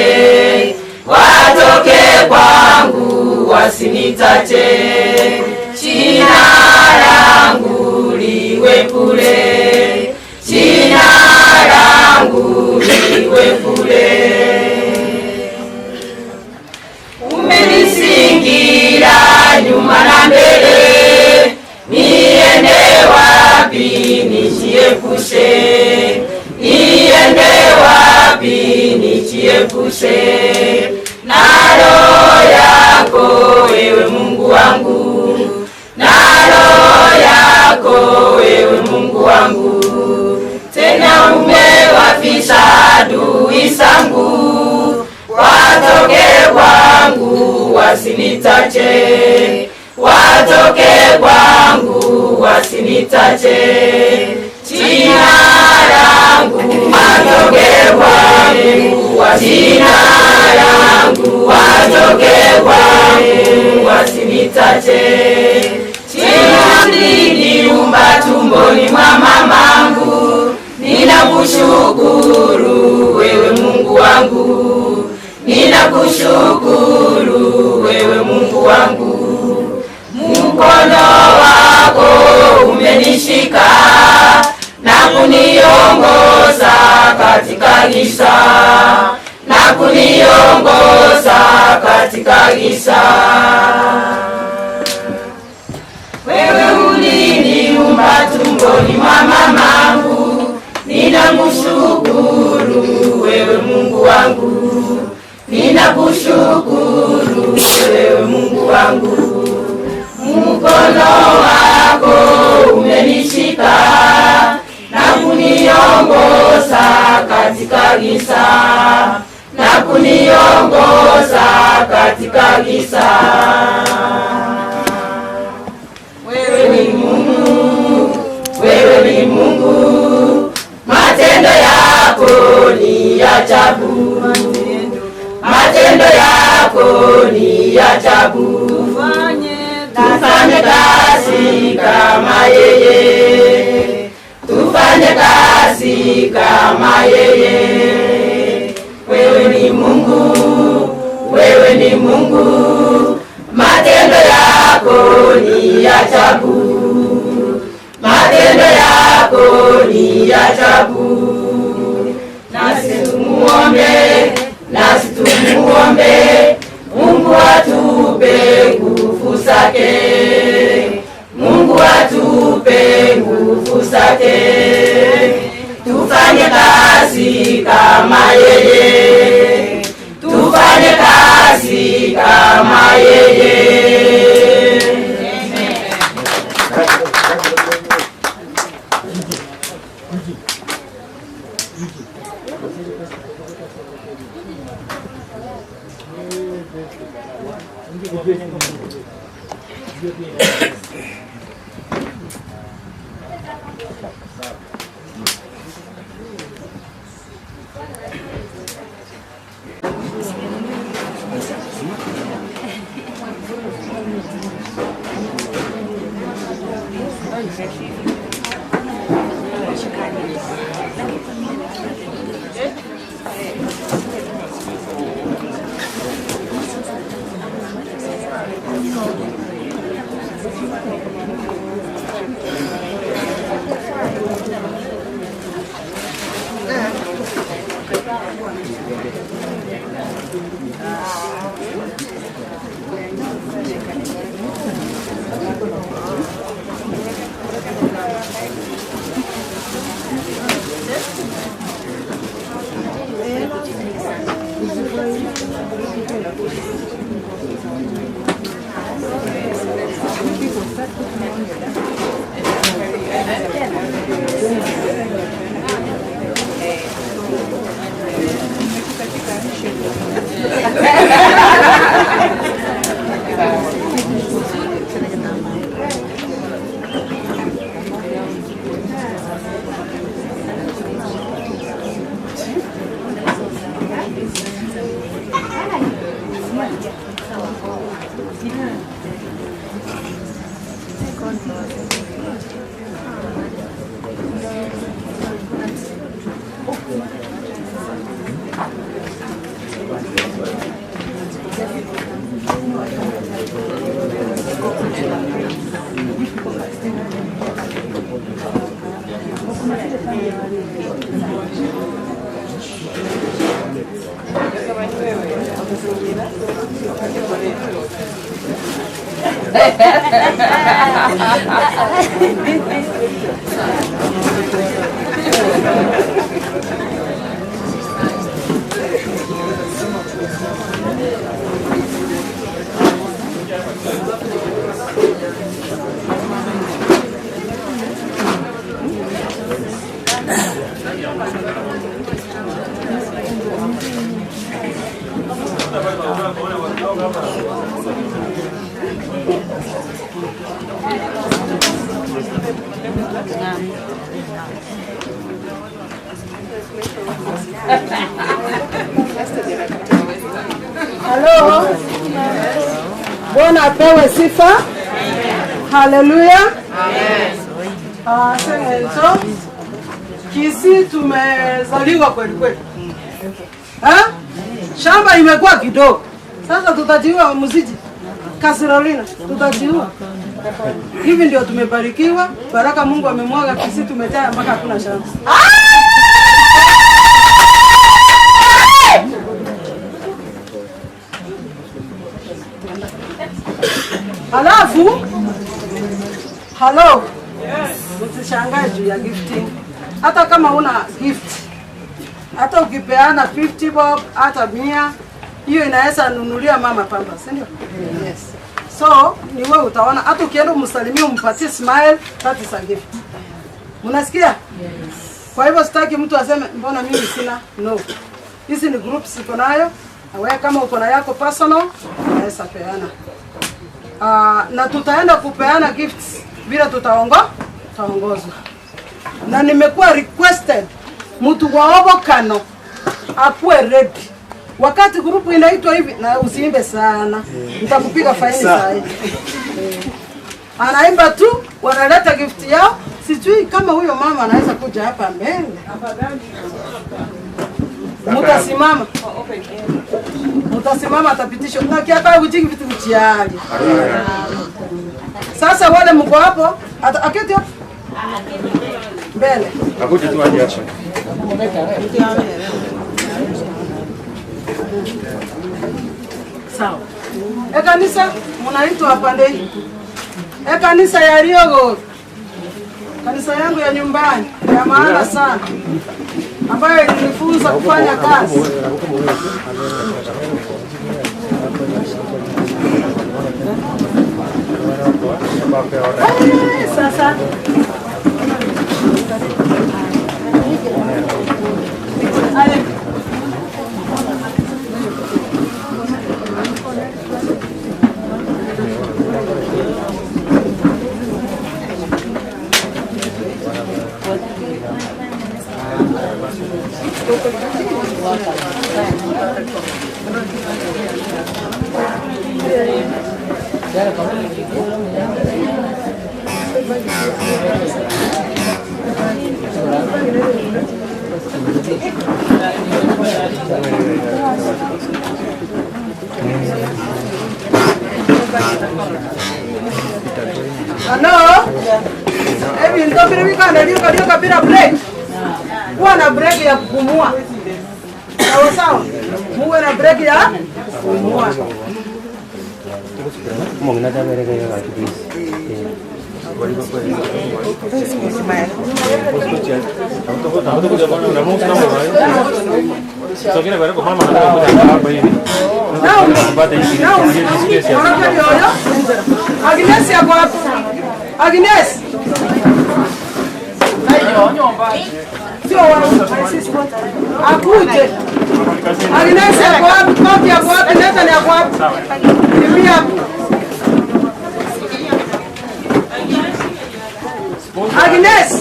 watoke kwangu wasinitache. Jina langu liwe kule, jina langu liwe kule. Umenizingira nyuma na mbele, niende wapi nijiepushe? Niende wapi nijiepushe na roho yako wewe Mungu wangu, na roho yako wewe Mungu wangu. Tena umewafisha adui zangu, watoke kwangu wasinitache, watoke kwangu wasinitache. Jina langu watoke kwangu, jina langu watoke kwangu wasinitache. Jina niliumba tumboni mwa mamangu, ninakushukuru wewe Mungu wangu, ninakushukuru wewe Mungu wangu. Mkono wako umenishika na kuniongoza katika giza, na kuniongoza katika giza. Wewe uliniumba tumboni mwa mamangu, ninakushukuru wewe Mungu wangu, ninakushukuru wewe Mungu wangu. Mkono wako umenishika na kuniongoza katika giza, na kuniongoza katika giza. Wewe ni Mungu, wewe ni Mungu, matendo yako ni ajabu, matendo yako ni ajabu. Tufanye kazi kama yeye, tufanye kazi kama yeye. Wewe ni Mungu, wewe ni Mungu, matendo yako ni ajabu, matendo yako ni ajabu. Nasi tumuombe, nasi tumuombe Mungu atupe nguvu zake, Mungu atupe nguvu zake. Tufanye kazi kama yeye, tufanye kazi kama yeye. Halo. Bwana apewe sifa. Haleluya. Amen. So Kisii tumezaliwa kweli kweli. Ha? Shamba imekuwa kidogo. Sasa tutajiua muziji. Kasirolina tutajiua. Hivi ndio tumebarikiwa, baraka Mungu amemwaga Kisii tumejaa mpaka hakuna shamba. Halafu, hello. Yes. Usishangae juu ya gifting. Hata kama una gift, hata ukipeana 50 bob, hata 100, hiyo inaweza nunulia mama pamba, si ndio? Yes. So, ni wewe utaona hata ukienda umsalimie umpatie smile, that is a gift. Unasikia? Yes. Kwa hivyo sitaki mtu aseme mbona mimi sina. No. Hizi ni groups uko nayo. Na wewe kama uko na yako personal, unaweza peana. Na tutaenda kupeana gifts bila tutaongozwa. Na nimekuwa requested mtu wa Obokano akuwe ready. Wakati grupu inaitwa hivi na usiimbe sana. Nitakupiga faini saa hii. Anaimba tu, wanaleta gift yao. Sijui kama huyo mama anaweza kuja hapa mbele. Mutasimama. Mutasimama atapitishwa. Na kiata ujingi vitu mchiali. Sasa wale mko hapo, aketi hapo. Mbele. Akuje tu aje hapa. Sawa. Ekanisa mnaitwa hapa ndei. Ekanisa ya Riogo. Kanisa yangu ya nyumbani ya maana sana, ambayo ilinifunza kufanya kazi. Sasa Hello? Hebu ndio vile wika ndio ndio bila break. Kuwa na break ya kupumua. Sawa sawa. Muwe na break ya kupumua. Agnes yako wapi? Agnes. Sio akuje. Agnes yako wapi? Kofi yako wapi? Nathan yako wapi? Kimbia hapo. Agnes.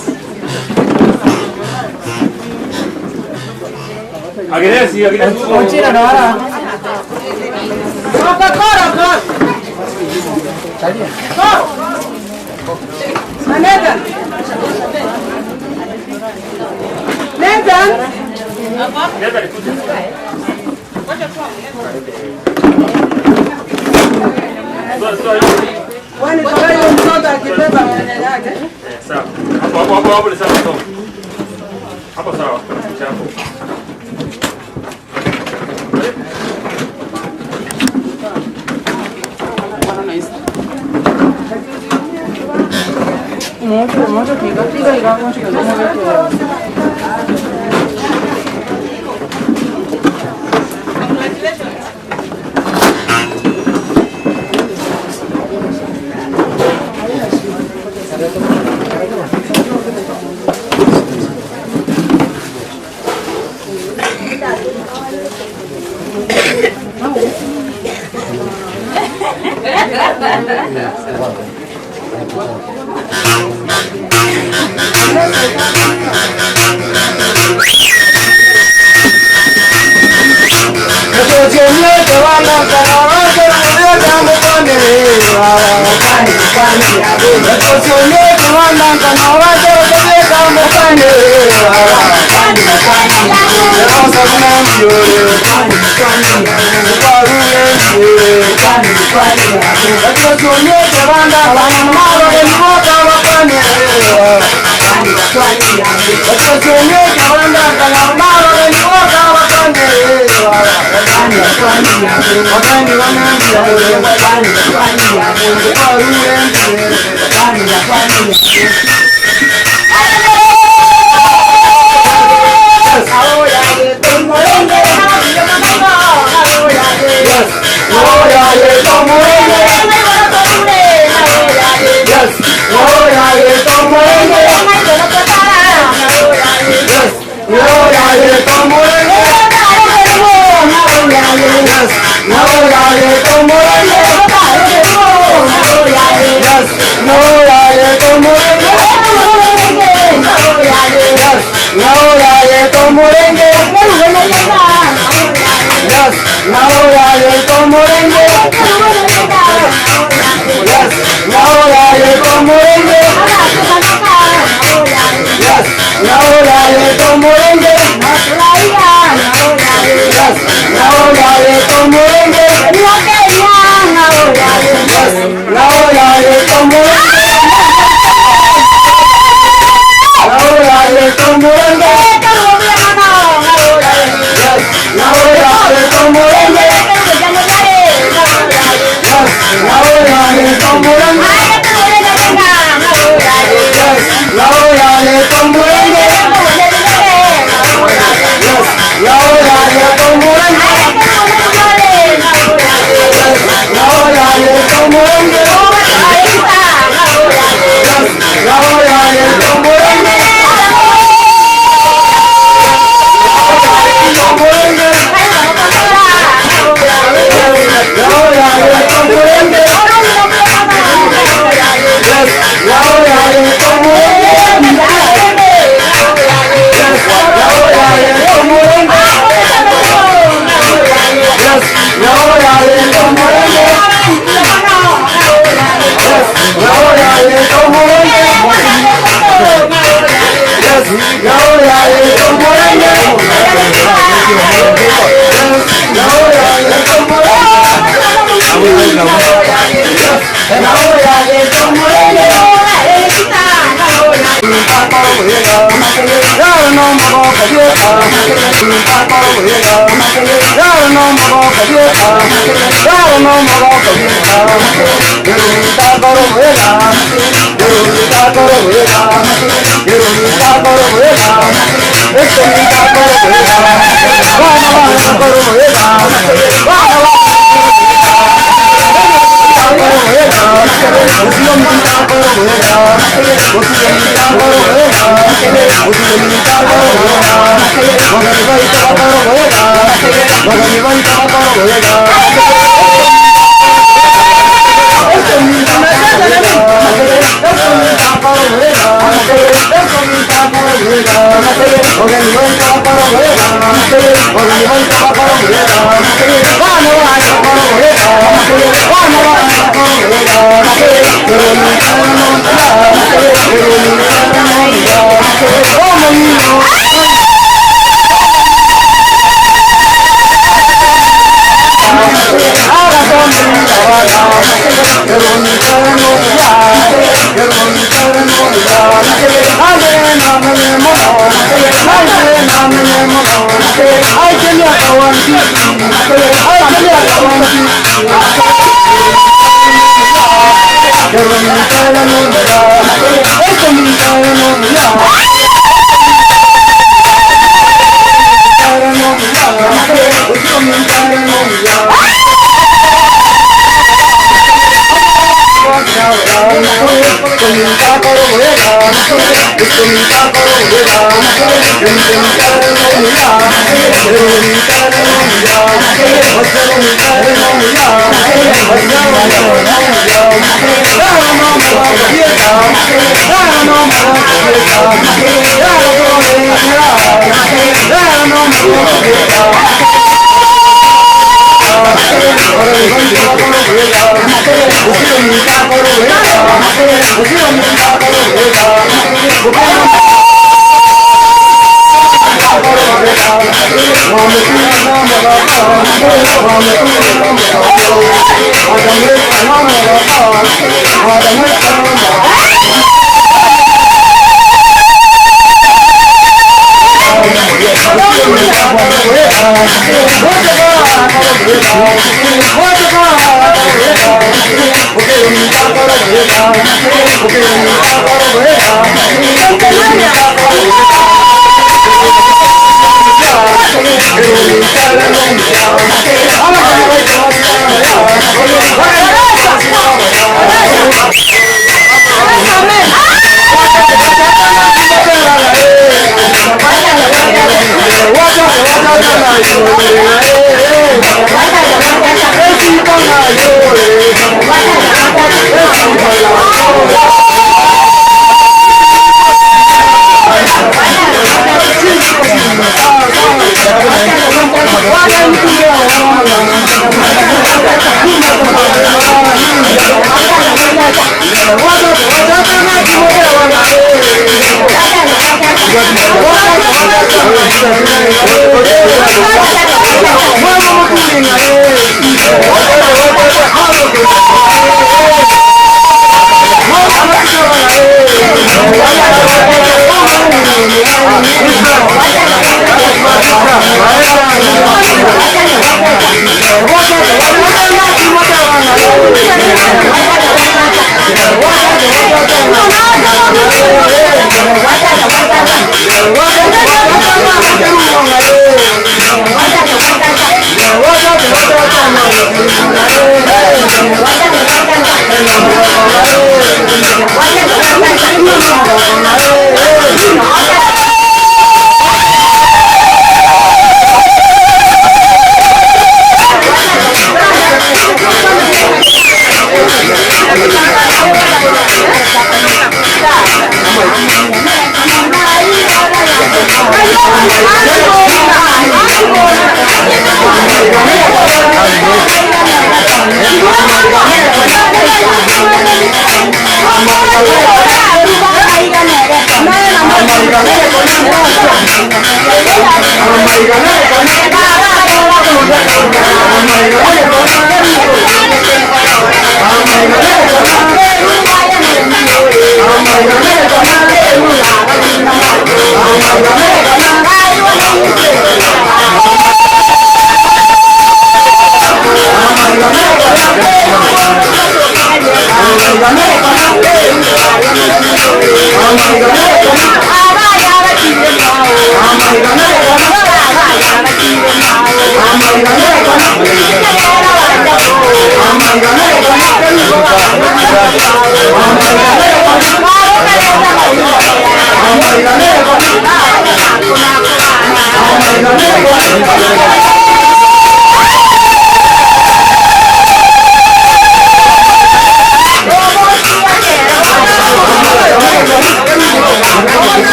Agnes, Agnes. Ochira na wala. Coca-Cola kwa. Nathan. Nathan. Nathan kuja. Wani toka mtoto akibeba yake. Sawa. Hapo hapo hapo hapo ni sawa sawa. Hapo sawa. Hapo.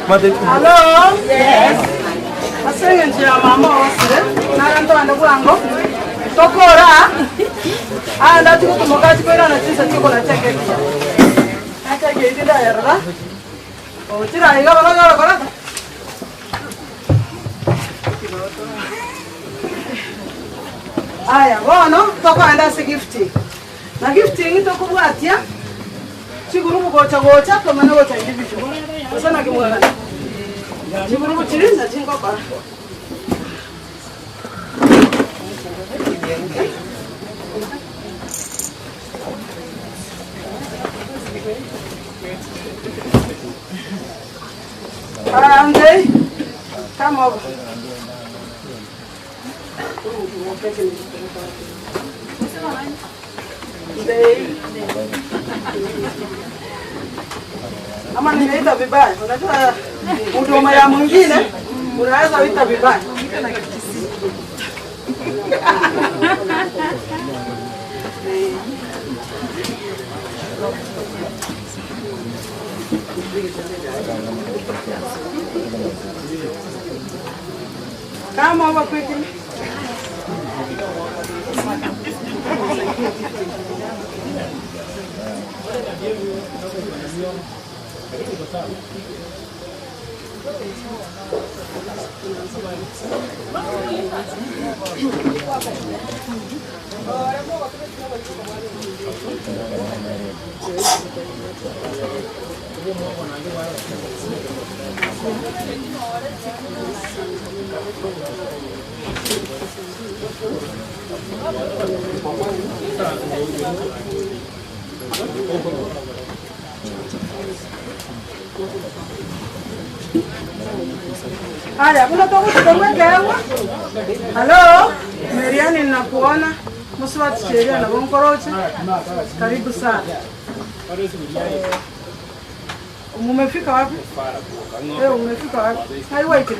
Hello? Yes. Asengenje mama osire naranto bwango tokora anda tikutumoka tikwera na tisa tiko na cheketia acheke ndida yarra ochira iga bana kora aya bono tokoenda se gifting na gifting tokubwatia chigurubu gocha gocha tomana gocha individual osana kimwana chigurubu chirinza chingokora Andre, come over. Ama nimeita vibaya. Unajua huduma ya mwingine unaweza kuita vibaya. Come over quickly. Haya, kuna toka kutoka hewa. Hello, Mariani ninakuona. Muswati sheria na Bonkoroche. Karibu sana. Mumefika wapi? Umefika wapi? Haiwaiki.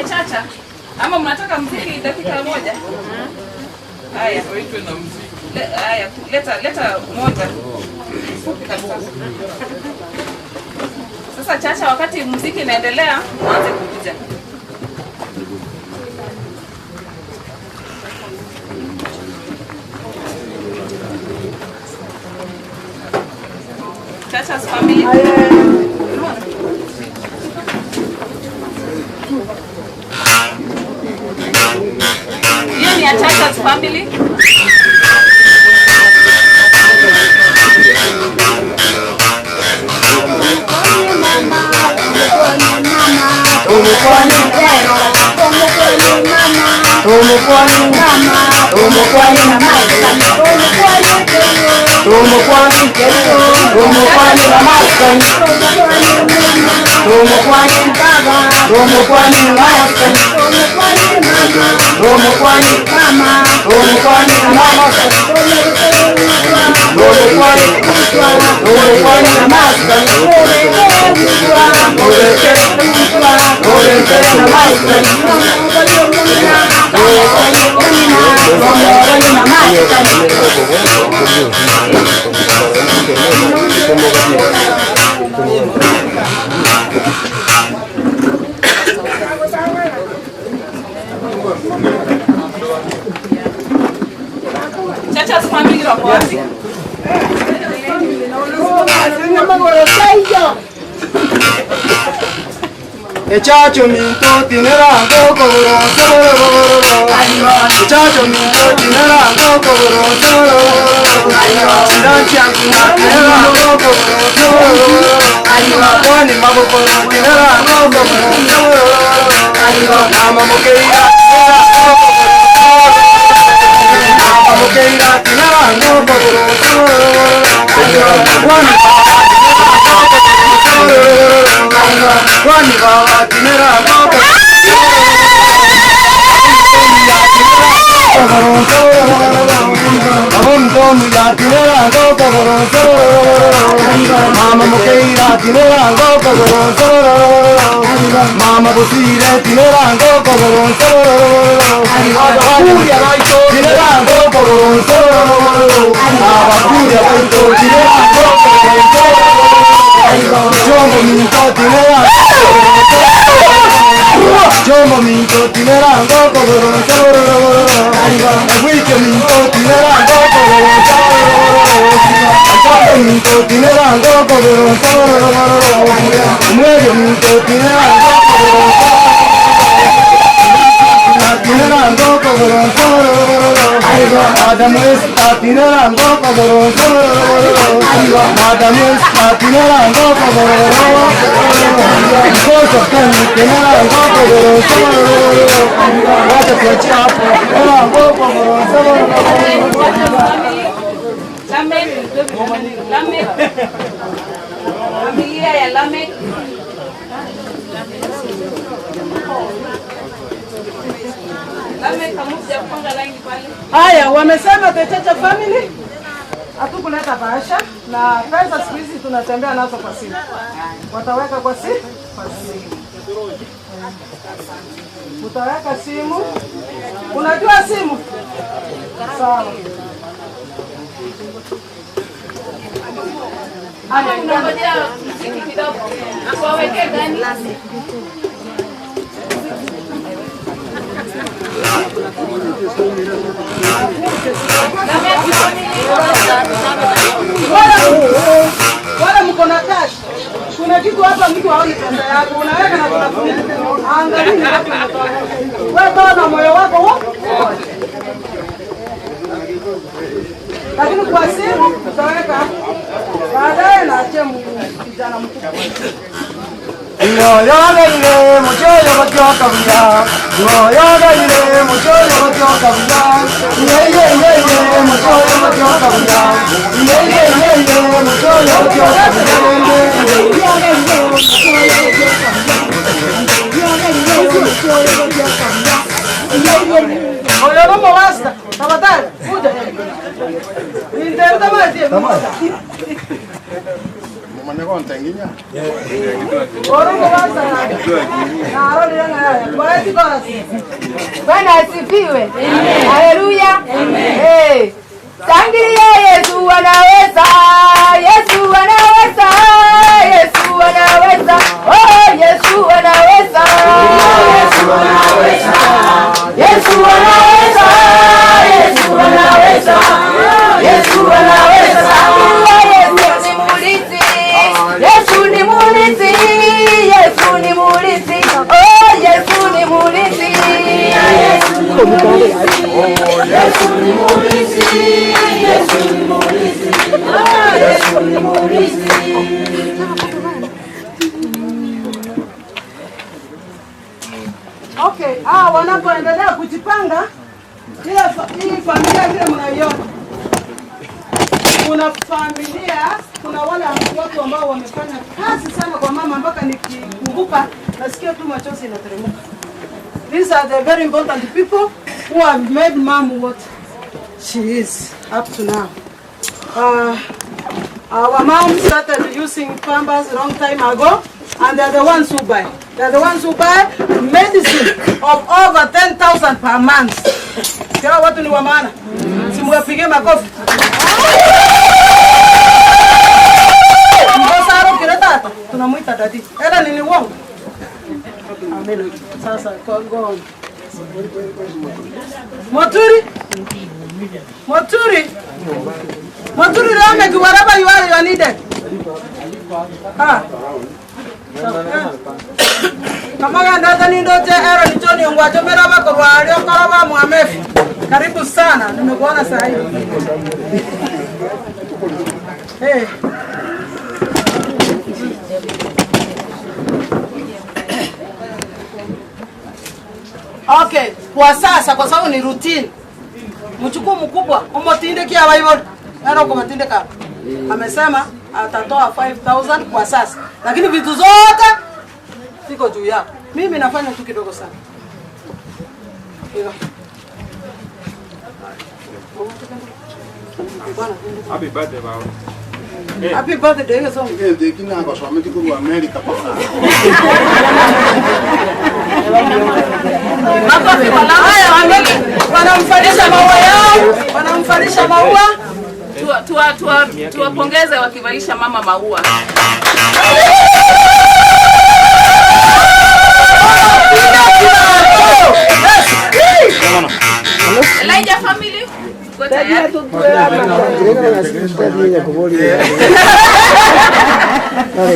Chacha, ama mnataka muziki dakika moja? Haya. Haya, leta moja. Fupi kabisa. Sasa Chacha, wakati muziki inaendelea, mwanze kukuja. Chacha's family. ya Chacha's family. Chacha's family wako wapi? Echacho minto tinera gokoro soro. Echacho minto tinera gokoro soro. Dancha tinera gokoro soro. Kwani magokoro tinera gokoro soro. Mama mokeira tinera gokoro soro. Mama mokeira tinera gokoro soro. Kwani Kwani baba tinera gokoro. Mama mokeira tinera gokoro soro. Mama bosire tinera gokoro soro. Abakuria baito tinera gokoro soro. Abakuria baito tinera gokoro soro. Chomo minto tinera Chomo minto tinera gokoro soro. Ewiche minto tinera gokoro soro. Chomo minto tinera gokoro soro. Mueyo minto tinera gokoro soro. Tinera gokoro soro. Adam esta tinera gokoro soro. Adam esta tinera gokoro soro. Koso ken tinera gokoro soro. Wacha tuachie hapo. Tinera gokoro soro. Lamek, Lamek. Familia ya Lamek. Lamek hamuja kupanga line pale. Haya, wamesema the Chacha family hatukuleta bahasha na pesa siku hizi tunatembea nazo kwa simu. Wataweka kwa simu? Kwa simu. Utaweka simu. Unajua simu? Sawa. Ama unangojea muziki kidogo. Waweke gani? Wala mko na cash. Kuna kitu hapa mtu haoni pesa yako. Unaweka na tunafunika. Angalia ni wapi umetoa. Wewe toa na moyo wako wote. Lakini kwa simu utaweka baadaye na achia kijana mkubwa. Ngoyogaire muchoyo batyoka buya. Ngoyogaire muchoyo batyoka buya. Ye ye ye ye muchoyo batyoka buya. Ye ye ye ye muchoyo batyoka buya. Oyo mama wasta. Tafadhali kuja. Ndio maji. Bwana asifiwe. Haleluya. Eh. Shangilia Yesu anaweza. Yesu anaweza. Yesu anaweza. Oh, Yesu anaweza. Yesu anaweza. Yesu anaweza. Yesu anaweza. Yesu anaweza. Yesu ni mulinzi. Yesu ni mulinzi. Yesu ni mulinzi. Oh, Yesu ni mulinzi. Yesu ni mulinzi. Ni murithi. Okay, wanapoendelea kujipanga, hii familia vile mnaiona. Kuna familia, kuna wale watu ambao wamefanya kazi sana kwa mama mpaka nikikumbuka nasikia tu machozi inateremka. These are the very important people who have made mom what she is up to now. Our mom started using Pampers long time ago, and they're the ones who buy. They're the ones who buy medicine of over 10,000 per month. Kila watu ni wa maana. Simuwapige makofi. Mkosaro kile tata, tunamuita daddy. Ela nini uongo? Amen. Sasa go on. Moturi? Moturi? Moturi Ramek, wherever you are, you are needed. Kama ndata ni ndote era ni choni ngwacho mera bako rwalio karaba muamefu. Karibu sana, nimekuona saa hii. Hey. Okay, kwa sasa kwa sababu ni routine. Mchukuu mkubwa, umotinde kia Bible. Nani uko matinde ka? Amesema atatoa 5,000 kwa sasa. Lakini vitu zote siko juu yako. Mimi nafanya tu kidogo sana. Happy birthday baba. Happy birthday hiyo song. Ndio kina kwa sababu kwa America papa. Makofi kwa haya wanamfalisha maua yao, wanamfalisha maua. Tuwapongeze wakivalisha mama maua. Elijah family, go tayari.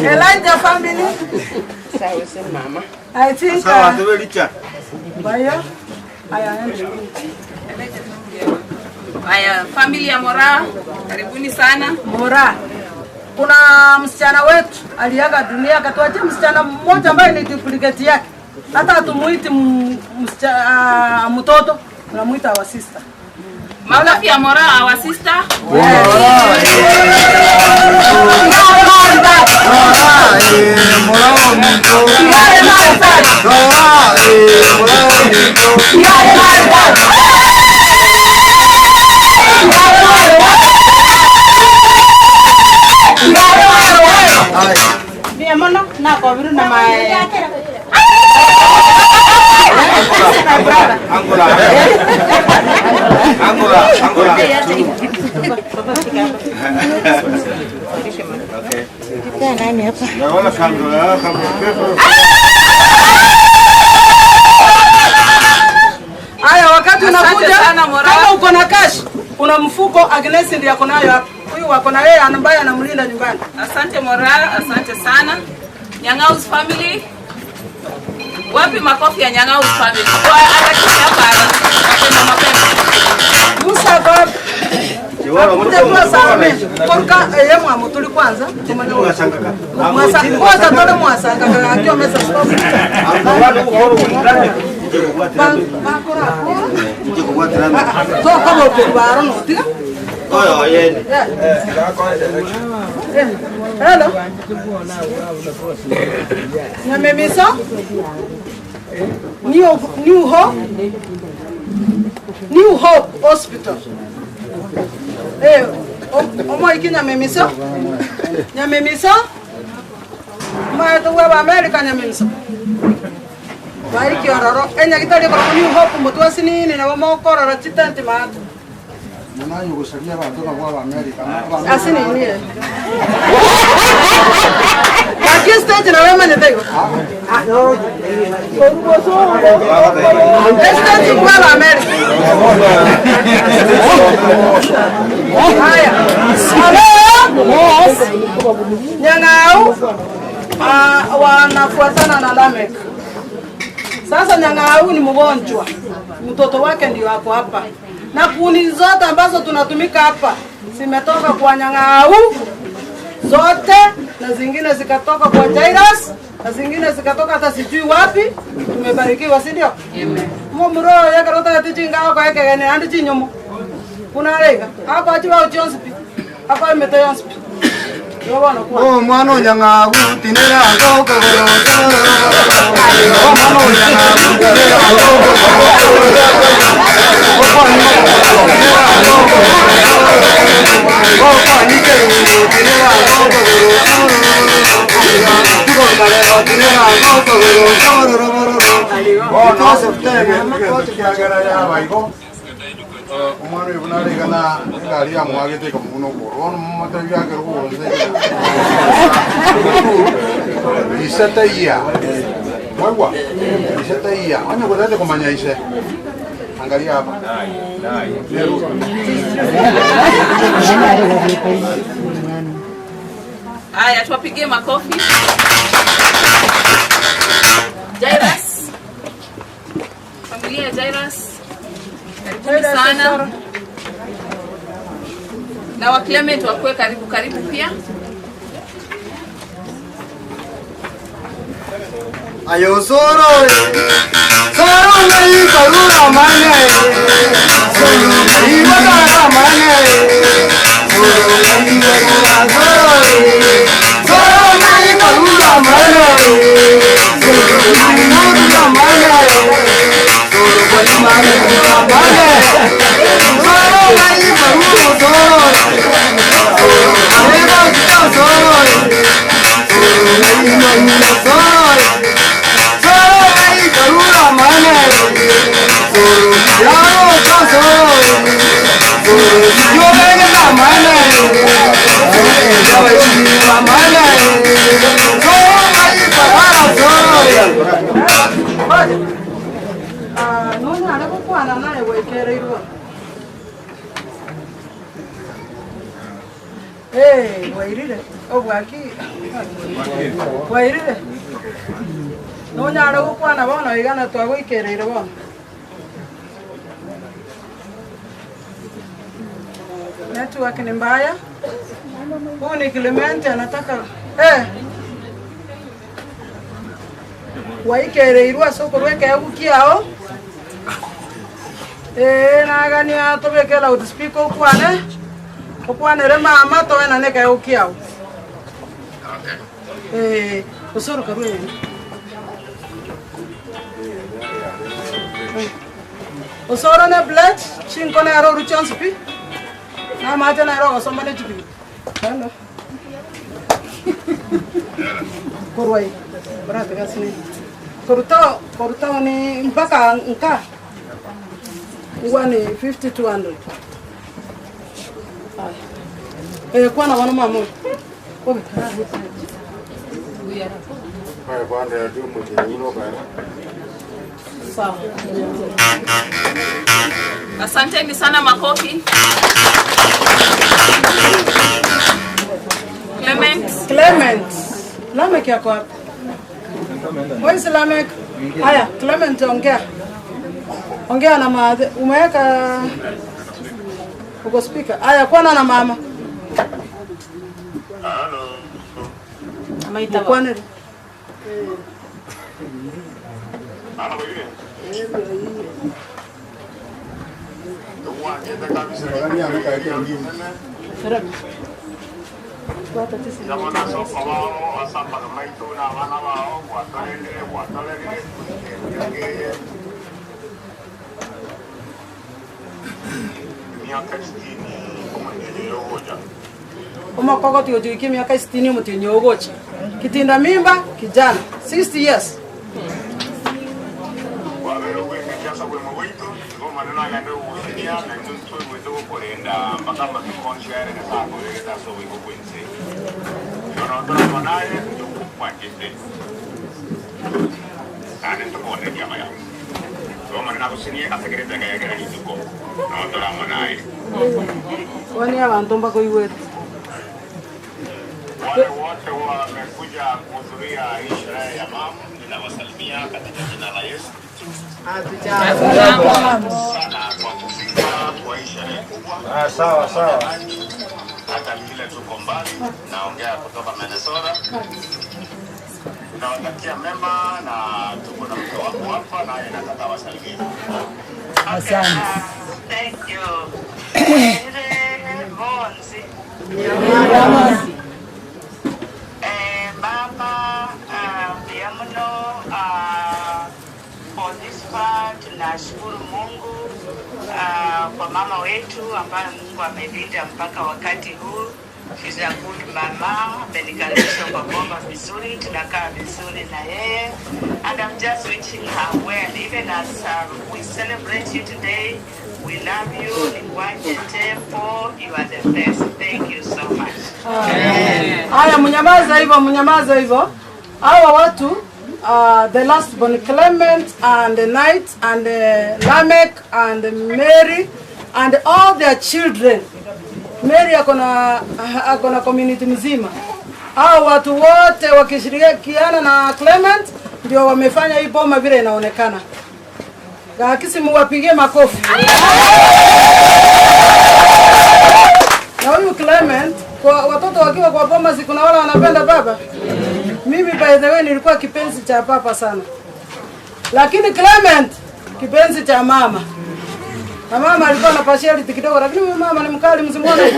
Elijah family. Mama. I think sawa tuwe Baya. Aya. Haya, family ya Mora, karibuni sana. Mora. Kuna msichana wetu aliaga dunia akatuachia msichana mmoja ambaye ni duplicate yake. Hata hatumuiti msichana mtoto, tunamuita our sister. Makofi ya Mora, our sister. Angola. Okay. Haya, wakati unakuja kama uko na cash, kuna mfuko Agnes ndiye ako nayo hapa. Huyu wako na yeye ambaye anamlinda nyumbani. Asante Mora, asante sana. Nyang'au's family. Wapi makofi ya Nyang'au's family? Kwa harakisha hapa mapema mapema. Musa bab. Kuja kwa salame. Korka yeye mutuli kwanza. Mwasa kwanza tole mwasa akio mesa stop. To kama ukubaro no tiga. Oyo yeye. Hello. Nyamemiso? New Hope? New Hope Hospital. Omo iki Nyamemiso? Nyamemiso? Ma to wa America Nyamemiso. Baiki ororo enya gitari ko New Hope mutwasi nini na bomokorora chitenti matu. Mwana yugosalia bantu kwa America. Asi nini? Lakini stage na wewe mwenyewe. Ah no. Stage kwa America. Haya. Hello. Nyang'au wanafuatana na Lamek. Sasa Nyang'au ni mgonjwa. Mtoto wake ndio hapo hapa. Na kuni zote ambazo tunatumika hapa zimetoka kwa Nyang'au na zingine zikatoka kwa Jairus na zingine zikatoka hata sijui wapi. Tumebarikiwa, si ndio? Mumuro yakarota gatichinga kwa yekegene andi chinyomo kunarega ako achiwa chonsipi ako imete yonsipi. Oh, mwana onyang'agu tinera ngoko oh, mwana onyang'agu tinera ngoko omwana oyo bunaregana engari yamwagete ikamuuna okoro bono momotebi akere ogoronse ise taiya mwaigwa ise taiya onye gotete komanya ise angalia hapa. Haya, tuwapigie makofi. Jairus, familia ya Jairus, karibuni sana. Na wa Clement wakuwe karibu karibu pia. Ayo soro soro ngai karura mane soro ngai wakara mane soro ngai wakara soro soro ngai karura mane soro ngai karura mane soro bali mane mane soro ngai karura soro soro ngai soro soro ngai soro Hey, wairire obwaki wairire nonyara gukwana bono igana twagwikereire bono. Network ni mbaya. Huyu ni Clement anataka waikereirwa soko rweke gukiao nagania tobeke loudspeaker ukwane ukwanere mama toena neke gukiao. Okay. Usoro karwe. Usoro ne blood chinko na ro ruchons pi. Na maje na ro soma ne jibi. Hello. Korwai. Brate gasini. Koruta koruta ni mpaka nka. Ngwani 5200. Kwa na wana mama. Obe. Asanteni sana, makofi. Clement. Clement. Lamek yako hapa. Where is Lamek? Haya, Clement ongea. Ongea na mama. Umeweka uko speaker. Haya, kwana na mama. Hello. Amaita kwana. Omakogoti ojuiki miaka 60 mutinyo ogochi. Kitinda mimba kijana 60 years. Wani abantu mbakoiwete. Wale wote wamekuja kuhudhuria hii sherehe ya mama, ninawasalimia katika jina la Yesu. Hatujambo sana kwa kufika kwa hii sherehe kubwa. Sawa sawa. Hata vile tuko mbali, Naongea kutoka Minnesota. Nawatakia mema na tuko na mke wangu hapa naye nataka wasalimie. Asante. Thank you. Bonzi. Baba, Biamuno, for this part, tunashukuru Mungu kwa mama wetu ambaye Mungu amelinda mpaka wakati huu. She's a good mama, amenikaribisha kwa bomba vizuri, tunakaa vizuri na yeye. And I'm just wishing her well, even as we celebrate you today. We love you, Ningwache Temple, you are the best. Thank you so much. Haya, mnyamaza hivyo, mnyamaza hivyo. Hawa watu the last born Clement and the Knight and Lamek and Mary and all their children. Mary akona community mzima. Hao watu wote wakishirikiana na Clement ndio wamefanya hii boma vile inaonekana. Lakini muwapigie makofi. Na huyu Clement, kwa watoto wakiwa kwa boma kuna wale wanapenda baba. Mimi by the way nilikuwa kipenzi cha papa sana. Lakini Clement kipenzi cha mama. Na mama alikuwa na partiality kidogo, lakini huyu mama ni mkali, msimuone.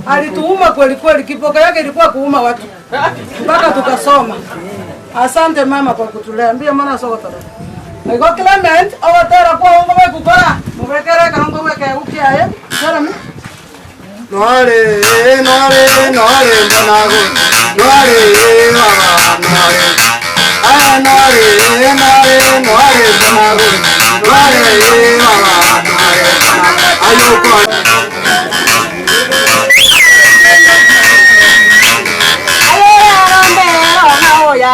Alituuma kweli kweli, kiboko yake ilikuwa kuuma watu. Mpaka tukasoma. Asante mama kwa kutulea. Mbia maana soko tata. Iko Clement awatera kwa ongo we kukora. Mubekere karongo we ke ukiaye. Sara mi. Noare noare noare bonago. Noare baba noare. Ah noare noare noare bonago. Noare baba noare. Ayoko.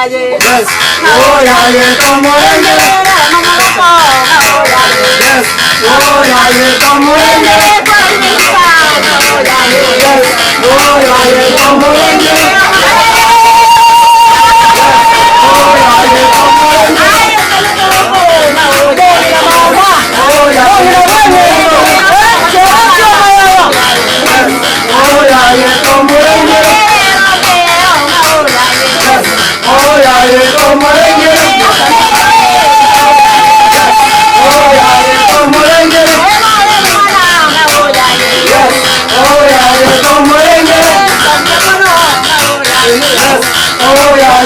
Yes. Oh yeah, yeah, come on. Yes. Oh yeah, yeah, come on. Yes. Oh yeah, yeah, come on. Oh yeah, yeah, come on. Oh yeah, oh yeah, yeah, come on. Oh yeah, yeah, come on. Oh yeah, yeah, come on. Oh yeah, yeah, come on. Oh yeah,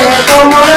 yeah, come on.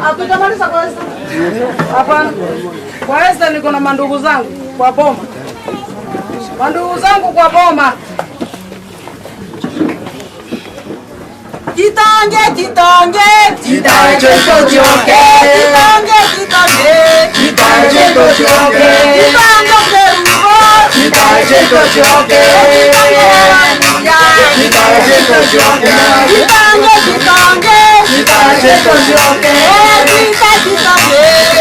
Hatutamaliza kwa Esther. Hapana. Kwa Esther niko na mandugu zangu kwa boma. Mandugu zangu kwa boma. Kitonge kitonge kitonge tochoke kitonge kitonge kitonge tochoke kitonge kerubo kitonge tochoke kitonge tochoke kitonge kitonge kitonge tochoke kitonge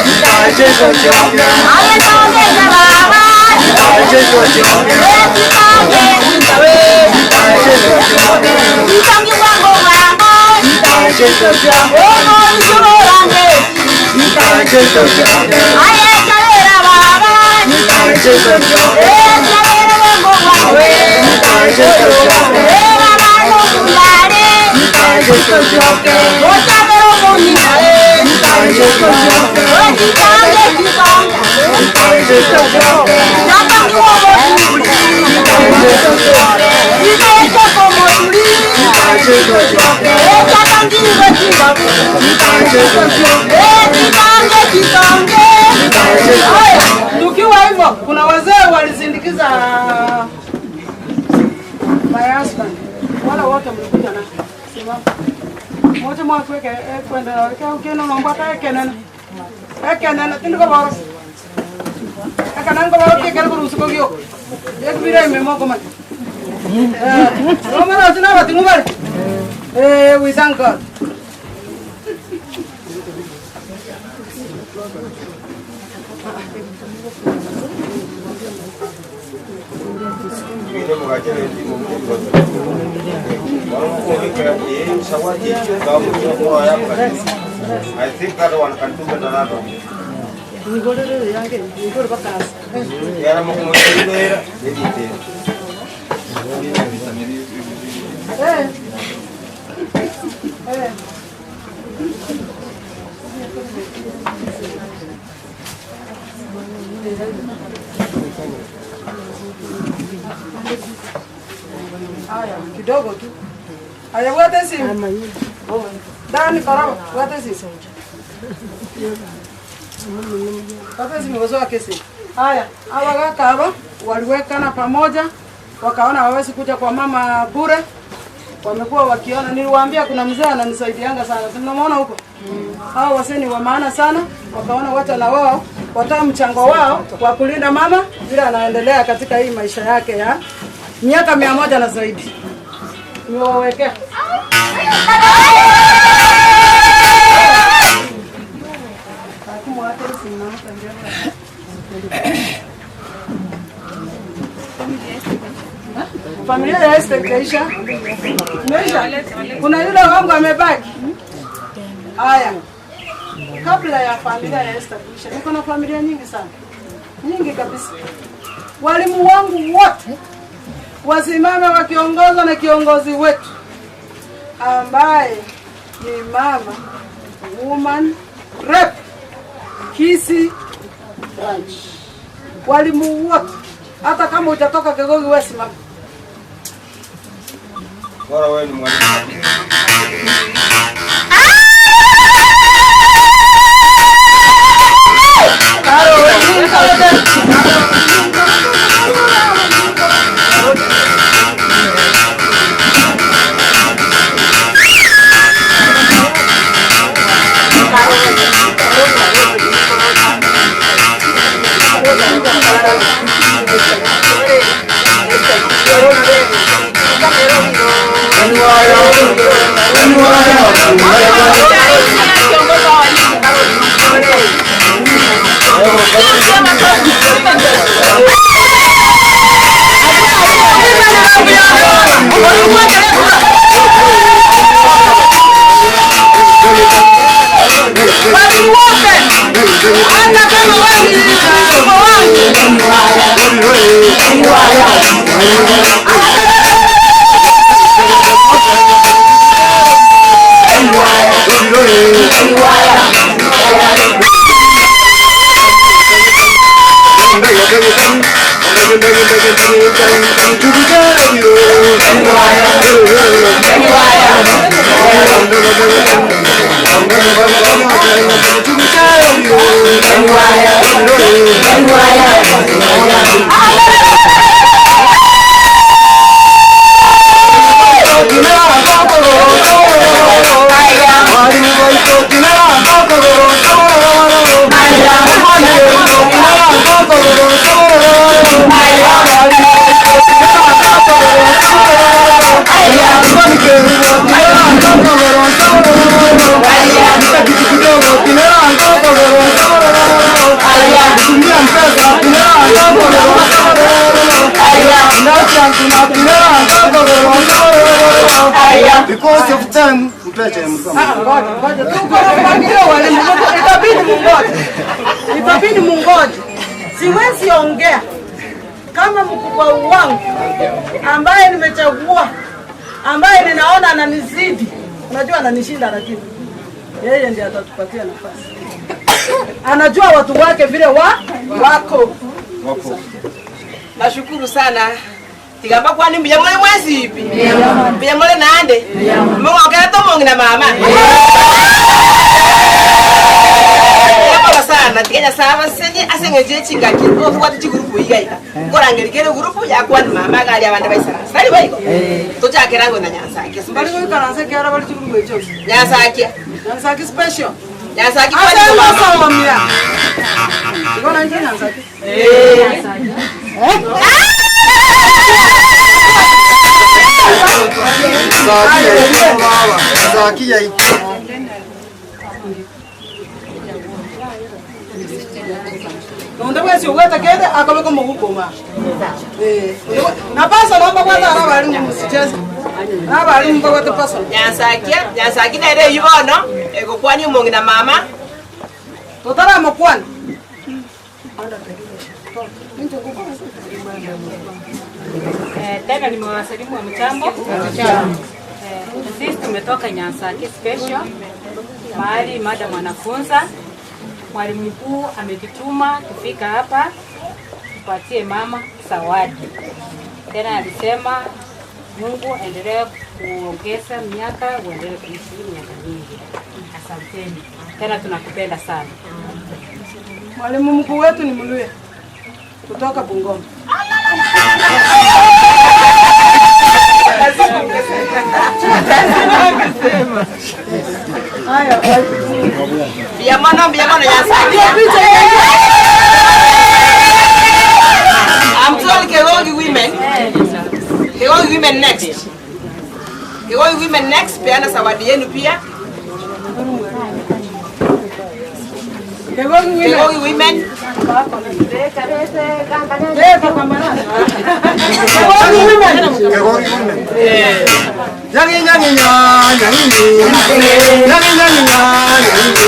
kitonge tochoke aye tonge baba kitonge tochoke kitonge kitonge tochoke kitonge wango wango kitonge tochoke oh no range kitonge tochoke aye chalera baba kitonge tochoke chalera wango wango kitonge tochoke baba no kulare kitonge tochoke ocha pero monina kitonge Tukiwa hivyo, kuna wazee walisindikiza my husband. Wala wote mlikuja na simama. Moja mwakweke kwenda ukena nombata ekenena. Ekenena tindiko boro. Ekenena ko boro ke kero rusuko gyo. Ek bira memo ko man. Romero sina batingu bare. We thank God. I think that one can do better than that one. Haya, kidogo tu. Haya, wote simu. Dani karaba, wote simu. Wote simu wazo kesi. Haya, hawa kaka waliwekana pamoja, wakaona hawawezi kuja kwa mama bure. Wamekuwa wakiona, niliwaambia kuna mzee ananisaidianga sana. Si mnamuona huko? Hao wasee ni wa maana sana, wakaona wacha na wao watoa mchango wao wa kulinda mama bila anaendelea katika hii maisha yake ya miaka 100 na zaidi. Nimewawekea. Familia ya Esther itaisha. Imeisha. Kuna yule wangu amebaki. Haya. Kabla ya familia ya Esther kuisha, niko na familia nyingi sana. Nyingi kabisa. Walimu wangu wote wasimame wakiongozwa na kiongozi wetu ambaye ni mama woman rep Kisii branch. Walimu wote, hata kama hujatoka Kegogi, wewe simama. Bora wewe ni mwalimu. Because of time, itabidi mungoje. Siwezi ongea kama mkubwa wangu ambaye nimechagua, ambaye ninaona ananizidi. Unajua ananishinda, lakini Yeye ndiye atatupatia nafasi. Anajua watu wake vile wako. Wapo. Nashukuru sana. Tigamba kwani mbuya mule mwezi ipi? Mbuya mule nande? Mwokera tomongi na mama. Yababa sana tigenya saba senye asengeje chingaki ofukwati chigurupu igaika. Korangerikere gurupu yakwani mama gali abande baisara. Sari baiko. Tochakerango na Nyansaki. Bali goikaranse kiara bali chigurupu echo. Nyansaki. Nyansaki special. Nyansaki kwani mama somia. Igona nje Nyansaki. Eh. Nonde wesi uweta kede akabeko mugukoma. Na pasa naomba kwanza abalimu msicheze. Na abalimu mbagwate pasa. Nyansaki nere yubono egokwani omongi na mama. Totara mokwani. Tena nimewasalimu wa mchambo. Sisi tumetoka Nyansaki special mahali madam anafunza. Mwalimu mkuu ametutuma tufika hapa tupatie mama zawadi. Tena alisema Mungu aendelee kuongeza miaka, uendelee kuishi miaka mingi. Asanteni. Tena tunakupenda sana. Mwalimu mkuu wetu ni Mluya kutoka Bungoma. Haya. Biamano Nyansaki. I'm told Kegogi women. Kegogi women next. Kegogi women next, peana zawadi yenu pia. Kegogi women. Kegogi women. Nyangi nyangi nyangi nyangi nyangi nyangi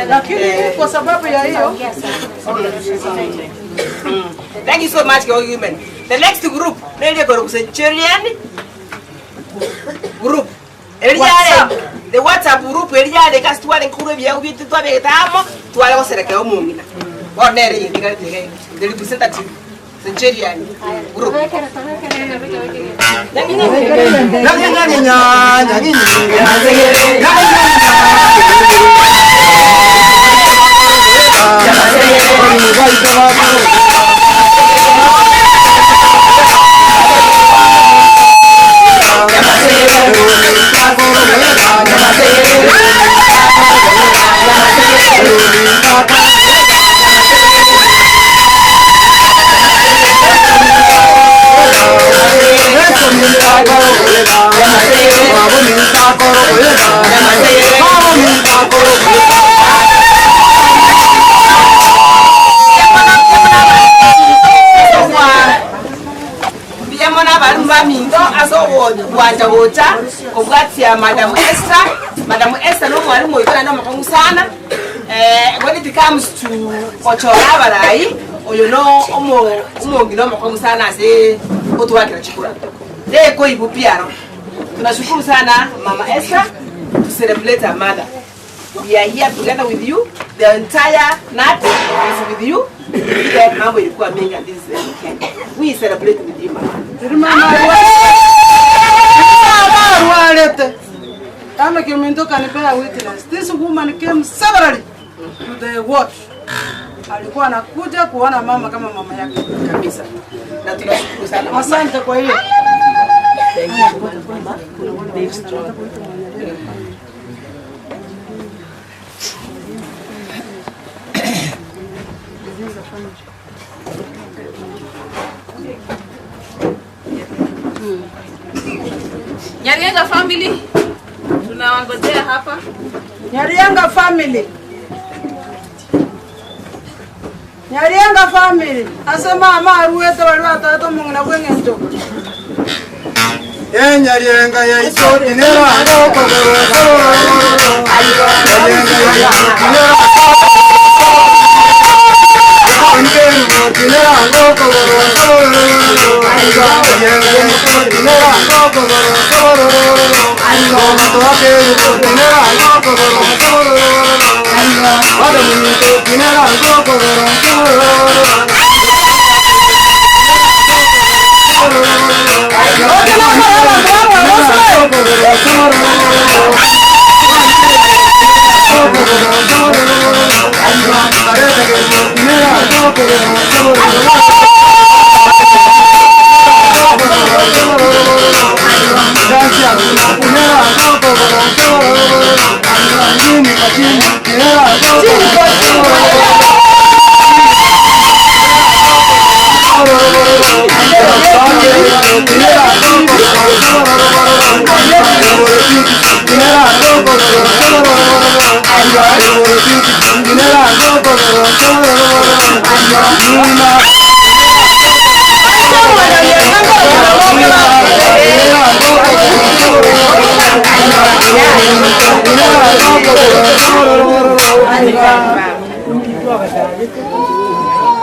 Lakini kwa sababu ya hiyo. Thank you so much, Kegogi women. The next group, ndio kwa Centurion group. The WhatsApp group elijale kasi twale nkuru bya bitu twabetamo twale goserekea omungina. Bonere yindiga the representative Centurion group. Wanja kobwatia Madam Esther. Madam Esther no mwalimu oitana no makongu sana. When it comes to kochora barai, oyo no omo no makongu sana ase otuwakira chikura. Leko ibu piano. Tunashukuru sana Mama Esther to celebrate her mother. We are here together with you. The entire night is with you. Ile mambo ilikuwa mengi this weekend. We celebrate with you, mama. Kama Kiminto kanipea witness. This woman came severally to the ward. Alikuwa anakuja kuona mama kama mama yake kabisa. Na tunashukuru sana. Asante kwa hiyo. Thank you. Nyarianga family tunawangojea hapa. Nyarianga family. Nyarianga family. Asema ama aruete bali batatu mungina bwengenjo. Nyarianga ya iso inera kogoro.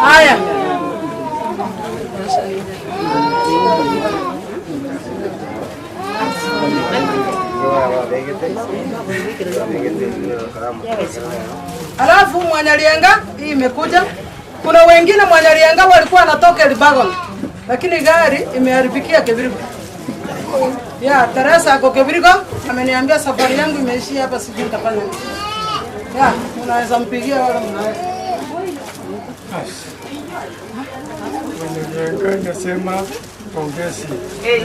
Haya. Alafu Mwanyalienga hii imekuja. Kuna wengine Mwanyalienga walikuwa wanatoka Elbagon, lakini gari imeharibikia Kebirigo. Ya, Teresa ako Kebirigo ameniambia safari yangu imeishia hapa, sijui nitafanya nini. Ya, unaweza mpigia wala mnaweza. Mwanyalienga nasema pongezi.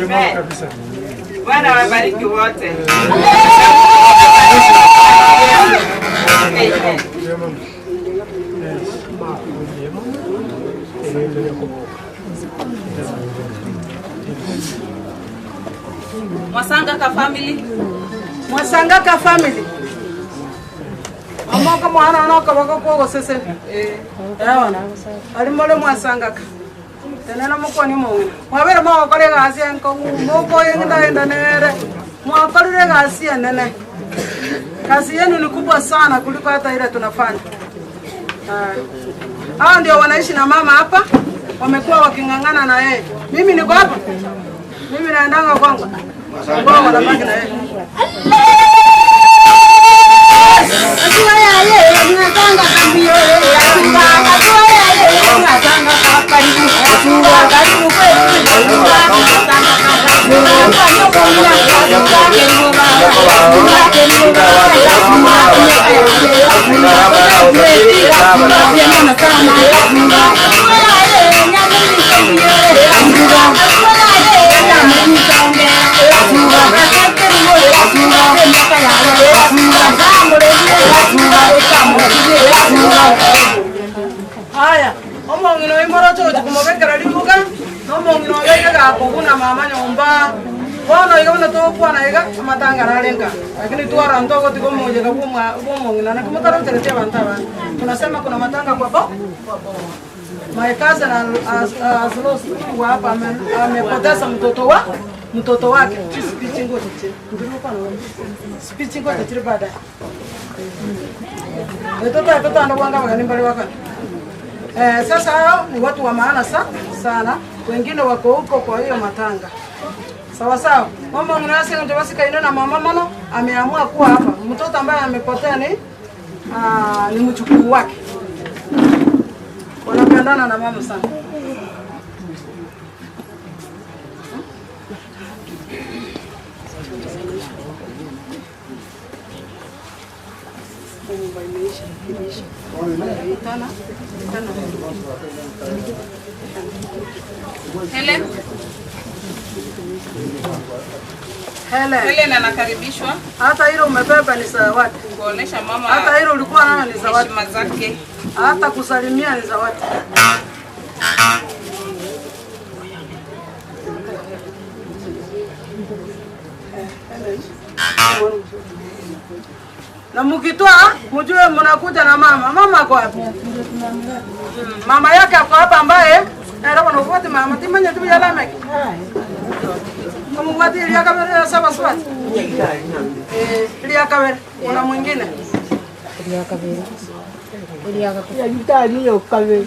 Amen. Kabisa. Bwana wabariki wote. Amen. Mwasangaka family. Mwasangaka family. Amoka mwana anoka wako kogo sese. Ewa. Alimole mwasangaka. Tenena mukoni mongina. Mwabere mwakore gasi enko moko yenda enda nere. Mwakorire gasi enene. Kazi yenu ni kubwa sana kuliko hata ile tunafanya. Hao ndio wanaishi na mama hapa. Wamekuwa wakingangana na yeye. Mimi niko hapa. Mimi naendanga kwangu. Wao wanabaki na yeye. Haya, omongino imorocho kumobekera libuga nomongino obekega kuguna mama nyomba bono iga bono tokwana iga amatanga rarenga lakini twara ndogo tiko mojega bwomongino na kumutaroteretia abantu abandi tunasema kuna matanga kwa bo My cousin has lost hapa amepoteza mtoto wake. Speech ngote speech ngote chiri baadaye. Mtoto anawanga wakanimbali wako. Sasa hao ni watu wa maana sana. Wengine wako huko kwa hiyo matanga. Sawa sawa. Mama mnasi ndio basi kaina na mama mano ameamua kuwa hapa. Mtoto ambaye amepotea ni mchukuu wake. Wanapendana na mama sana. Helen. Helen. Helen anakaribishwa. Hata hilo umebeba ni zawadi. Kuonesha mama. Hata hilo ulikuwa nayo ni zawadi. Heshima zake. Hata kusalimia ni zawadi. Na mkitoa mjue mnakuja na mama. Mama ako wapi? Mama yake ako hapa ambaye era wanafuata mama timanya tu ya lamek. Kama wati ile kamera saba swat. Ile kamera kuna mwingine. Ile kamera. Ile kamera. Kamera.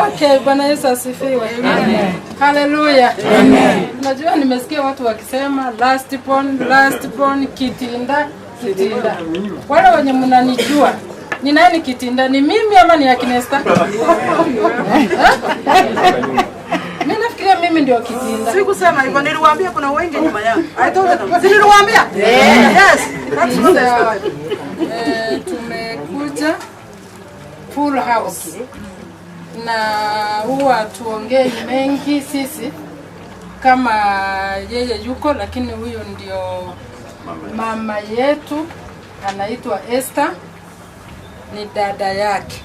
Okay, Bwana Yesu asifiwe. Amen. Haleluya. Amen. Unajua nimesikia watu wakisema last born, kitinda, kitinda. Wale wenye mnanijua, ni nani kitinda? Ni mimi ama ni Akinesta? Mimi nafikiria mimi ndio kitinda. Sikusema hivyo, niliwaambia kuna wengi nyuma yangu. I told them. Si niliwaambia? Yes. That's what I said. Tumekuja full house. Na huwa tuongei mengi sisi kama yeye yuko, lakini huyo ndio mama yetu, anaitwa Esther, ni dada yake.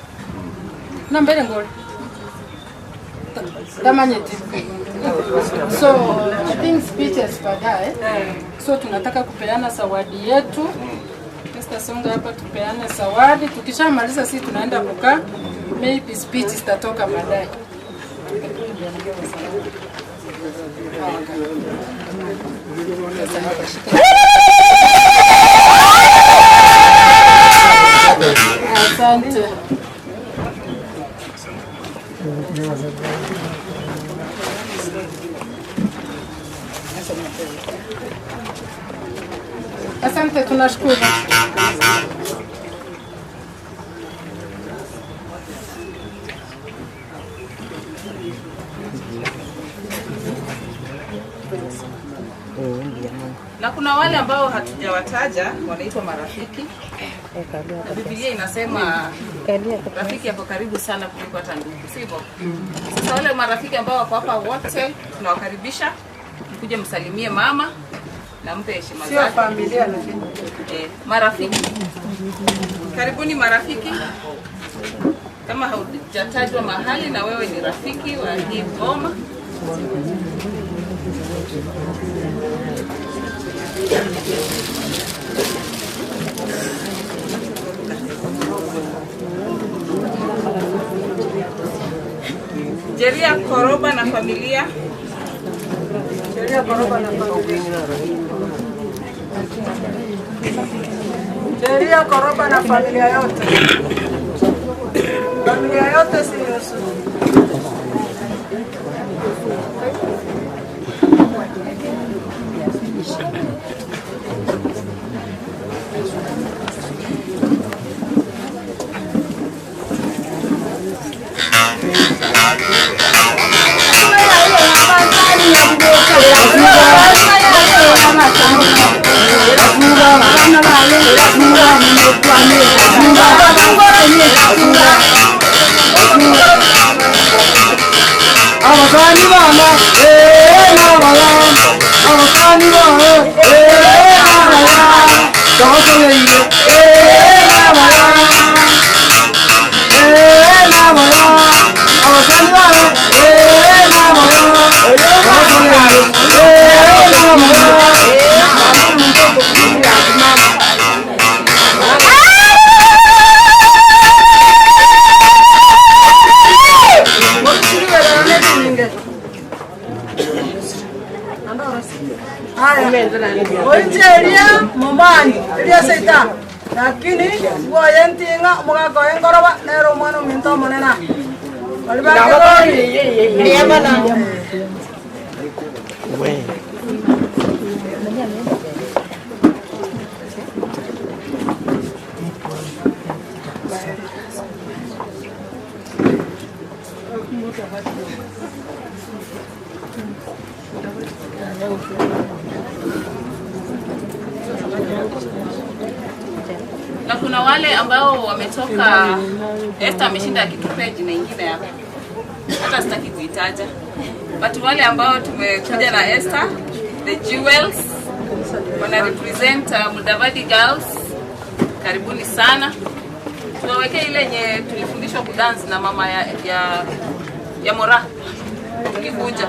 Na mbele ngoli tamanyeti. So I think speeches baadaye. So tunataka kupeana zawadi yetu. Esther, songa hapa tupeane zawadi. Tukishamaliza sisi tunaenda kukaa. Maybe speech zitatoka baadaye. Asante. Asante, tunashukuru. Na kuna wale ambao hatujawataja wanaitwa marafiki. Na Biblia inasema rafiki yako karibu sana kuliko hata ndugu, sivyo? Sasa wale marafiki ambao wako hapa wote tunawakaribisha mkuje msalimie mama na mpe heshima zake. Sio familia lakini marafiki. Karibuni marafiki. Kama haujatajwa mahali na wewe ni rafiki wa hii boma. Jeria Koroba na familia. Jeria Koroba na familia. Jeria Koroba na familia yote. Familia yote si nusu. Lakini woyentinga mugakoe ngoroba nero mwana minto monena Na kuna wale ambao wametoka, Esther ameshinda akitupea jina ingine hapa, hata sitaki kuitaja, but wale ambao tumekuja na Esther, the Jewels, wana represent Mudavadi Girls. Karibuni sana. Tuwawekee ile yenye tulifundishwa kudance na mama ya Mora tukikuja.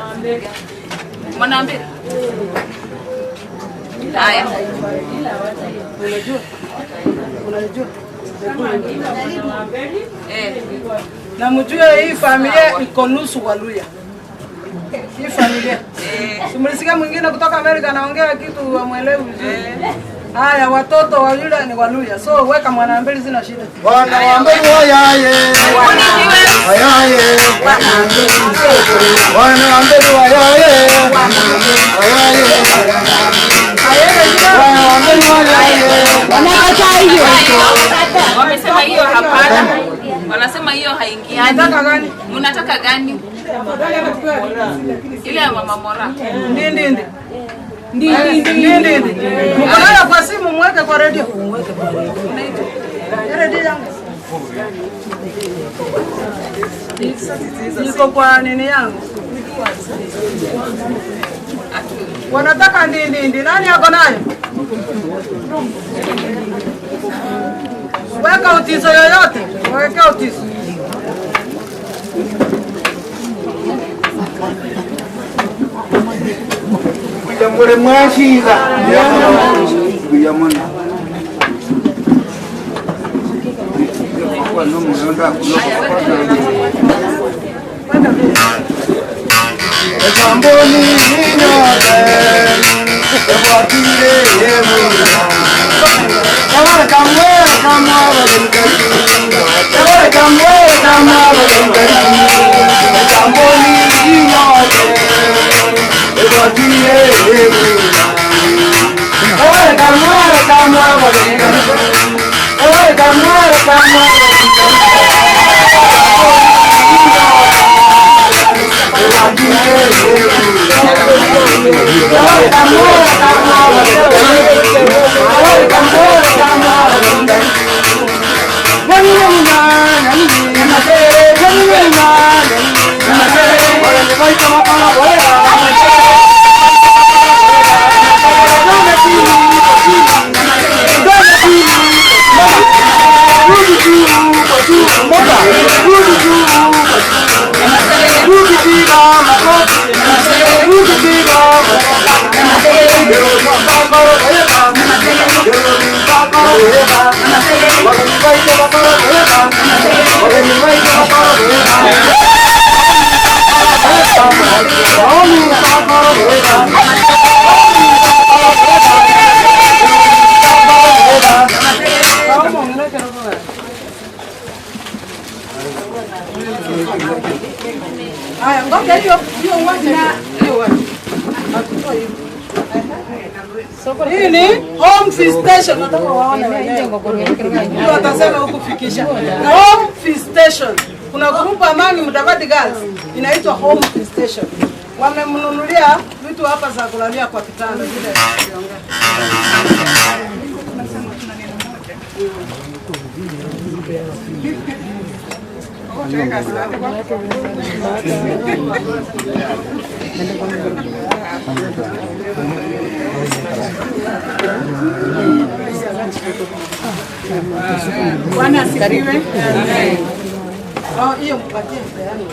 Mwanaambia haya. Unajua? Unajua? Na mjue hii familia iko nusu Waluya. Hii familia. Simulisikia mwingine kutoka Amerika anaongea kitu wamuelewi vizuri. Haya, watoto wa yule ni Waluya. So weka Mwanambeli, zina shida. Wana wambeli wayaye. Wayaye. Wana wambeli wayaye. Wayaye. Wana wambeli wayaye. Wanakataa hiyo. Wamesema hiyo hapana. Wanasema hiyo haingiani. Mnataka gani? Mnataka gani? Ile ya Mama Mora. Ndi. Ndi. Mko nayo kwa simu, mweke kwa radio. Redio yangu. Niko kwa nini yangu? Wanataka ndi. Nani yako nayo? Weka utizo yoyote. Weka utizo. Mure mwashiza. Kuyamona. Kwa nomo yonda Echamboni nyote Ebwatire yemuna Ewale kamwele kamwele mkati Ewale kamwele kamwele mkati Echamboni nyote Ebwatire yemuna Ewale kamwele kamwele mkati Ewale kamwele kamwele Haya, ngoja hiyo hiyo uache hiyo uache. Hii ni home visitation, nataka waone wenyewe. Ndio watasema hukufikisha. Home visitation. Kuna group Amani Mudavadi Girls inaitwa home visitation. Wamemnunulia vitu hapa za kulalia kwa kitanda zile tuliongea. Bwana asifiwe. Hiyo mpatie mpeane.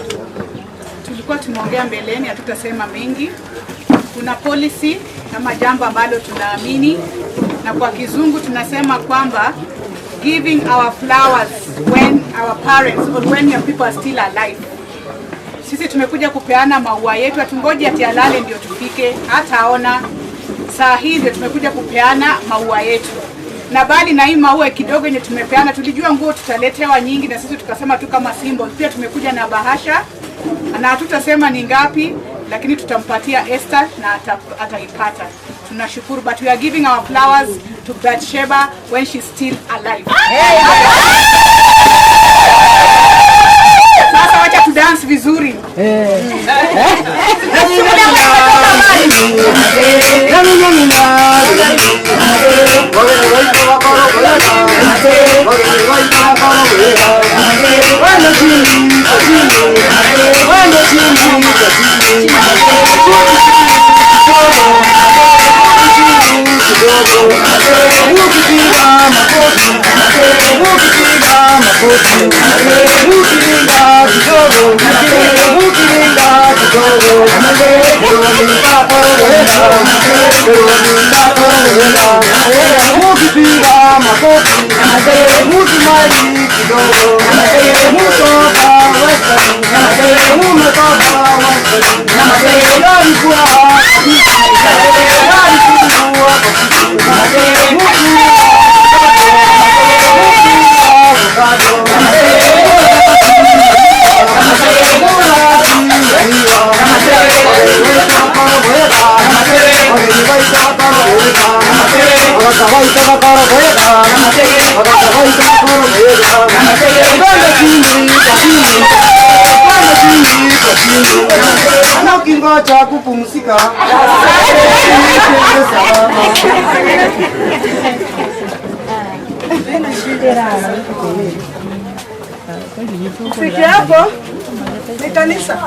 Tulikuwa tumeongea mbeleni, hatutasema mengi. Kuna policy kama jambo ambalo tunaamini, na kwa kizungu tunasema kwamba giving our flowers when our parents or when your people are still alive. Sisi tumekuja kupeana maua yetu, hatungoji ati alale ndio tufike, hataona. Saa hii ndio tumekuja kupeana maua yetu. Na bali na hii maua kidogo yenye tumepeana, tulijua nguo tutaletewa nyingi, na sisi tukasema tu kama symbol. Pia tumekuja na bahasha, na hatutasema ni ngapi, lakini tutampatia Esther na ataipata. Tunashukuru, but we are giving our flowers to Bathsheba when she's still alive. Sasa wacha tu dance vizuri. Ukingoja kupumzika. Fike hapo ni kanisa.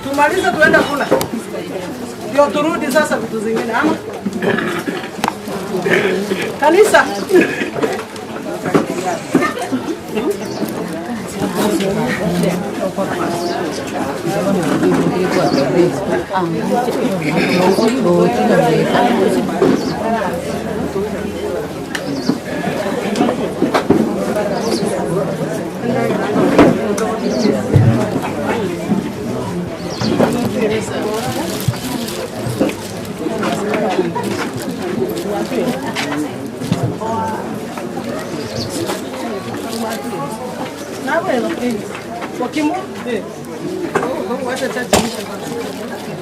Tumalize tuenda kula. Ndio turudi sasa vitu zingine ama? Kanisa.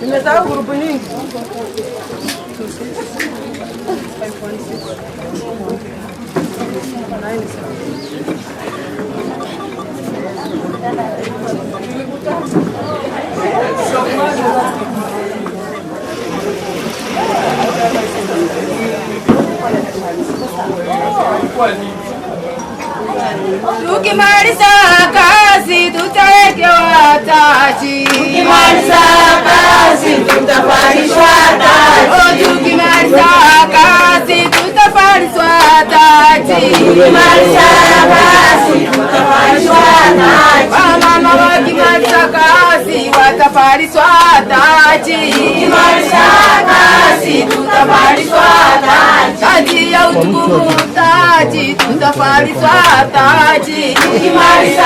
Nimesahau grupu nyingi. Tukimaliza kazi tutawekewa taji. Tukimaliza kazi tutavalishwa taji. Tukimaliza kazi tutavalishwa taji. Tukimaliza kazi tutavalishwa taji. Wamama wakimaliza kazi watavalishwa taji. Tukimaliza kazi tutavalishwa taji. Taji ya utukufu, taji tutavalishwa taji. Tukimaliza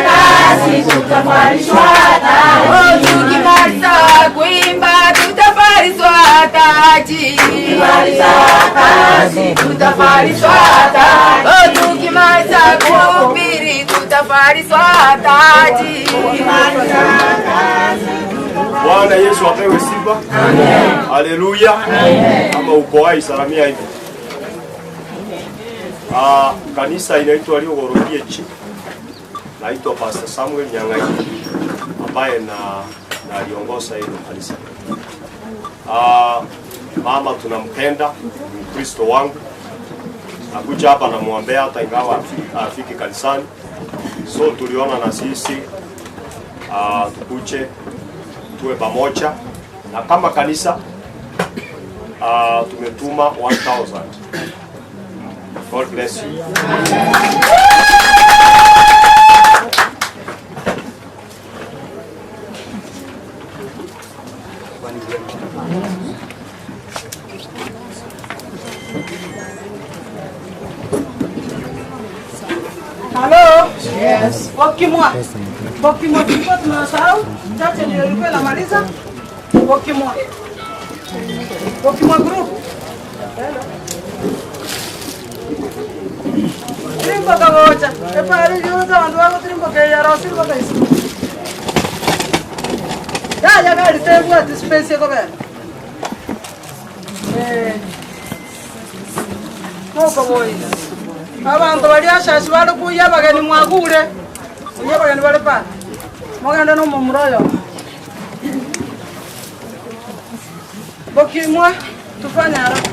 kazi tutavalishwa taji. Tukimaliza kuimba tutavalishwa taji. Tukimaliza kazi tutavalishwa taji. Tukimaliza kuhubiri tutavalishwa taji. Tukimaliza kazi. Bwana Yesu apewe sifa. Amen. Haleluya. Kama uko hai salamia hivi. Kanisa inaitwa Liogoro PH. Naitwa Pastor Samuel Nyangai ambaye na aliongoza hilo kanisa. Mama tunampenda, Mkristo wangu. Nakuja hapa namwombea hata ingawa afiki kanisani. So tuliona na sisi tukuje tuwe pamoja na kama kanisa tumetuma 1000. God bless you. Hello? Yes. Bokimwa. Bokimwa tulikuwa tunasahau. Chache ndio ilikuwa inamaliza. Bokimwa. Bokimwa group. Hello. Trimbo kagocha. Epari yoza wandu wako trimbo ke ya rosil ko kaisi. Ya ya gari tebu ati space ko ben. Moko boys. Abantu bali ashashi bali kuya bageni mwagure. Kuya bageni bali pa. Moganda no mumuroyo. Bokimwa tufanye haraka.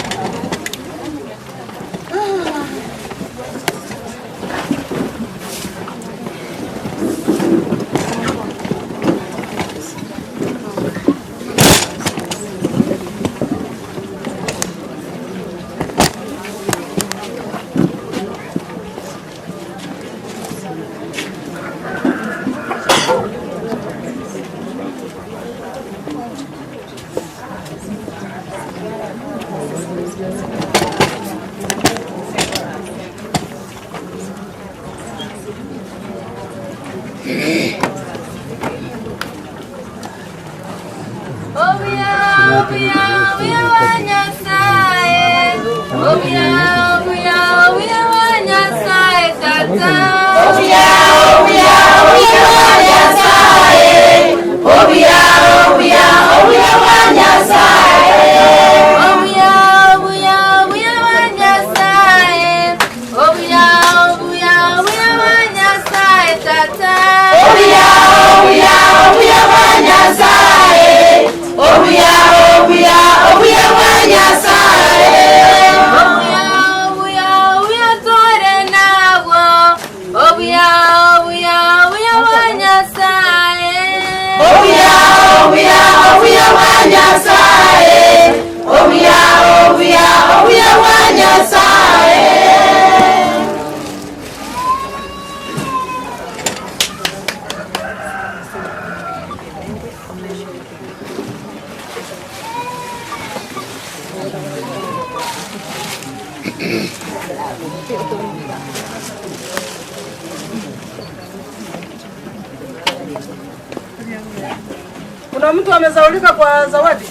Kuna mtu amezaulika kwa zawadi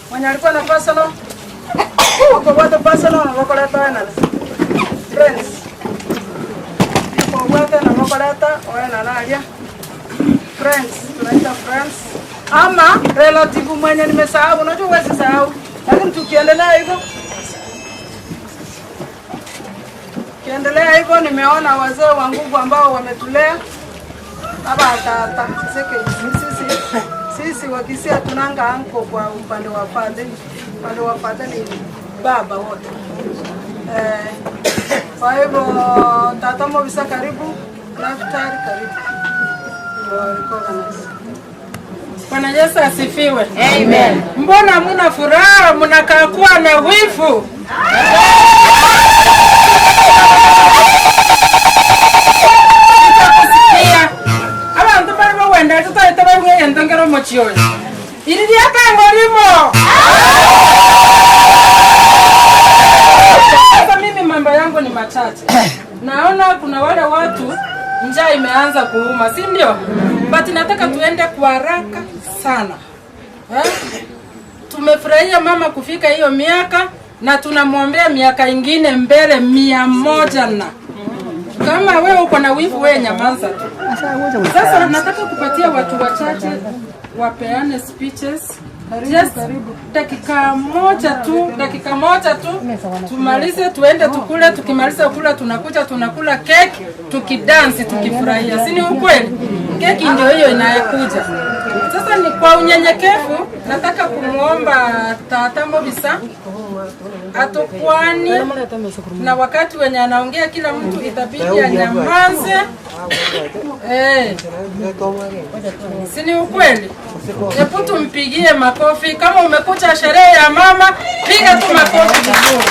mwenye alikuwa na personal wako watu personal na wako leta na friends wako watu na wako leta na nalia friends, tunaita friends ama relative mwenye nimesahau. Unajua huwezi sahau, lakini tukiendelea hivyo nimeona wazee wa nguvu ambao wametulea baba tata sisi wakisia tunanga anko kwa upande wa father, upande wa father ni baba wote. Kwa hivyo tata Mobisa karibu, Naftali karibu. Bwana Yesu asifiwe. Amen. Mbona hamna furaha, mnakaa kuwa na wivu? Abantu bari bawenda tutahita bamwe ngero mochiyo. Iri ryatango limo. Sasa mimi mambo yangu ni machache. Naona kuna wale watu njaa imeanza kuuma, si ndio? But nataka tuende kwa haraka sana. Tumefurahia mama kufika hiyo miaka na tunamwombea miaka ingine mbele 100 na. Kama wewe uko na wivu wewe nyamaza tu. Sasa nataka kupatia watu wachache wapeane speeches. Just dakika moja tu tumalize tuende tukule. Tukimaliza kula tunakuja tunakula keki, tukidansi tukifurahia, si ni ukweli? Keki ndio hiyo inayokuja. Sasa ni kwa unyenyekevu nataka kumuomba Tata Mobisa atukwani, na wakati wenye anaongea kila mtu itabidi anyamaze. Si ni ukweli? Hebu tumpigie makofi. Kama umekuja sherehe ya mama, piga tu makofi vizuri.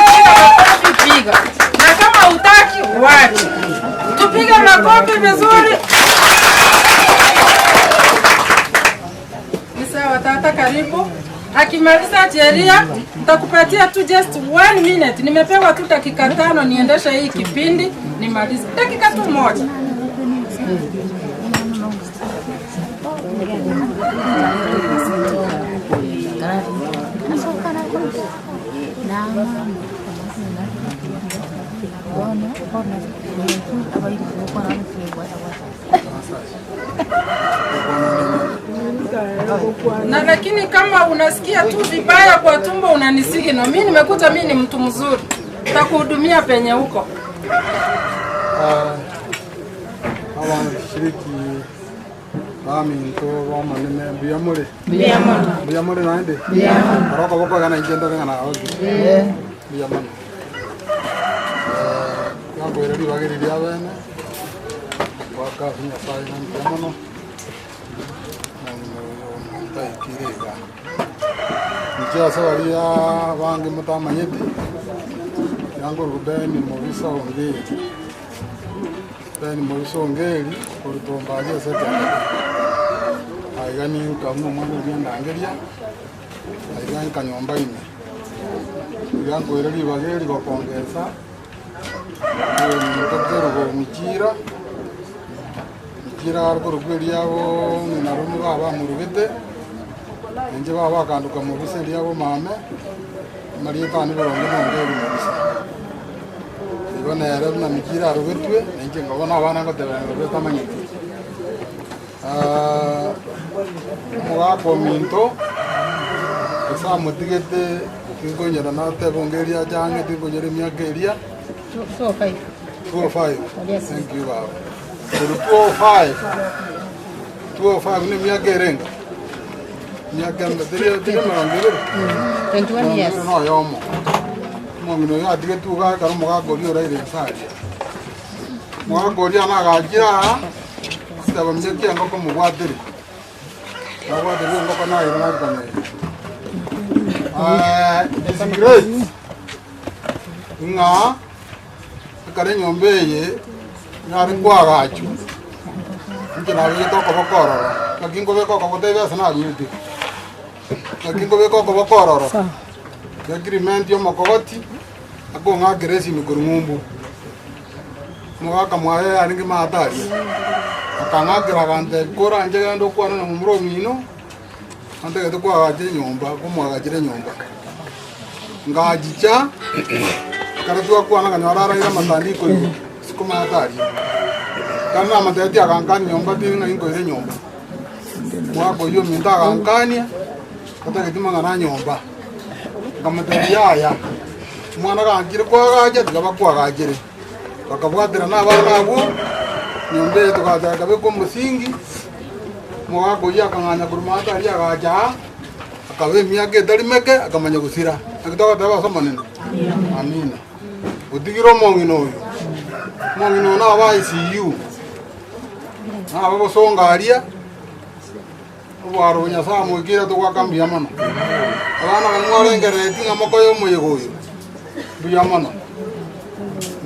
Kama makofi piga. Na kama hutaki wacha. Tupige makofi vizuri. Ni sawa tata, karibu. Akimaliza sheria nitakupatia tu just 1 minute. Nimepewa tu dakika 5 niendeshe hii kipindi nimalize. Dakika tu moja. Na lakini kama unasikia tu vibaya kwa tumbo unanisigi, na mimi nimekuta mimi ni mtu mzuri, nitakuhudumia penye huko. Abashiriki baminto bamanene mbuya more. Mbuya mono. Mbuya more naende. Mbuya mono. Oroko bokogana inche ndoreng'ana oki. Mbuya mono. Yangoire ribageri ria bene. Gwaka Nyasaye na mbuya mono. Taikirega. Inche ase baria bange mutamanyete. Yango Rubeni Mobisa Ongeri. Beni Mobisa Ongeri orutombaje sete. Aiga ni nkamu mwana uriandangeria. Aiga nkanyomba ime. Yango ere ribageri gokongesa. Mutokero go michira. Michira argo rugweriabo ninarumu baba murugete. Inje baba kanduka mobisa eriabo mame. Maria tani boronge nongeri mobisa. Ibona yare na michira arugetwe ninje ngabona abana ngotebana betamanyete. Mugako minto esa mutigete tingonyera nate bongeria jange tingonyera emyaka eria 205. 205. Thank you baba. 205. 205 ni myaka erenga. Myaka mbere mirongo ibere. 21 years. No yomo. Mongino ya tige tuga karo mugakori oraire nsaria. Mugakori anagajira sitaba mnyeki engoko mugwatire. Mugwatire engoko nayo nakamere. It's great. Nga kare nyombe ye ngari kwagachu. Nje nabiye toko bokorora. Kakingo beko kogotebia sana nyuti. Kakingo beko kobokorora. Agreement yo makogoti akonga geresi mikurumumbu. Mwaka mwaye aringi matari. Akanga gragante kora nje gando kwana na mumuro mino. Ante geto kwa gaje nyomba, kumwa gaje nyomba. Ngajicha karatuwa kwana kanyora ra ira matandiko yo. Sikuma hatari. Kana matati akankani nyomba tinga ingo ire nyomba. Mwako yo minda akankania kata getima ngana nyomba. Kamatari ya mwana gangire kwagaje tikaba kwagajire bakabwatira n'abana abo nyombe tukajaga beko musingi mwako yakanganya kurumata ari agaja akabe emyaka etari meke akamanya gusira akitoka taba somonene amina utigiro omong'ina oyo omong'ina oyo naba ICU naba bosongaria obwaro Nyasaye mwikira tugwaka mbuya mono abana bamwarengereti ng'amoko ya omoyega oyo mbuya mono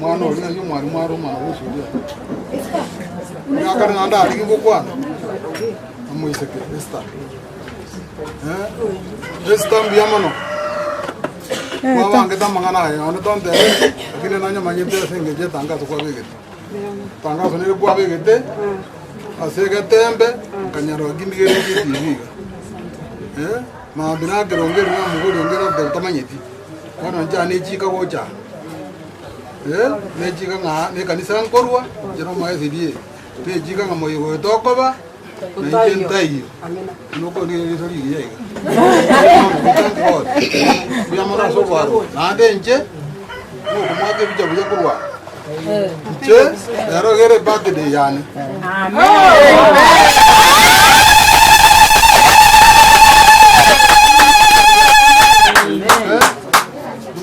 mwana ori nayo mwarimu aromana gosuria myaka ng'anda arigi gokwana amoiseke Esther Esther mbuya mono mwabangete amang'ana aye one tontebe lakini nanyamanyete ase eng'encho etangaso kwabegete tangaso nere kwabegete ase getembe kanyaro gindigere gitibiga mambira kerongeri na mugori ongera deltamanyeti kono nja nechika gocha nechika ng'a ne kanisa nkorwa jero maesirie nechika ng'a moyo tokoba na ntaiyo nuko ni sori yega buya mora sobwaro nande nche nuko mwake bija buya kurwa nche lero gere birthday yani. Amen.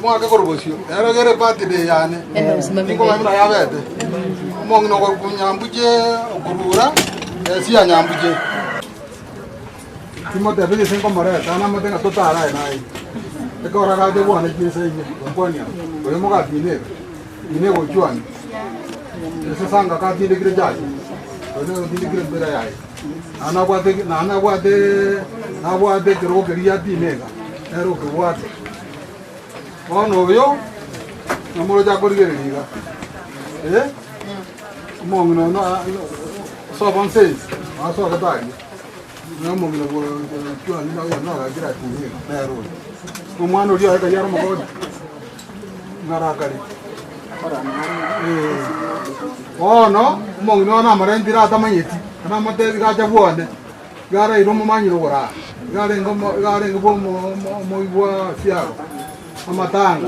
Mwaka korobosio lero gere birthday yani niko mamira yabete mongino ko kunyambuje okurura sia nyambuje timote bige senko moreta na motenga totara nai ekora ga de bwana chise inye ngwania oyo mugabine ine gochwani ese sanga ka tinde kire jaji oyo tinde kire mbera yae ana bwate na bwate na bwate kiro keria tinega ero kebwate bono oyo namoro jakorigereriga mongino na so bonses aso gatari no mongino go chwani na yo na gira tinega nero omwana ori aika yaro mogodi ngarakari ono mongino na marendira atamanyeti kana matebi gacha bwone gara iromo manyiro gora gara ngomo gara ngobo moigwa siago amatanga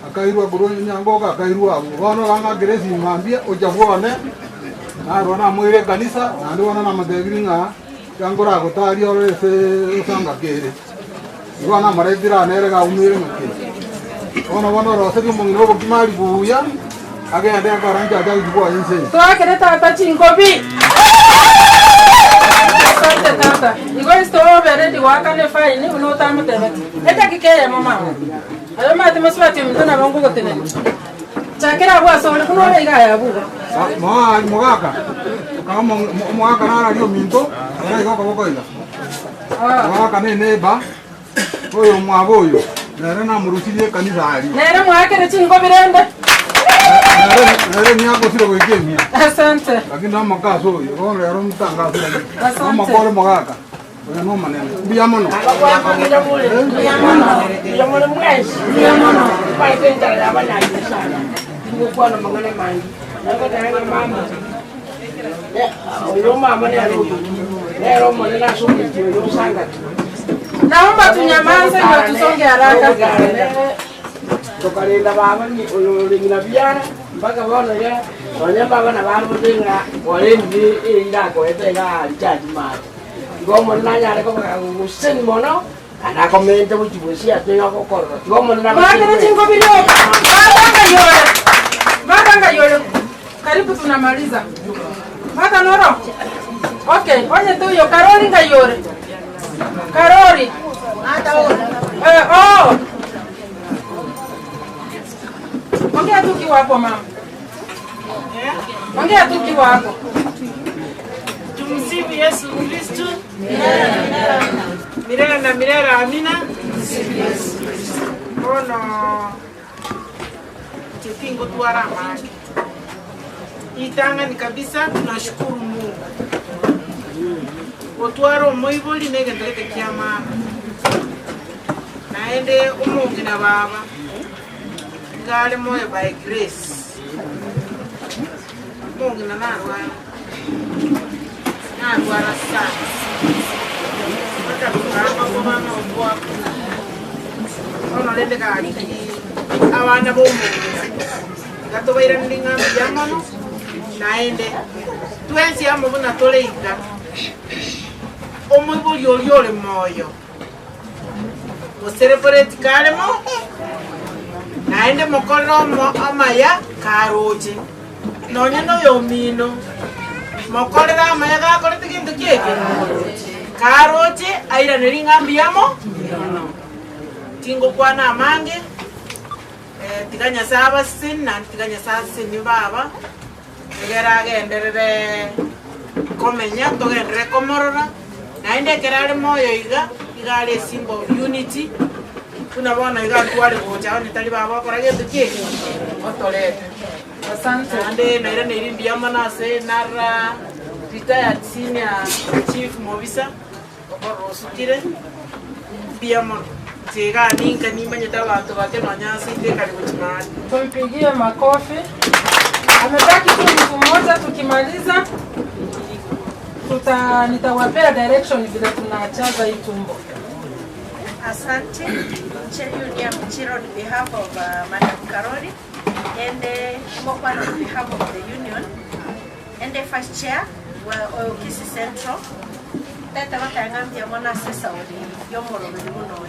akairwa guru nyangoka akairwa bono ganga gresi mambia oja bwone Narwa namwire kanisa naende bono namotebiri ng'a kiangora gotaria ore ase osanga kere. Igo namaretire anere gaumire ng'ake. Bono bono oroseri omong'ina obokima ari buya agende akora nchacha gochibwa inse. Twakere tata chingobi. Asante tata. Igo isto already wakane fine unotamutebeti. Etakikeye mama. Ayo mati maswati mtana bangu gotene. Chakera bwa sole kuno ole iga ya buga. Ma mogaka. Kama mogaka nara rio minto, era igo koboko iga. Mogaka ne neighbor. Oyo mwaboyo. Nere namurusirie kanisa ari. Nere mwakere chingobirende. Nere niakosire goikemia. Asante. Lakini namakaso oyo, bono rero mtangaso. Asante. Amakore mogaka. Oyo no manene. Mbuya mono. Mbuya mwezi. Mbuya mono. Kwa enjara yabanyagi sana. Ngukwana mangana mangi. Nakotanga mama. Oyo mama ne arudu. Lero mwana nasumiti oyo sanga. Naomba tunyamaze na tusonge haraka. Tokarenda baba ni ololingina biara mpaka bono ya wanyamba bana barudenga orendi inda ko etega chaji mate. Gomo nanya ko gusen mono ana komente buchibusia tenga kokoro. Gomo nanya Mwakere chingobilio. Matanga yole. Matanga yole. Karibu tunamaliza. Mata noro. Okay, onye tu yo Karoli ngayore. Karoli. Oh. Ongea tu kiwa hapo mama. Ongea tu kiwa hapo. Tumsifu Yesu Kristo. Milele na milele amina. Bono chipingo tuara maki. Itanga ni kabisa tunashukuru Mungu. Otwaro moiboli negenderete kiama. Naende umungi na baba. Ngale moyo by grace. Mungu na narwara. Narwara sana. Hata kama kwa mama obwa. Ono lende kali. Abana bo mungu. Gatobaira ndinga mbyamano. Naende twensi amubuna toleika. Omoiboli oriole moyo. Osereporeti kalemo. Naende mokorro amaya karoche. Nonya no yomino. Mokorera amaya gakorete kintu kieke. Karoche aira neringa mbiyamo. Tingo kwana amange. Tiganya saba sin na tiganya saba sin ni baba. Egera agenderere komenya togenderere komorora. Naende kerare moyo iga igare symbol of unity. Kuna bona iga tware gocha oni tali baba kora getu kieke. Otolete. Asante. Ande naira neri mbiyamana se nara retired senior chief Mobisa okoro sukire mbiyamana. Tega ninka nimanyeta bantu bake nonyasi te karibu chimani. Tumpigie makofi. Amebaki tu mtu mmoja, tukimaliza nitawapea direction vile tunachaza hii tumbo. Asante. Chair Union Mchiro on behalf of Madam Karoli and Mokwan on behalf of the union and the first chair wa Kisii Central. Tata bakangambia mwana sesa ori yomoro muno.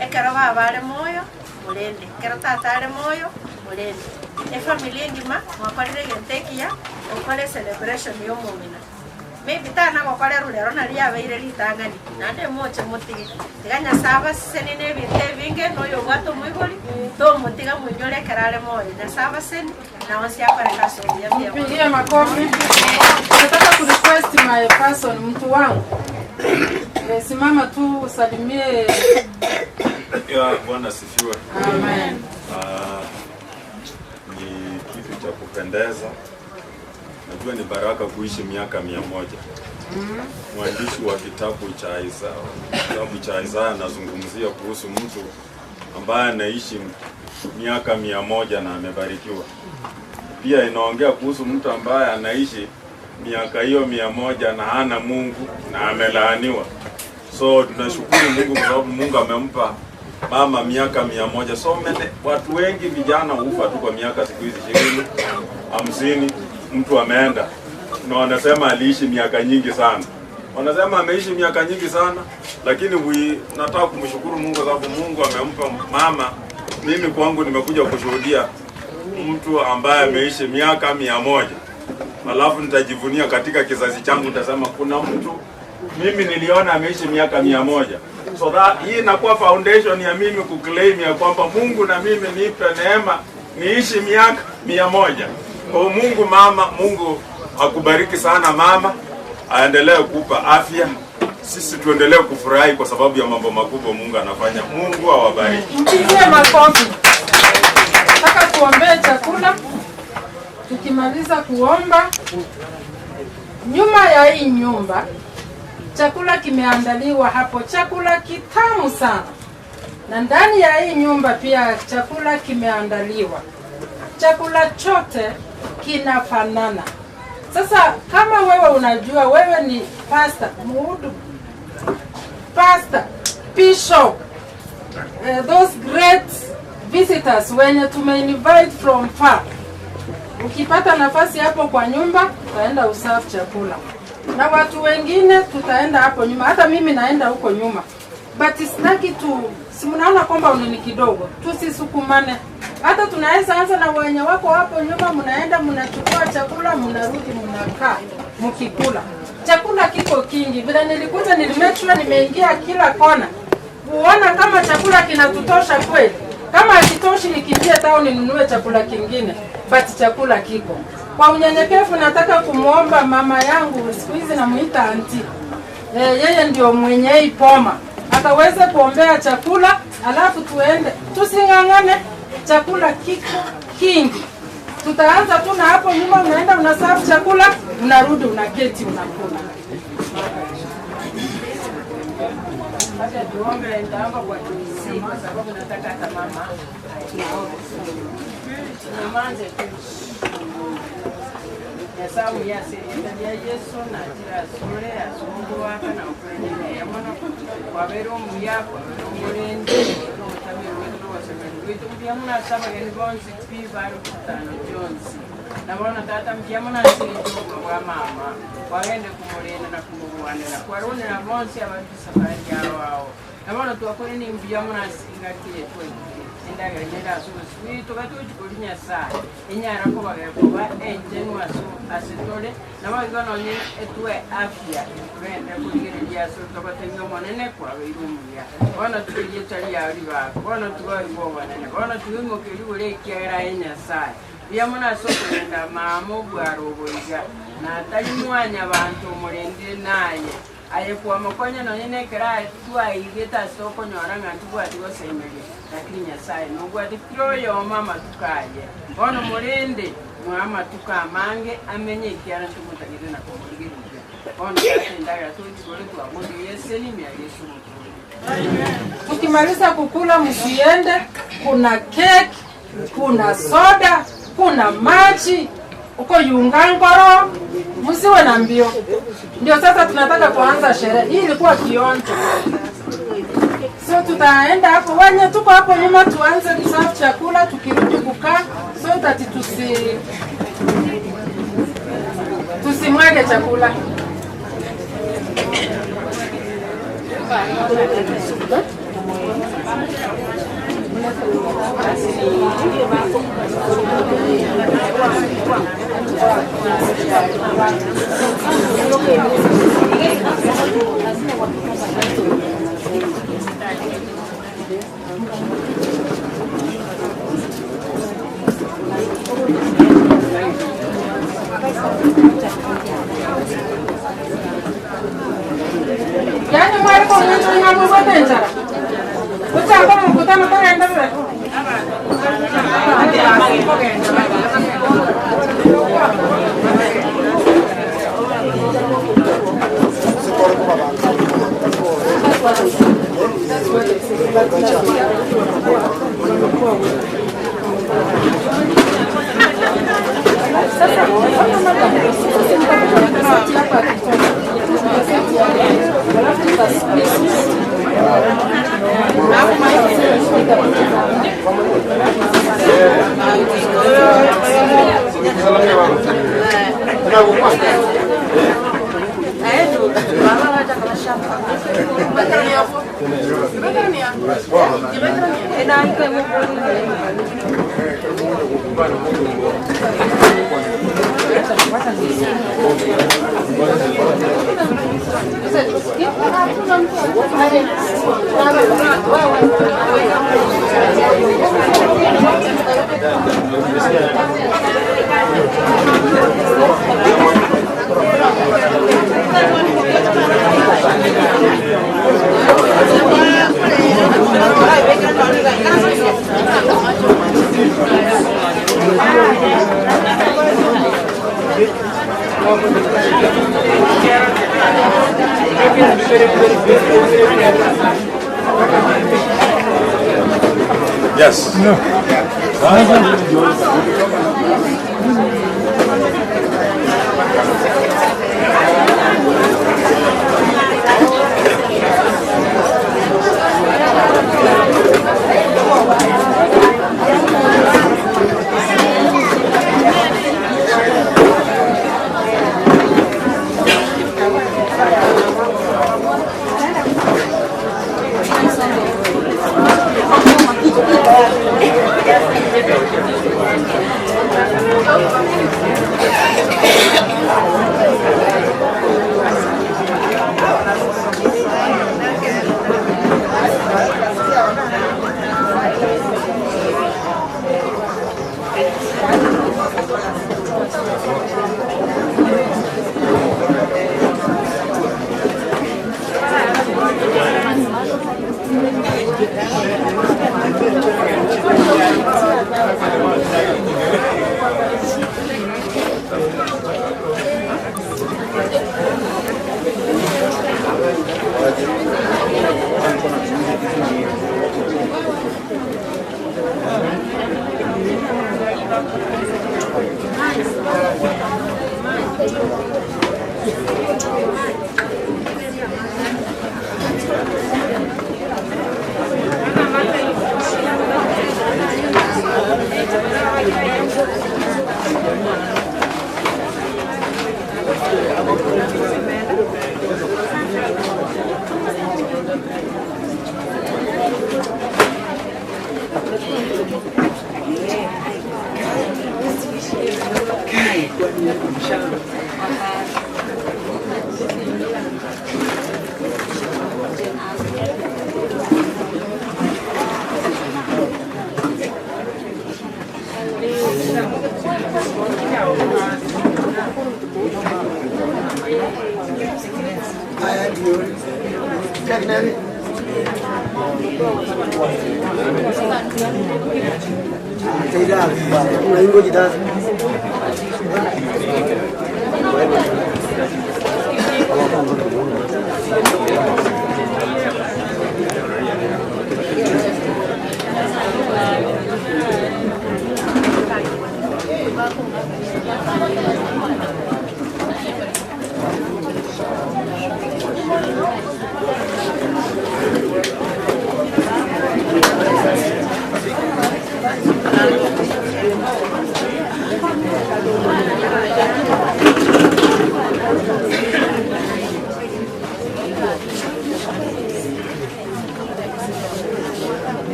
Ekero babare moyo mulende. Kero tatare moyo mulende. E familia ngima mwakorire gentekia okore celebration yomomina. Maybe tana gokore rurero na riabeire ritangani nande moche mutige tiganya saba seni ne binte binge no yogwato muigori to mutiga munyore kerare moyo na saba seni na onsi akore kaso ya pia. Mpigie makofi. Nataka ku request my person, mtu wangu. Simama tu usalimie. Ya Bwana sifiwe. Amen. Ni kitu cha kupendeza. Najua ni baraka kuishi miaka 100. Mwandishi wa kitabu cha Isaya, kitabu cha Isaya anazungumzia kuhusu mtu ambaye anaishi miaka 100 na amebarikiwa. Pia inaongea kuhusu mtu ambaye anaishi miaka hiyo 100 na hana Mungu na amelaaniwa. So tunashukuru Mungu kwa sababu Mungu amempa mama miaka 100. So mene, watu wengi vijana hufa tu kwa miaka siku hizi 20, 50, mtu ameenda. Na wanasema aliishi miaka nyingi sana. Wanasema ameishi miaka nyingi sana, lakini nataka kumshukuru Mungu kwa sababu Mungu amempa mama. Mimi kwangu nimekuja kushuhudia mtu ambaye ameishi miaka 100. Alafu nitajivunia katika kizazi changu, nitasema kuna mtu mimi niliona ameishi miaka 100. So that hii inakuwa foundation ya mimi kuclaim ya kwamba Mungu na mimi nipe neema niishi miaka 100. Kwa Mungu mama, Mungu akubariki sana mama, aendelee kukupa afya. Sisi tuendelee kufurahi kwa sababu ya mambo makubwa Mungu anafanya. Mungu awabariki. Mpigie makofi. Nataka tuombee chakula. Tukimaliza kuomba, nyuma ya hii nyumba chakula kimeandaliwa hapo, chakula kitamu sana. Na ndani ya hii nyumba pia chakula kimeandaliwa. Chakula chote kinafanana. Sasa kama wewe unajua wewe ni pastor, muhudu, pastor, bishop, those great visitors wenye tumeinvite from far, ukipata nafasi hapo kwa nyumba utaenda usafi chakula. Na watu wengine tutaenda hapo nyuma, hata mimi naenda huko nyuma. But sitaki tu, si mnaona kwamba unini kidogo, tusisukumane. Hata tunaweza anza na wenye wako hapo nyuma, mnaenda mnachukua chakula, mnarudi mnakaa mkikula. Chakula kiko kingi. Vile nilikuja nilimake nimeingia kila kona kuona kama chakula kinatutosha kweli. Kama hakitoshi nikimbie town ninunue chakula kingine, but chakula kiko. Kwa unyenyekevu nataka kumuomba mama yangu, siku hizi namuita auntie. Yeye ndio mwenye hii poma. Ataweze kuombea chakula, alafu tuende. Tusing'ang'ane, chakula kiko kingi. Tutaanza tu na hapo nyuma, unaenda unaserve chakula, unarudi unaketi unakula. Acha tuombe, nitaomba kwa TC kwa sababu nataka hata mama aombe. Tunyamaze tu. Nyasaye yasiriya Yesu na jira sore asungu waka na ukurene yamana kwabero muya kwabero murende no mutamiro wetu wasemeni wetu mbyamuna saba gani bonsi pi baru kutano Jones. Nabona tata mbyamuna siri jogo wa mama wagende kumurenda na kumubuanira kwarone na bonsi abantu safari yao wao. Nabona tuwakore ni mbyamuna singakire twekire endagara nyenda asusu tugatuchikori Nyasaye inyara kubaga kuba enjenwa asu asitore nabaigona onye etwe afya tugende kurigereria asu tugatenga monene kwabeire omuya bono tugeria yari bako bono tugaigwa obonene bono tuimokeria igoro ekiagera aye Nyasaye biamuna ase okogenda mama obwaro oboiga natari mwanya bantu omorendire naye aye kwamakonya nonye nekera twaigete ase okonyora ng'a ntibwati gosemeria lakini Nyasaye nobwati kira oyoma amatuko aye bono morende mwa amatuko amange amenye ekiara ntomotagete na komorigereria bono endagera tochikore twabonire eseni ya Yesu muturi. Tukimaliza kukula msiende, kuna cake, kuna soda, kuna maji, uko yungangoro, msiwe na mbio. Ndio sasa tunataka kuanza sherehe. Hii ilikuwa kionjo. So tutaenda hapo, wenye tuko hapo nyuma tuanze kuserve chakula, tukirudi kukaa so that tusimwage chakula. Yani mwariko mwenzo nyamu njara. Kuchanga mkutano tagenda bwe. Yes. No.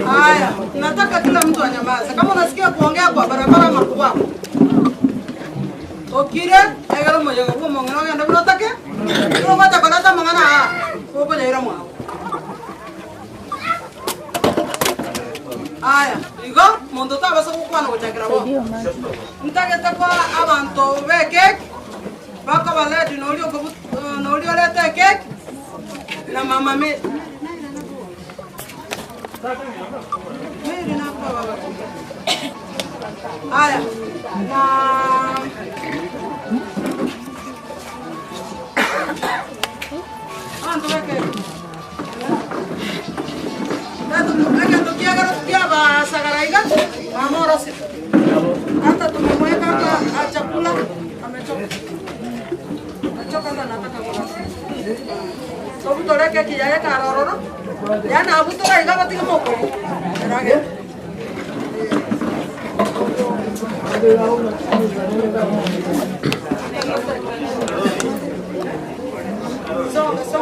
Haya, nataka kila mtu anyamaze. Kama unasikia kuongea kwa barabara makubwa. Okire, egero moyo go mongeno genda bunotake. Kiro bata kolata mangana ha. Koko nyaira mwao. Haya, igo mondo tabasa gukwana gochakira bo. Ntagete kwa abantu be cake. Baka baledi nolio ko nolio lete cake. Na mama me Haya, na hata tumemweka hapa chakula amechoka. Achoka na anataka kula. Sobutoleke kijayeka arororo. Yana abutola igaba tiga moko. Erage. So, so,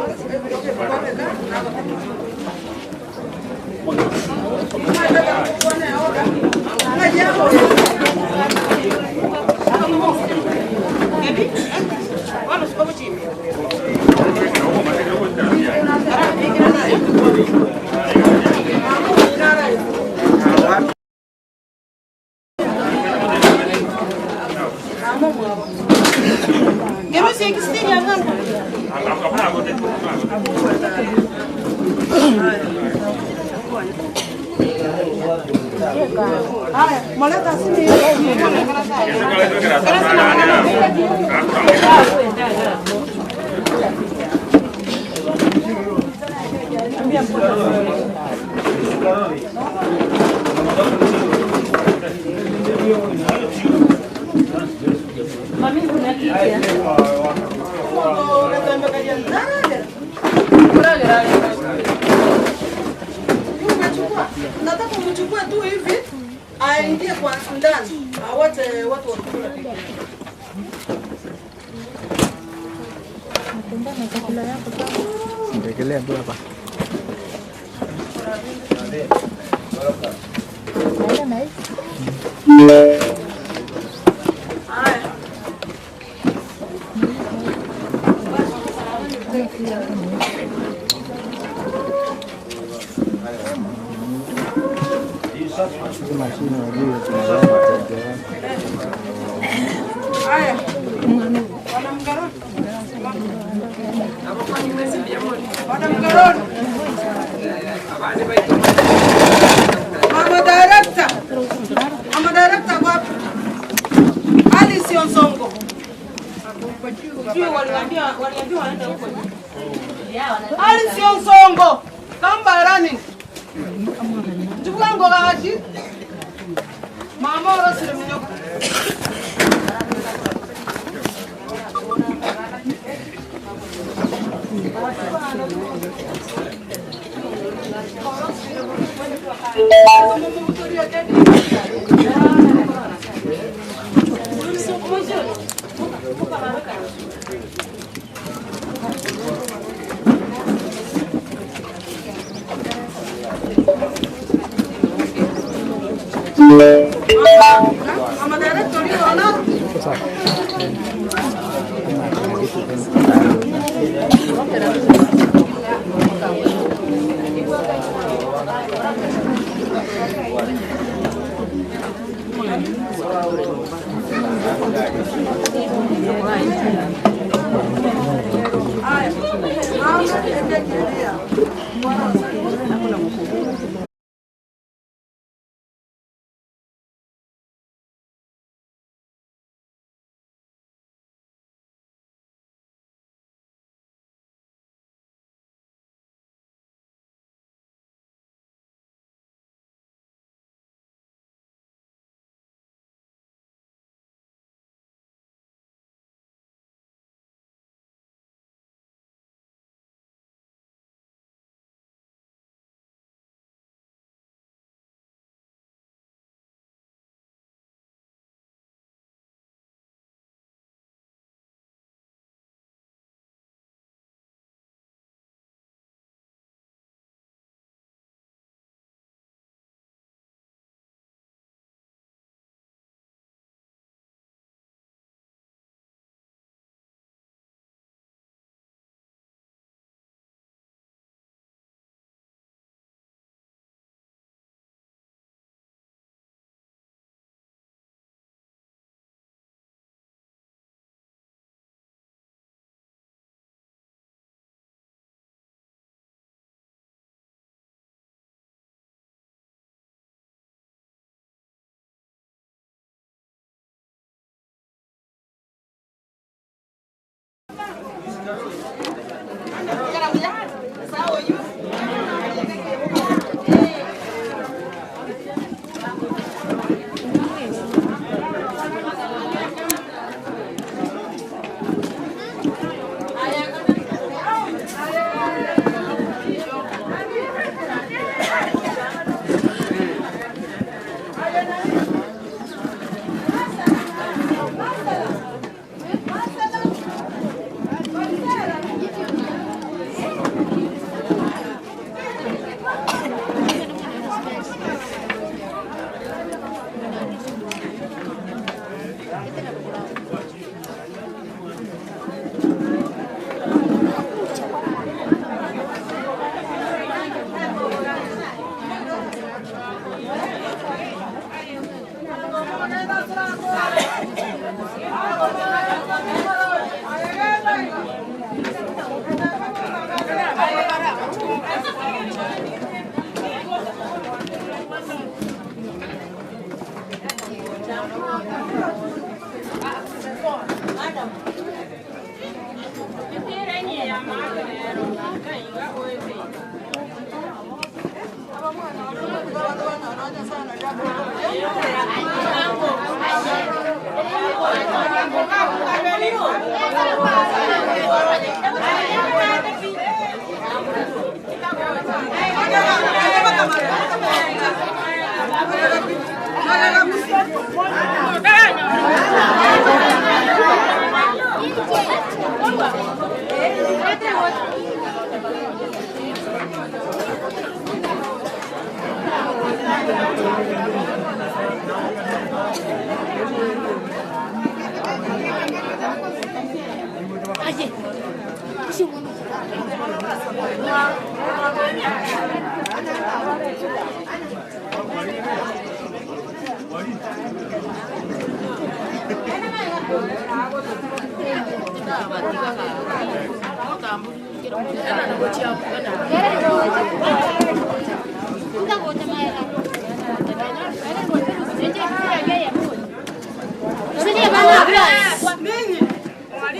Nataka mchukue tu hivi aingie kwa ndani, awache watu wakikula peke yao. Ndekelea tu hapa. Haya. Mama director. Mama director wapi? Alice Onsongo. Waliambiwa waende huko. Alice Onsongo. Come by running. Tukango gachi. Mama orosire minyoka. Mama director uliona? Haya. Mama endelea.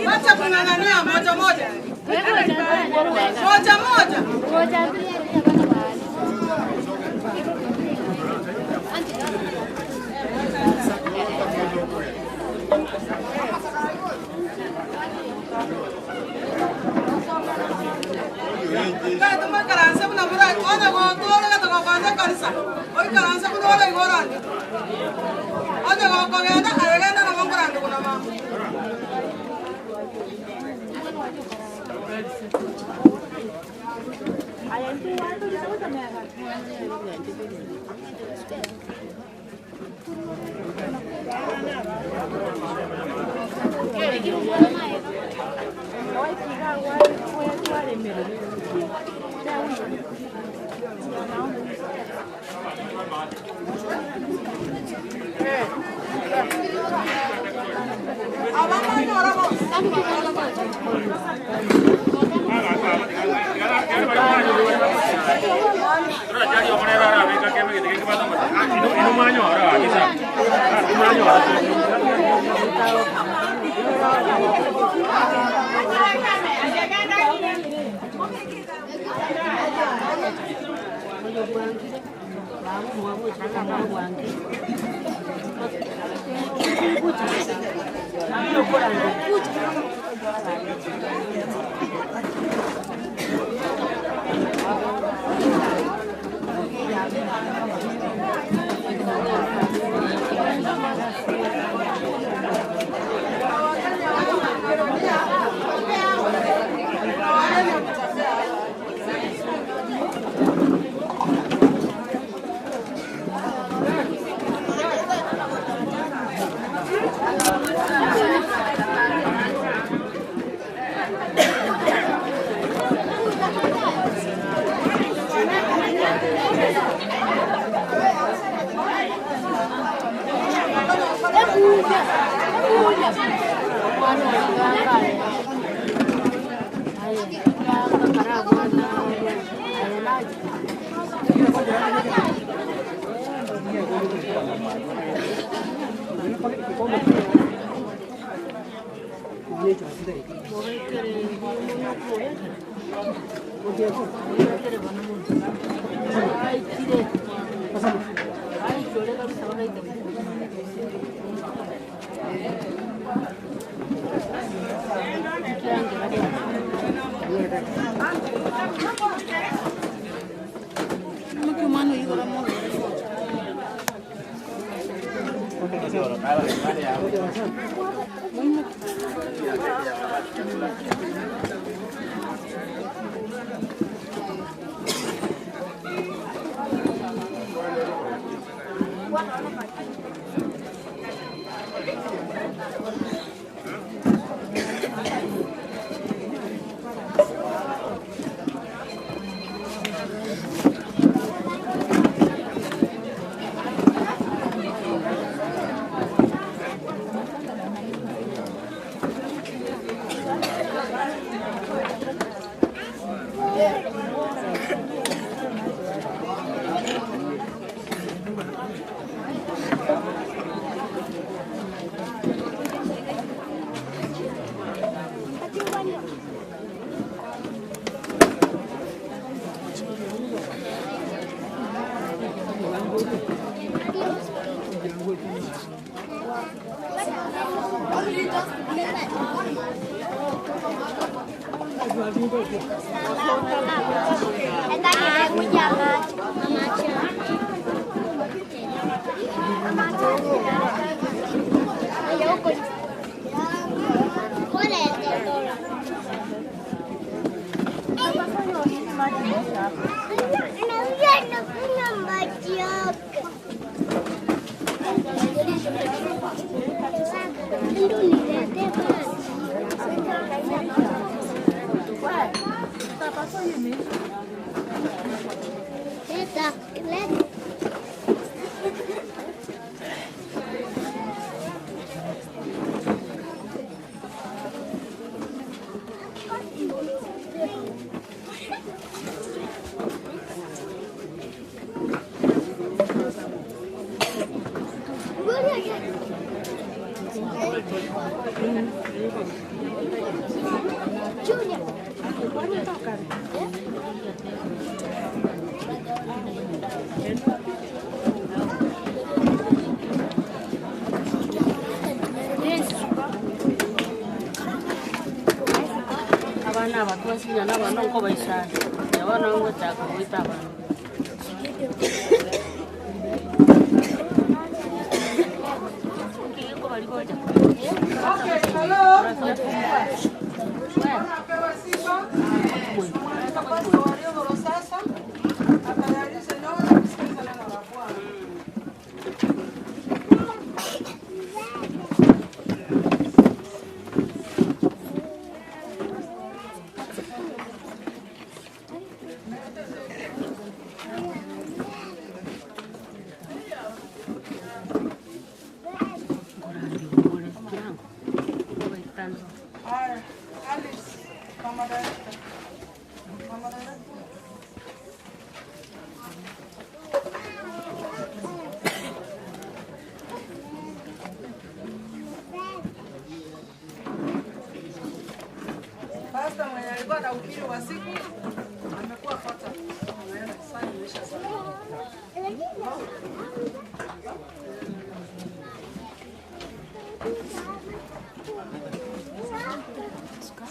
Wacha kung'ang'ania moja moja. Moja moja. Abana abatwasinya n'abana nko bayisana abana ngo taka kwita abana. Okay, hello. Anapewa sifa. Pastor Wariogoro sasa atayarishe neno na kusikiliza neno la Bwana. Alice, Mama Director. Mama Director. Pastor mwenye alikuwa na ukiri wa siku amekuwa kota. Sasa imeisha sana.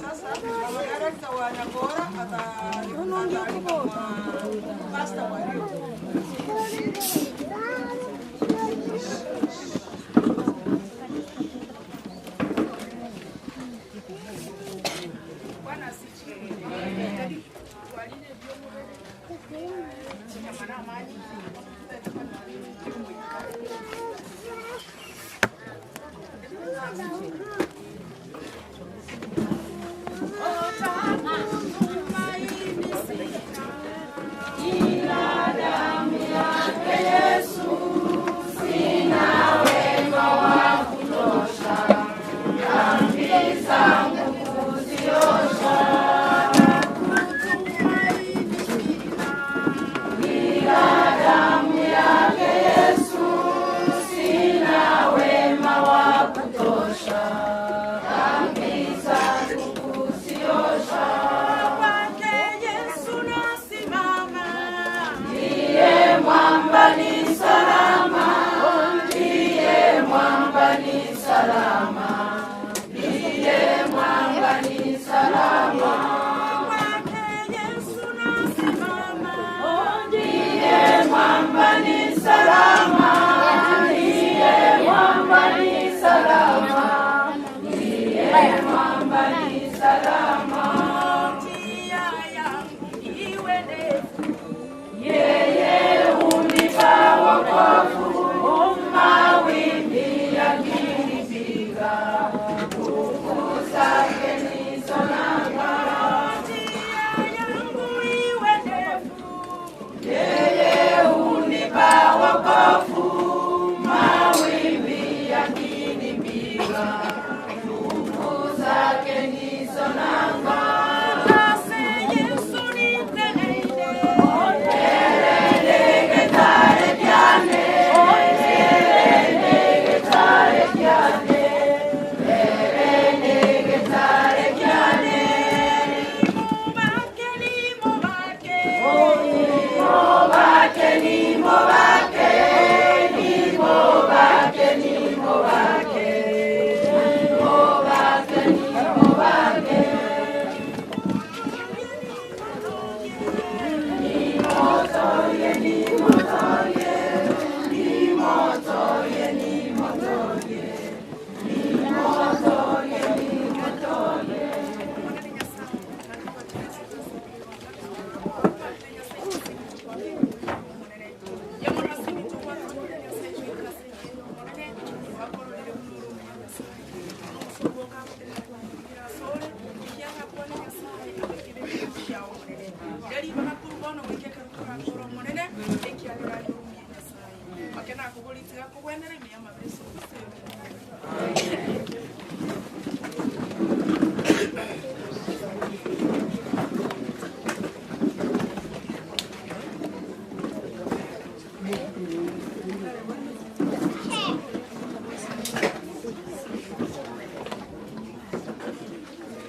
Sasa mama director wa Nyagora ataalika pastor wa Rio. Bwana asifiwe. Yeye unipa wokovu, mawimbi yakinipiga.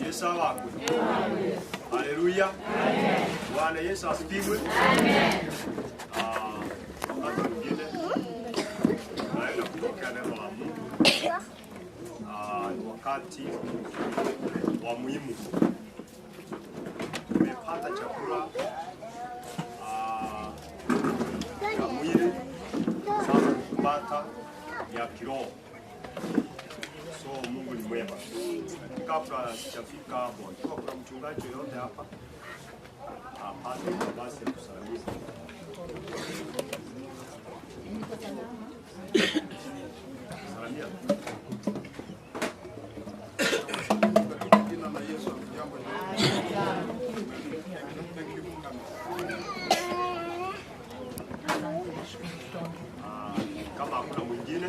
Yesu awakwe. Haleluya. Bwana Yesu asifiwe. Wakati mwingine naenda kupokea neno la Mungu. Ni wakati wa muhimu. Tumepata chakula ya mwili, sasa kupata ya kiroho. So Mungu ni mwema. Kabla sijafika hapo, ikiwa kuna mchungaji yoyote hapa apate nafasi ya kusalimia. Salamia. Jina la Yesu, jambo. Thank you for coming. Kama hakuna mwingine,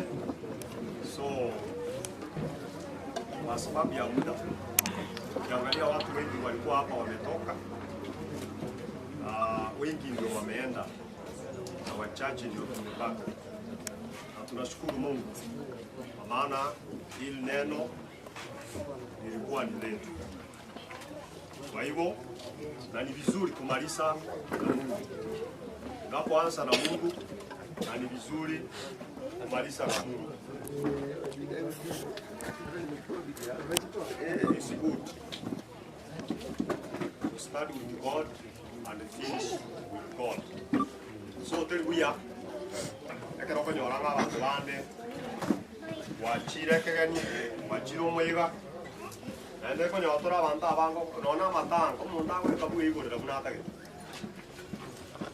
so kwa sababu ya muda, ukiangalia watu wengi walikuwa hapa wametoka, wengi ndio wameenda na wachache ndio tumebaki, na tunashukuru Mungu kwa maana hili neno lilikuwa ni letu. Kwa hivyo, na ni vizuri kumaliza na Mungu. Unapoanza na Mungu, na ni vizuri kumaliza na Mungu. It's good to start with God and finish with God. So tell we are. Ekero konyora abantu bande wachire kegeni wachire omwega naende konyotora abantu abango nona amatanga omonto agoika bwigorera buna atagete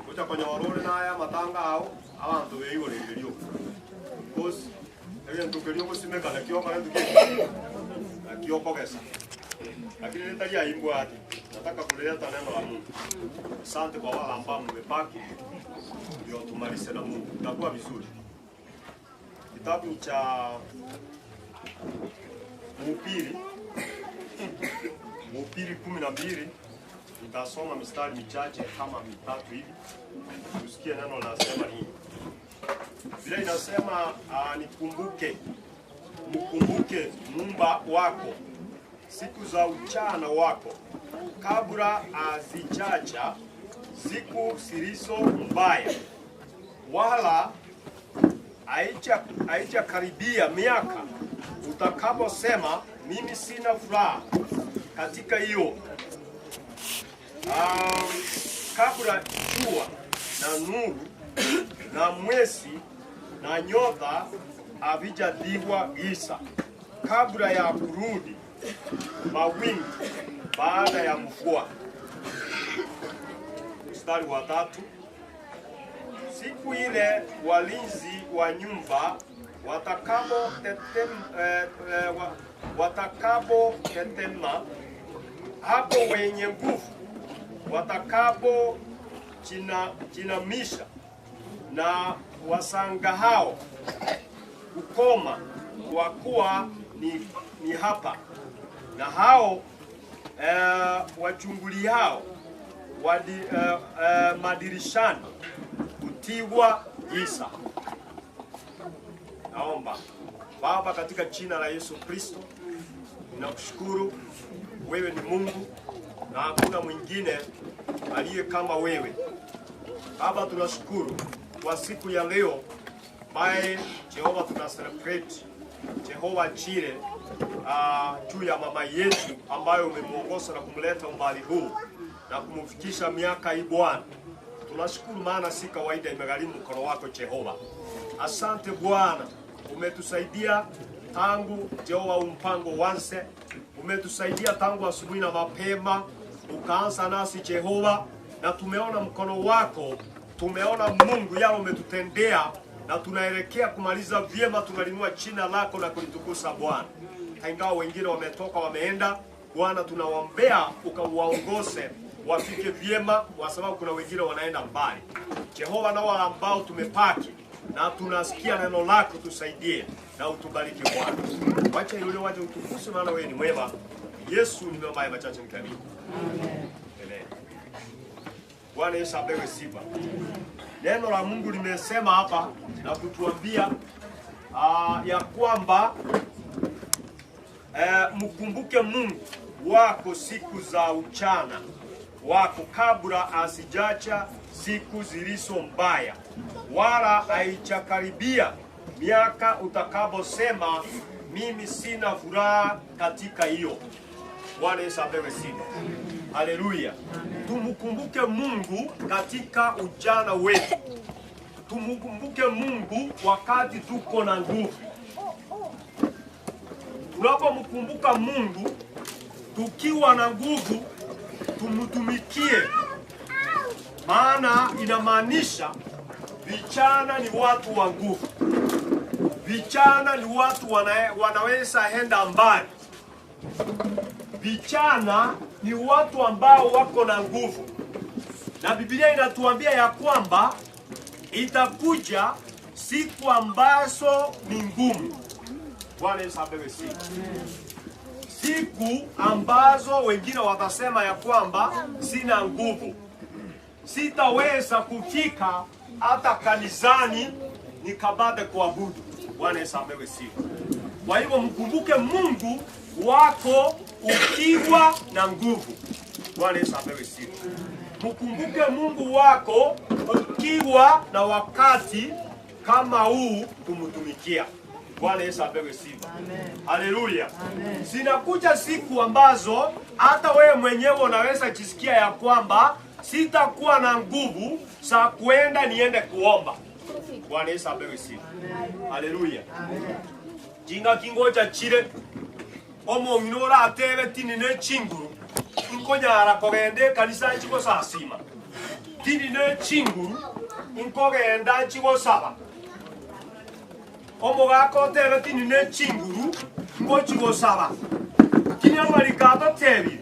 gocha konyora ore naye amatanga ao abantu beigorerire rioka because ebintu kerio gosimeka nakio okora ntuki nakio okogesa lakini nitalia imbwa ati nataka kuleta neno la Mungu. Asante kwa wale ambao mmebaki ndio tumalize na Mungu. Itakuwa vizuri. Kitabu cha Mhubiri, Mhubiri 12, nitasoma mistari michache kama mitatu hivi. Tusikie neno linasema nini. Biblia inasema nikumbuke, mkumbuke Muumba wako siku za uchana wako, kabla hazijaja siku zilizo mbaya, wala haijakaribia miaka utakaposema mimi sina furaha katika hiyo. Kabla jua na nuru na mwezi na nyota havijatiwa giza, kabla ya kurudi mawingu baada ya mvua. Mstari wa 3, siku ile walinzi wa nyumba watakapo tetema, hapo wenye nguvu watakapo jinamisha na wasangahao kukoma, kwa kuwa ni hapa, na hao wachunguliao madirishani kutiwa giza. Naomba Baba, katika jina la Yesu Kristo, ninakushukuru. Wewe ni Mungu na hakuna mwingine aliye kama wewe. Baba, tunashukuru kwa siku ya leo ambaye Jehova tuna celebrate Jehova Jire juu ya mama yetu ambayo umemuongoza na kumleta umbali huu na kumfikisha miaka hii Bwana. Tunashukuru maana si kawaida, imegharimu mkono wako Jehova. Asante Bwana, umetusaidia tangu Jehova mpango wanse, umetusaidia tangu asubuhi na mapema, ukaanza nasi Jehova, na tumeona mkono wako, tumeona Mungu yale umetutendea, na tunaelekea kumaliza vyema. Tunalinua jina lako na kulitukuza Bwana. Ingawa wengine wametoka wameenda, Bwana tunawaombea ukawaongoze wafike vyema, kwa sababu kuna wengine wanaenda mbali. Jehova, na wale ambao tumepaki na tunasikia neno lako, tusaidie na utubariki Bwana. Wacha yule waje utukuse, maana wewe ni mwema. Yesu, nimeomba haya machache nikiamini. Amen. Bwana Yesu apewe sifa. Neno la Mungu limesema hapa na kutuambia ya kwamba mkumbuke Mungu wako siku za uchana wako kabla asijacha siku zilizo mbaya, wala haijakaribia miaka utakaposema mimi sina furaha katika hiyo. Bwana Yesu apewe sifa. Haleluya. Tumkumbuke Mungu katika ujana wetu. Tumkumbuke Mungu wakati tuko na nguvu. Tunapomkumbuka Mungu tukiwa na nguvu, tumtumikie. Maana inamaanisha vijana ni watu wa nguvu. Vijana ni watu wanaweza enda mbali. Vijana ni watu ambao wako na nguvu. Na Biblia inatuambia ya kwamba itakuja siku ambazo ni ngumu. Bwana Yesu apewe sifa. Siku ambazo wengine watasema ya kwamba sina nguvu, sitaweza kufika hata kanisani nikabade kuabudu. Bwana Yesu apewe sifa. Kwa hivyo mkumbuke Mungu wako ukiwa na nguvu. Bwana Yesu apewe sifa. Mkumbuke Mungu wako ukiwa na wakati kama huu kumtumikia. Bwana Yesu apewe sifa. Haleluya. Zinakuja siku ambazo hata wewe mwenyewe unaweza jisikia ya kwamba sitakuwa na nguvu za kuenda niende kuomba. Bwana Yesu apewe sifa. Haleluya. Jinga kingoja chire omo minora atebe tini ne chinguru inkonyara kogende kanisa chiko sasima tini ne chinguru inkogenda chiko saba omo gako tebe tini ne chinguru ngochiko saba kini amarikato tebi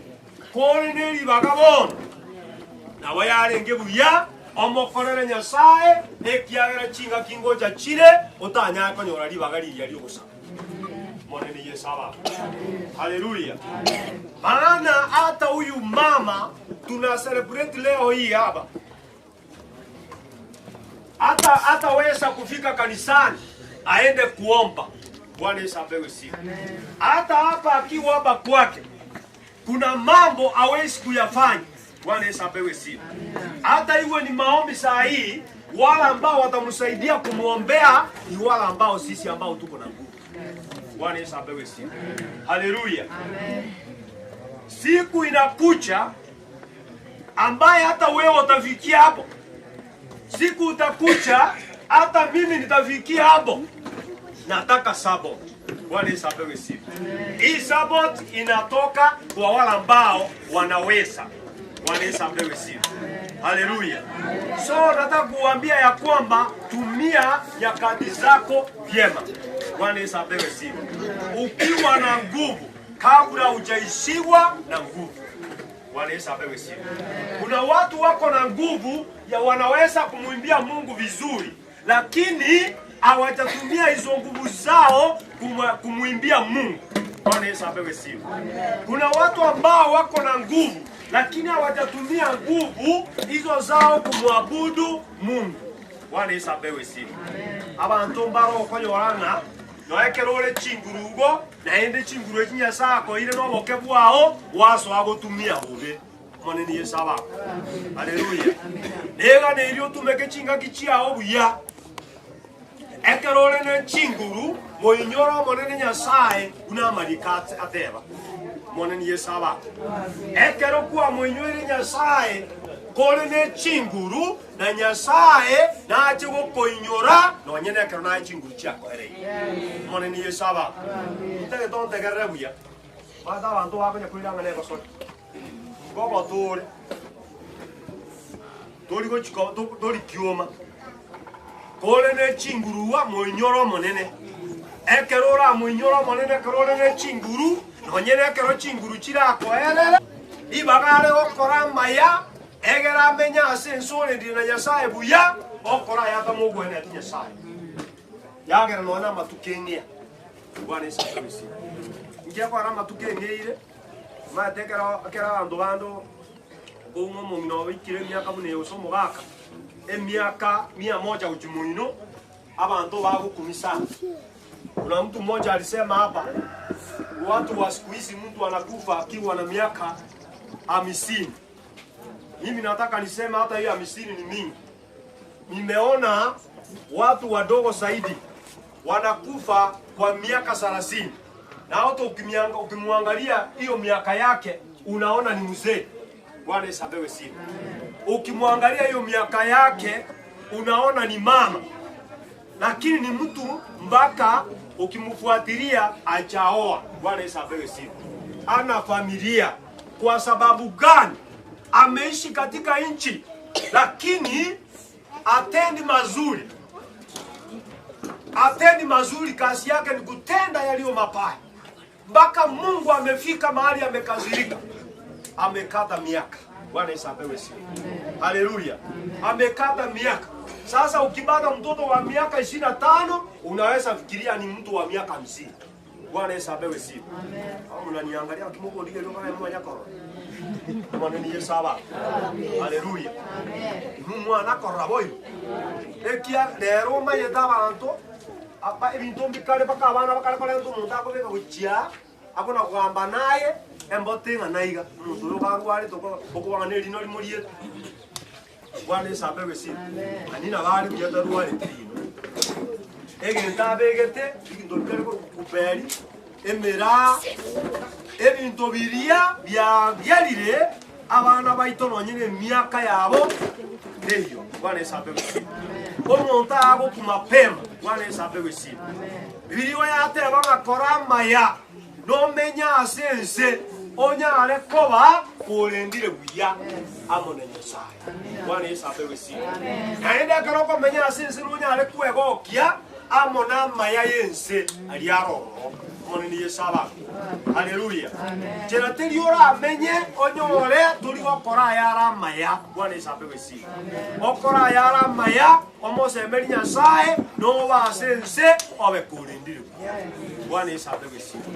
kore ne ribagabon nawe yarenge buya omokorere Nyasaye ekiagera chinga kingoja chire otanya konyora ribaga riria riogosaba. Mwanene Yesu aba. Haleluya. Maana hata huyu mama tuna celebrate leo hii hapa, hata hataweza kufika kanisani aende kuomba. Bwana Yesu apewe sifa. Hata hapa akiwa hapa kwake kuna mambo hawezi kuyafanya. Bwana Yesu apewe sifa. Hata iwe ni maombi saa hii, wala ambao watamsaidia kumuombea ni wala ambao sisi ambao tuko na nguvu. Bwana Yesu apewe sifa. Haleluya. Siku inakuja ambaye hata wewe utafikia hapo. Siku utakuja hata mimi nitafikia hapo. Nataka support. Bwana Yesu apewe sifa. Hii support inatoka kwa wale ambao wanaweza. Bwana Yesu apewe sifa. Haleluya. So nataka kuambia ya kwamba tumia nyakati zako vyema. Bwana Yesu apewe sifa. Ukiwa na nguvu kabla hujaishiwa na nguvu. Bwana Yesu apewe sifa. Kuna watu wako na nguvu ya wanaweza kumwimbia Mungu vizuri, lakini hawajatumia hizo nguvu zao kumwimbia Mungu. Bwana Yesu apewe sifa. Kuna watu ambao wako na nguvu lakini hawajatumia nguvu hizo zao kumwabudu Mungu. Bwana Yesu apewe sifa. Abantu mbaro okonyorana noekerore chingurugo naende chinguru echinyasako ire noboke bwao wasoa gotumia bobe. Mwanene Yesu aba. Haleluya. Nega neirio tumeke chingaki chiao buya. Ekerore ne chinguru moinyoro monene Nyasaye unamarika ateba. Mwanene Yesu aba. Ekero kwa moinywere Nyasaye kore ne chinguru na Nyasaye nache gokoinyora nonye ekero naye chinguru chiakoere. Mwanene Yesu aba. Ntege tontegerere buya. Bata abanto bakonya kuriranga negosori. Gogo tore. Tori gochiko tori kioma. Kore ne chinguru wa moinyoro monene. Ekero ora moinyoro monene ekero ore ne chinguru nonye ekero chinguru chirakoerere. Ibagare gokora maya egera menya ase ensore ndire na Nyasaye buya okora yatamogweneti Nyasaye. Yagera nona matukeng'ia. Bwana Yesu asifiwe. Ngiye kwa matukeng'eire. Matekera kera bandu bando umwe mungino wikire miaka bune usomo gaka. Emiaka 100 uchimuino abantu bagukumisa. Kuna mtu mmoja alisema hapa watu wa siku hizi mtu anakufa akiwa na miaka 50. Mimi nataka niseme hata hiyo 50 ni mingi. Nimeona watu wadogo zaidi wanakufa kwa miaka 30. Na hata ukimwangalia hiyo miaka yake unaona ni mzee. Bwana Yesu apewe sifa. Ukimwangalia hiyo miaka yake unaona ni mama. Lakini ni mtu mpaka ukimfuatilia achaoa. Bwana Yesu apewe sifa. Ana familia. Kwa sababu gani? Ameishi katika nchi lakini atendi mazuri. Atendi mazuri, kazi yake ni kutenda yaliyo mabaya. Mpaka Mungu amefika mahali amekazirika. Amekata miaka. Bwana Yesu apewe sifa. Haleluya. Amekata miaka. Sasa ukibata mtoto wa miaka 25 unaweza fikiria ni mtu wa miaka 50. Bwana Yesu apewe sifa. Amen. Unaniangalia kimoko ndike leo kama mwana koro. Mwana ni Yesu aba. Haleluya. Amen. Mwana koro boy. Ekia lero mayeta bantu apa ebintu mbikale paka abana bakale kale ntu muntu akobeka gochia akona kugamba naye embotinga naiga muntu yo barware toko okubanga ne lino limuriye. Bwana Yesu apewe sifa. Anina bali kuyata rware tino. Egenta begete ibintu bikale kuperi emera ebintu biria bya byalire abana baito nyine miaka yabo neyo. Bwana Yesu apewe sifa. Omuntu ago kumapema. Bwana Yesu apewe sifa. Bibiriwa yateba ngakora maya nomenya asense onyare koba kurendire buya amone Nyasaye. Bwana Yesu apewe sifa. Naende akaroko menya asense nonyare kwegokia amona maya yense aliaro. Mone ni Yesu aba. Haleluya. Cherateri ora menye onyore turi gokora yara maya. Bwana Yesu apewe sifa. Okora yara maya omosemeri Nyasaye no basense obe kurindire. Bwana Yesu apewe sifa.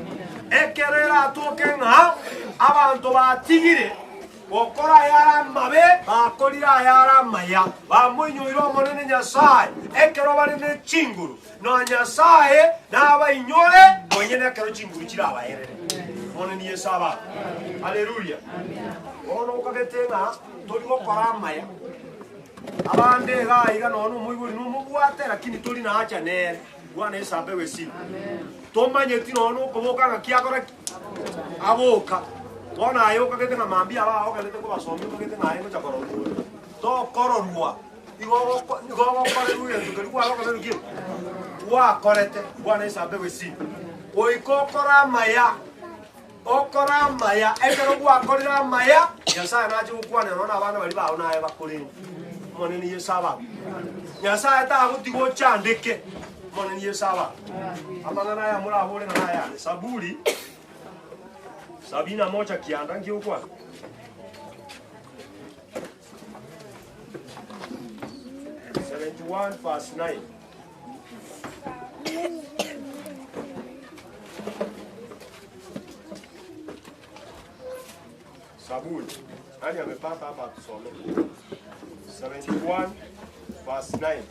Ekerera tokenga abantu batigire gokora yara mabe bakorira yara maya bamuinyoire omonene Nyasaye ekero bari ne chinguru no Nyasaye nabainyore mwenyene ekero chinguru chirabaerere. Monene Yesu aba. Haleluya. Ono ukagetenga tori gokora maya abande gaiga nono muiguri numubwate lakini tori na acha nere. Bwana Yesu apewe sifa. Tomanyeti nono ukoboka ngakiakora aboka. Bona ayo kagete ngamambia bao kagete ko basomi kagete ngaye ngo chakororwa. To kororwa. Igo igo kororwa tukari kwa kororwa kiu. Wa korete Bwana Yesu apewe sifa. Oiko kora maya. Okora maya ekero gwa korera maya Nyasaye naje gukwana nona abana bari bawo naye bakoreni. Mone ni Yesu aba. Nyasaye tagutigwo chandike. Mone ni Yesu aba. Amangana ya murahore na haya. Saburi 71 kianda ngiukwa. Verse 9. Saburi. Nani amepata hapa tusome? 71 verse 9.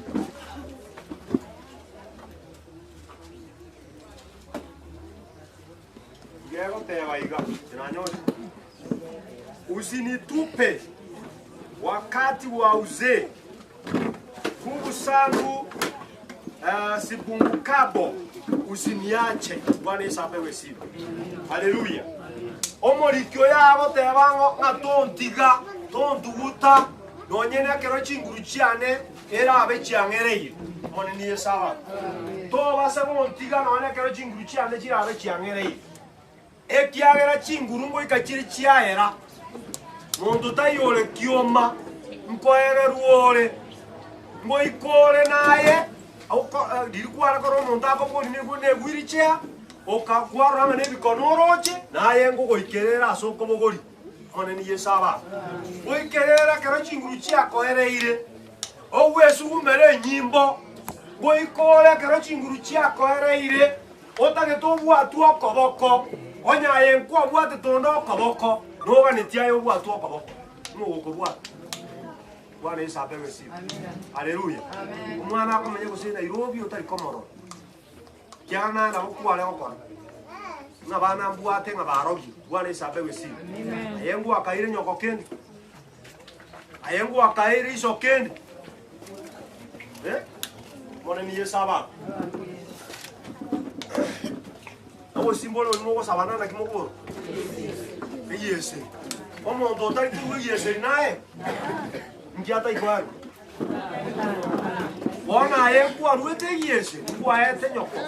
Usinitupe wakati wa uzee, nguvu zangu sipungukabo, usiniache. Bwana Yesu apewe sifa. Haleluya. Omorikio yabo tebango ngatontiga tontuguta nonyene akero chinguru chiane erabe chiang'ereire. Monene Yesu aba. Tobase gontiga nonye akero chinguru chiane chirabe chiang'ereire. Ekiagera chinguru ngoika chiri chiaera. Muntu tayore kioma nkoere ruore ngoikore naye lilikuwa koro muntu akobori ne gwirichea okakwara ngane bikonoroche naye ngogoikerera asoko bogori. Monene Yesu aba. Goikerera kero chinguru chiakoereire. Ogwesugumere enyimbo Goikore kero chinguru chiako ereire otagete obwatu okoboko onyaye nkwabwate tondo okoboko noganetie aye obwatu okoboko nogokobwata. Bwana Yesu apewe sifa. Haleluya. Omwana akomenya gose Nairobi otari komorora kiana na gokware gokora ng'a bana mbwate ng'a barogi. Bwana Yesu apewe sifa. Aye ngwakaire nyoko kende aye ngwakaire iso kende Mwana ni Yesu aba. Abo simbolo ni sabana na kimokoro. Yese. Omonto otari kuruga yese naye. Ngiata ikwaru. Bona aye kwaruete yese, kwaete nyoko.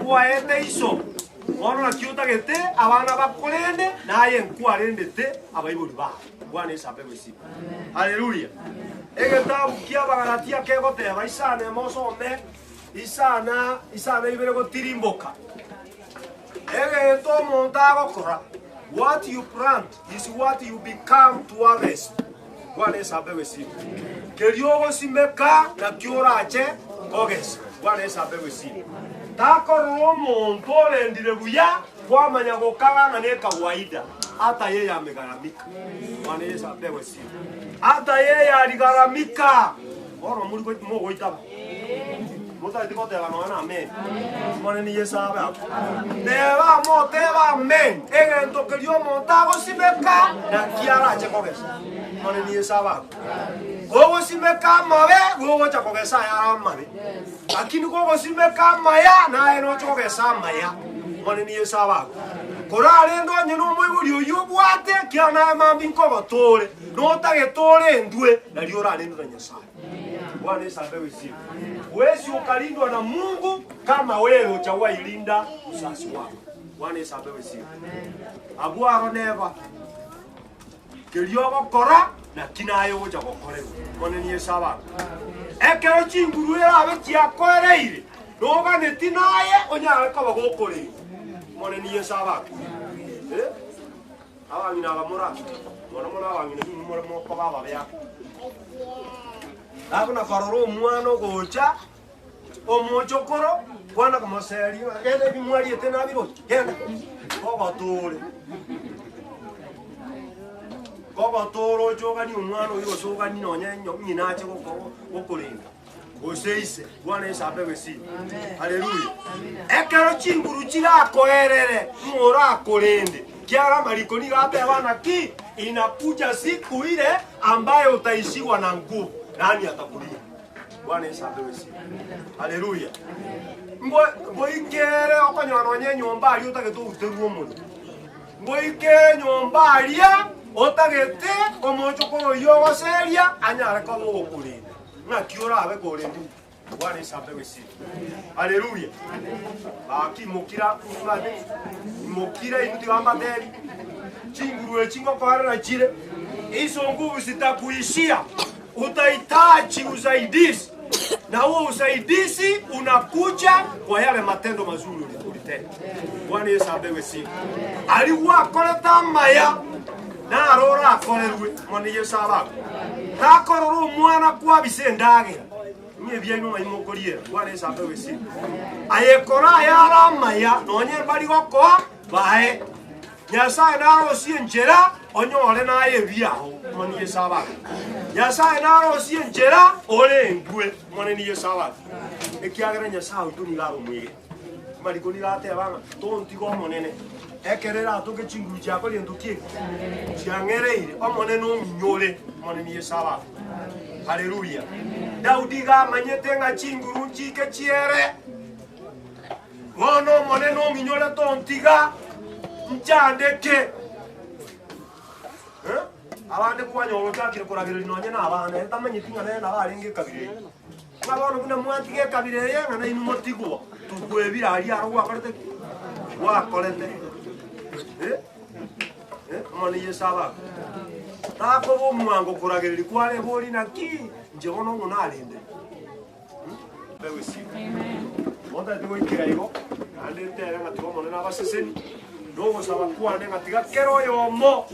Kwaete iso. Bona nakiutagete abana bakorende naye nkwarendete abaibori ba. Bwana Yesu apewe sifa. Haleluya. Egetabu kia Bagalatia kegoteba isana mosome isana isana ibere gotirimboka. Egeto omonto agokora. What you plant is what you become to harvest. Bwana Yesu apewe sifa. Kerio gosimeka na kiorache kogesa. Bwana Yesu apewe sifa. Takorwo omonto orendire buya kwamanya gokagana ne kawaida. Hata yeye amegharamika. Bwana Yesu apewe sifa. Hata yeye aligharamika. Oro muri ko mogoitaba. Motari koteba no na amen. Mwana ni Yesu abe. Neba moteba amen. Egento kerio montago simeka na kiara che kogesa. Mwana ni Yesu abe. Gogo simeka mabe gogo cha kogesa ya mabe. Lakini gogo simeka maya na eno chogesa maya. Mwana ni Yesu abe. Korarendo nyino moibori oyo bwate kiana mambi nkogotore notagetore ndwe nari orarendo na Nyasaye. Bwana Yesu apewe sifa. Huwezi ukalindwa na Mungu kama wewe hujawahi linda uzazi wako. Bwana Yesu apewe sifa. Abwaro neba kerio gokora na kinayo gocha gokorerwa. Bwana Yesu abe. Ekero chinguru erabe chiakoereire noganeti naye onyare koba gokoreire. Mwana ni Yesu abe. Abang'ina abamura mwana mwana abang'ina mwana moko baba byako. Abuna korora omwana ogocha omochokoro kwana komoseri genda ebimwariete nabiroche genda kogotore kogotore ochogani omwana oyo osogani nonye ng'ina ache gokorenda oseise. Bwana Yesu apewe sifa. Haleluya. Ekero chinguru chirakoerere murakorende kiara mariko ni gatewa ki inakuja siku ile ambayo utaishiwa na nguvu. Nani atakulia? Bwana Yesu apewe sifa. Haleluya. Ngoikere okonyora nonye nyomba ari otagete oguterwa omonto. Ngoikere nyomba aria otagete omochokoro oyo ogoseria anyare koba ogokorenda. Ng'aki orabe korenda. Bwana Yesu apewe sifa. Haleluya. Baki mokira mane mokira inuti bambateri. Chinguru chingokorera chire. Hizo nguvu zitakuishia. Utahitaji usaidizi. Na huo usaidizi unakuja kwa yale matendo mazuri ulitenda. Bwana Yesu apewe sifa. Alikuwa akoreta maya na arora akorerwe. Mwana Yesu abawe. Takororo mwana kwa bisendagira. Nye byanyu maimokorie. Bwana Yesu apewe sifa. Ayekora yara maya nonye bari gokoa bae. Nyasaye narosie njera onyore naye biaho. Mwana Yesu abawe. Nyasaye narosie njera orengwe. Mwana ni Yesu abawe. Ekiagera Nyasaye utunigaro mwige. Mariko nigateba tontigo omonene. Ekerera atoke chinguru chiako riendukie. Chiang'ereire omonene ominyore. Mwana ni Yesu abawe. Haleluya. Daudi gamanyete ng'a chinguru nchike chiere. Bono omonene ominyore tontiga nchandeke. Abande kwanyoro chakire koragirira nonye na abana tamanyeti ng'a nena barenge kabire. Ng'a bono buna mwatige kabire ye ng'a nainu motigwa. Tukwebira ari aro gwakorete gwakorete. Mwana Yesu abawe. Takoba omwango koragirira kware bori naki nje bono ng'o narende. Apewe sifa. Monta tigoikera igo naende ntere ng'a tiga omonene abaseseni nogosaba kwane ng'a tiga kero oyomo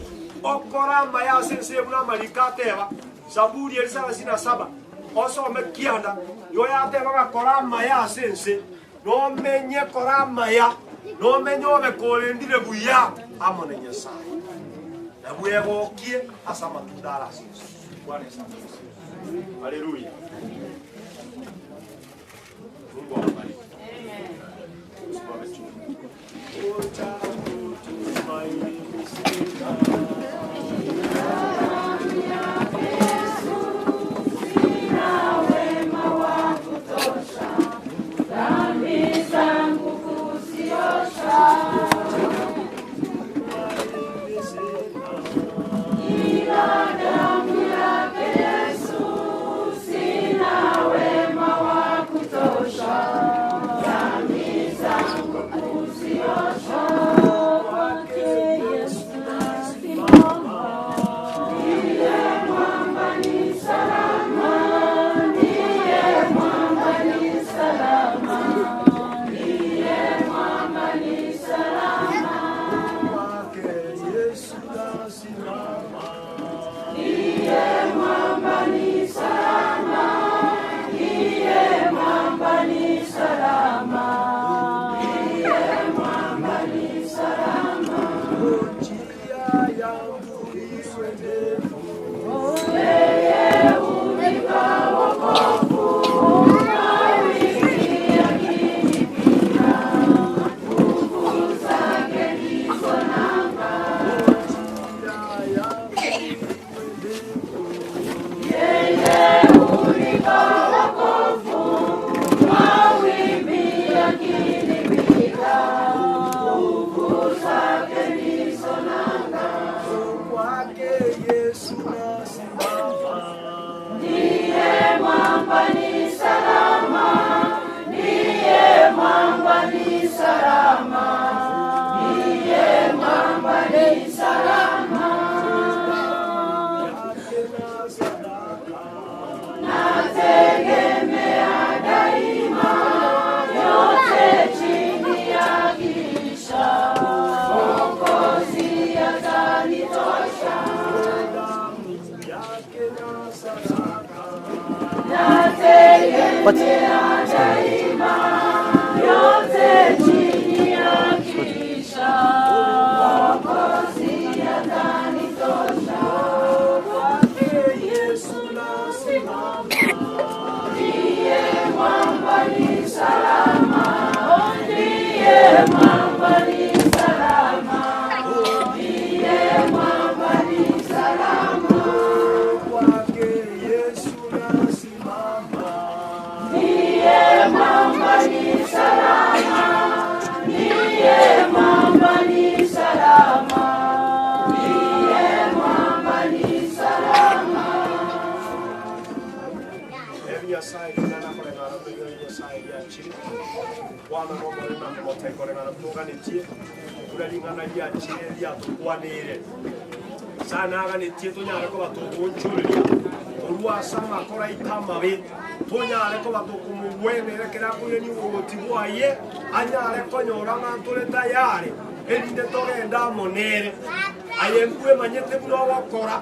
okora amaya ase ense buna amariko ateba Zaburi 37 Osome kianda yoyate bagakora maya sense no menye kora maya no menye obekorendire buya amo na Nyasaye na bwegokie asa matunda arasense. Bwana Yesu asifiwe. Haleluya. Mungu awabariki. Amen. Usimame chini. Dhambi zangu kuziosha, ila damu yake Yesu, sina wema wa kutosha. Dhambi zangu kuziosha, kwake Yesu nasimama. Ndiye mwamba ni salama, ndiye mwamba ni salama, ndiye mwamba ni salama. Kwake Yesu nasimama. Ndiye mwamba ni salama, ndiye mwamba ni salama, ndiye mwamba ni salama. Njia yangu iwe ndefu, Yeye hunipa wokovu, mawimbi yakinipiga, nguvu zake ndizo nanga. Yeye hunipa wokovu, mawimbi yakinipiga, nguvu zake ndizo nanga. Kwake Yesu nasimama. Ndiye mwamba ni salama, ndiye mwamba ni salama, ndiye mwamba ni salama. Nategemea daima, yote chini ya kisha, Mwokozi atanitosha. Nategemea daima, yote chini ya kisha, Mwokozi atanitosha. Kwake Yesu nasimama. Ndiye mwamba ni salama, ndiye mwamba ni salama, ndiye mwamba ni salama. Kwake Yesu nasimama. Ndiye mwamba ni salama, ndiye mwamba ni salama, ndiye mwamba ni salama. Ebi Nyasaye kinana koreng'ana toyo Nyasaye giachire Bwana nomorena mote koreng'ana tuganetie kura ring'ana riachire riatukwanire sana aganetie tonyare koba tugunchuria orwasa makora itamabe tonyare koba tukumugwenere kera kure ni uboti bwaye anyare konyora ng'antore tayari erinde togenda monere aye mbwe manyete buno gokora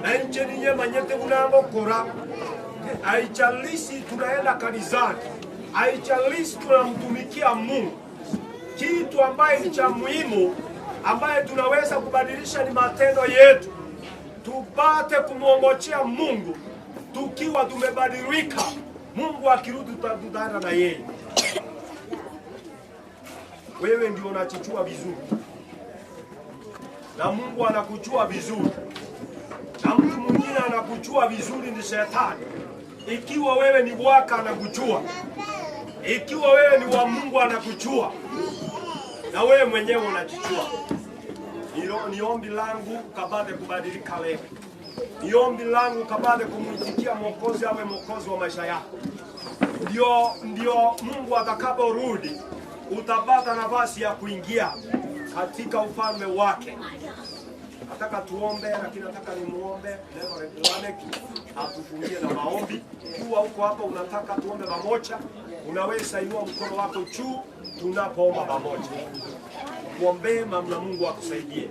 na inche ninye manyete buno gokora. Haijalishi tunaenda kanisani, haijalishi tunamtumikia Mungu, kitu ambaye ni cha muhimu ambaye tunaweza kubadilisha ni matendo yetu, tupate kumwongojea Mungu tukiwa tumebadilika. Mungu akirudi tutaenda na yeye. Wewe ndio unachichua vizuri na Mungu anakuchua vizuri na mtu mwingine anakuchua vizuri ni shetani. Ikiwa wewe ni waka anakuchua, ikiwa wewe ni wa Mungu anakuchua, na wewe mwenyewe unajichua. Ni ombi langu ukapate kubadilika leo. Ni ombi langu ukapate kumuitikia Mwokozi awe Mwokozi wa maisha yako. Ndio Mungu atakaporudi utapata nafasi ya kuingia katika ufalme wake. Nataka tuombe, lakini nataka nimuombe Reverend Lamek atufungie na maombi. Ukiwa huko hapa unataka tuombe pamoja, unaweza inua mkono wako juu tunapoomba pamoja. Muombe mamla Mungu akusaidie.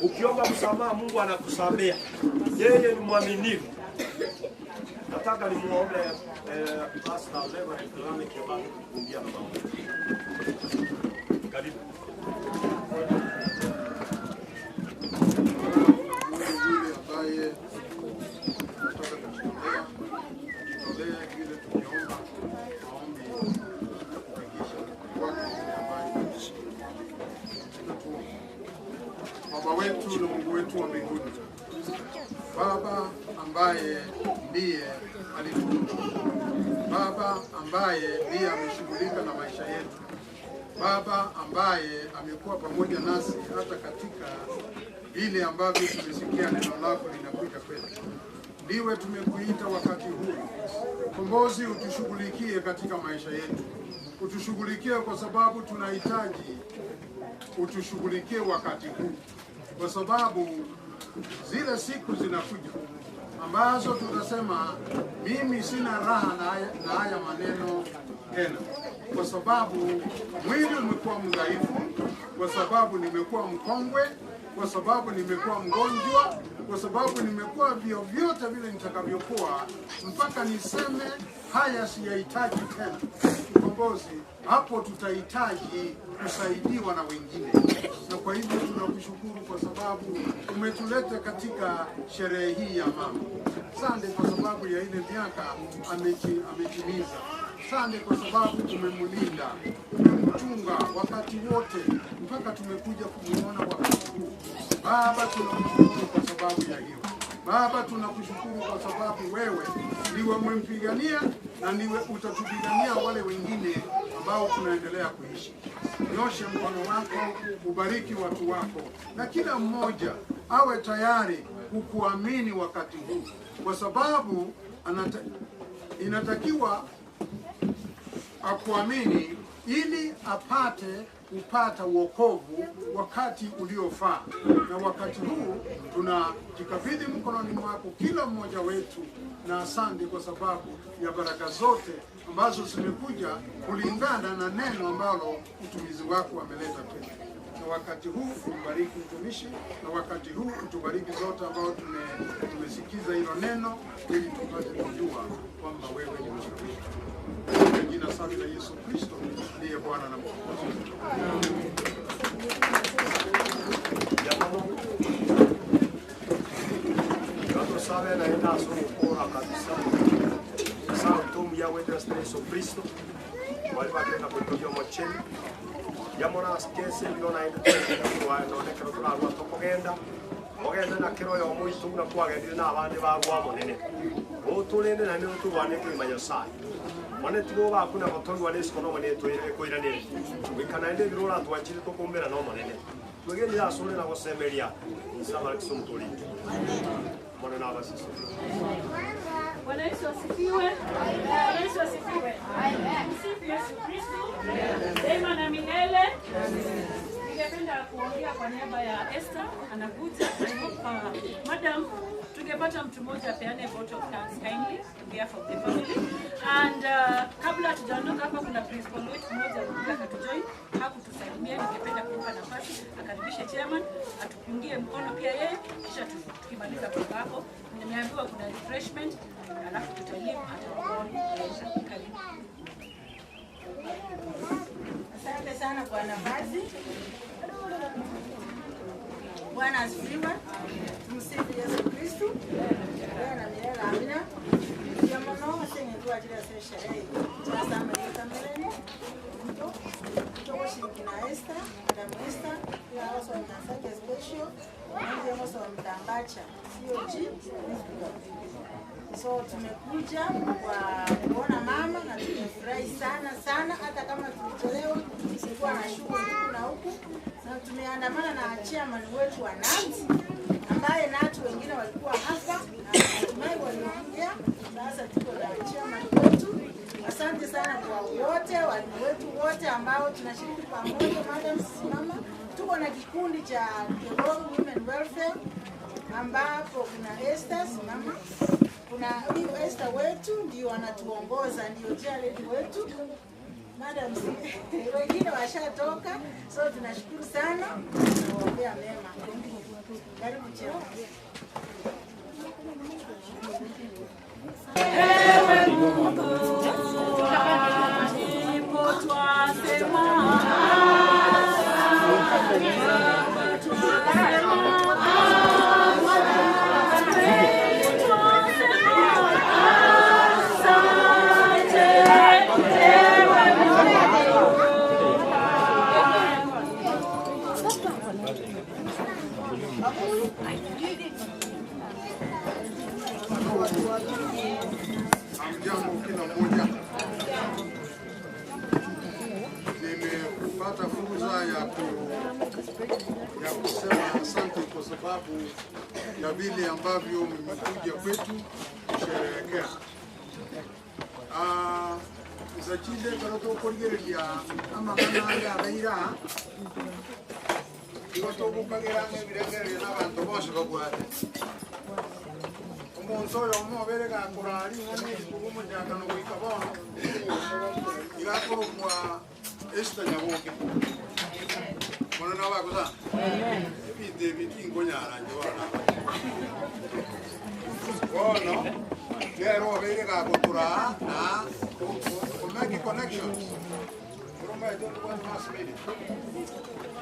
Ukiomba msamaha Mungu anakusamea. Yeye ni mwaminifu. Nataka nimuombe Pastor Reverend Lameck Kebaki kutupungia na maombi. Karibu. Yule ambaye nataka kujitolea, jitolea vile tukiomba maombi ya kufikisha kwake yule ambaye. Baba wetu na Mungu wetu wa mbinguni, Baba ambaye ndiye alituumba, Baba ambaye ndiye ameshughulika na maisha yetu, Baba ambaye amekuwa pamoja nasi hata katika vile ambavyo tumesikia neno lako linakuja kwetu, ndiwe tumekuita wakati huu. Kombozi, utushughulikie katika maisha yetu, utushughulikie kwa sababu tunahitaji utushughulikie wakati huu, kwa sababu zile siku zinakuja ambazo tutasema mimi sina raha na haya maneno tena, kwa sababu mwili umekuwa mdhaifu, kwa sababu nimekuwa mkongwe, kwa sababu nimekuwa mgonjwa, kwa sababu nimekuwa vyovyote vile nitakavyokuwa, mpaka niseme haya siyahitaji tena. Mkombozi, hapo tutahitaji kusaidiwa na wengine. Na kwa hivyo tunakushukuru kwa sababu umetuleta katika sherehe hii ya mama. Asante kwa sababu ya ile miaka ametimiza. Asante kwa sababu umemlinda, umemchunga wakati wote mpaka tumekuja kumuona wakati huu. Baba, tunakushukuru kwa sababu ya hiyo. Baba, tunakushukuru kwa sababu wewe ndiwe umempigania na ndiwe utatupigania wale wengine ambao tunaendelea kuishi. Nyoshe mkono wako, ubariki watu wako, na kila mmoja awe tayari kukuamini wakati huu, kwa sababu inatakiwa akuamini ili apate kupata wokovu wakati uliofaa. Na wakati huu tunajikabidhi mkononi mwako kila mmoja wetu, na asante kwa sababu ya baraka zote ambazo zimekuja kulingana na neno ambalo mtumizi wako ameleta kwetu. Na wakati huu umbariki mtumishi, na wakati huu utubariki zote ambao tumesikiza hilo neno, ili tupate kujua kwamba wewe ni Mungu wetu. Kwa jina safi la Yesu Kristo ndiye Bwana na Mwokozi. Sabe na enda sokora kabisa. Santo Yahweh Yesu Kristo. Wale bagenda kutoka mocheni. Yamona skese liona enda kwa naonekana turarwa tokogenda. Ogenda na kero ya omuntu na kwagendire na abandi bagwa monene. Otulende na niyo turwane kwimanya sai. Mone tigo bakuna gotorwa nesiko no mone twire koiranire. Wikana ende birora twachire tokumbera no monene. Twegendira asore na gosemeria. Insabara kisumuturi. Mone na basisi. Bwana Yesu asifiwe. Bwana Yesu asifiwe. Msifu Yesu Kristo. Daima na milele. Ningependa kuongea kwa niaba ya Esther anakuja. I hope madam tungepata mtu mmoja apeane vote of thanks kindly on behalf of the family. And kabla tujaondoka hapa kuna principal wetu mmoja alikuja akatujoin, hakutusalimia. Ningependa kumpa nafasi akaribishe chairman atupungie mkono pia yeye, kisha tukimaliza kutoka hapo nimeambiwa kuna refreshment alafu tutalipa atakuona. Karibu. Asante sana kwa nafasi. Bwana asifiwe. Tumsifu Yesu Kristo. Bwana milele amina. Jamono senge kwa ajili ya sherehe. Sasa ameleta mto kushiriki na Esther, Madam Esther, na also mtasake special, ndio also mtambacha COG. So tumekuja kwa kuona mama na tumefurahi sana sana, hata kama tulichelewa, tulikuwa na shughuli huku na huku, na tumeandamana na chairman wetu wa NAT ambaye NAT wengine walikuwa hapa na hatimaye waliongea. Sasa tuko na chairman wetu. Asante sana kwa wote, walimu wetu wote ambao tunashiriki pamoja. Madam simama, tuko na kikundi cha Kerogo Women Welfare ambapo kuna Esther simama, kuna huyu Esther wetu ndio anatuongoza, ndio chair lady wetu. Madam wengine washatoka, so tunashukuru sana, tunawaombea mema. Karibu chair. Ewe Mungu ndipo twasema asante, ewe Mungu. Hamjambo kila mmoja. Nimepata fursa ya kusema asante kwa sababu ya vile ambavyo mmekuja kwetu kusherehekea. Zachinde koroto korigereria amang'ana aya abeira igo togokagera ng'ebirengereria na abanto bose babwate. Omonto oyo omobere gakorari ng'ana erikuba omochakano goika bono igakorokwa Esther Nyaboke. Bono nabakosa ebinto ebi tinkonyara inche bono bono nero obeire gagotura na komake connections oromaete obwate mass media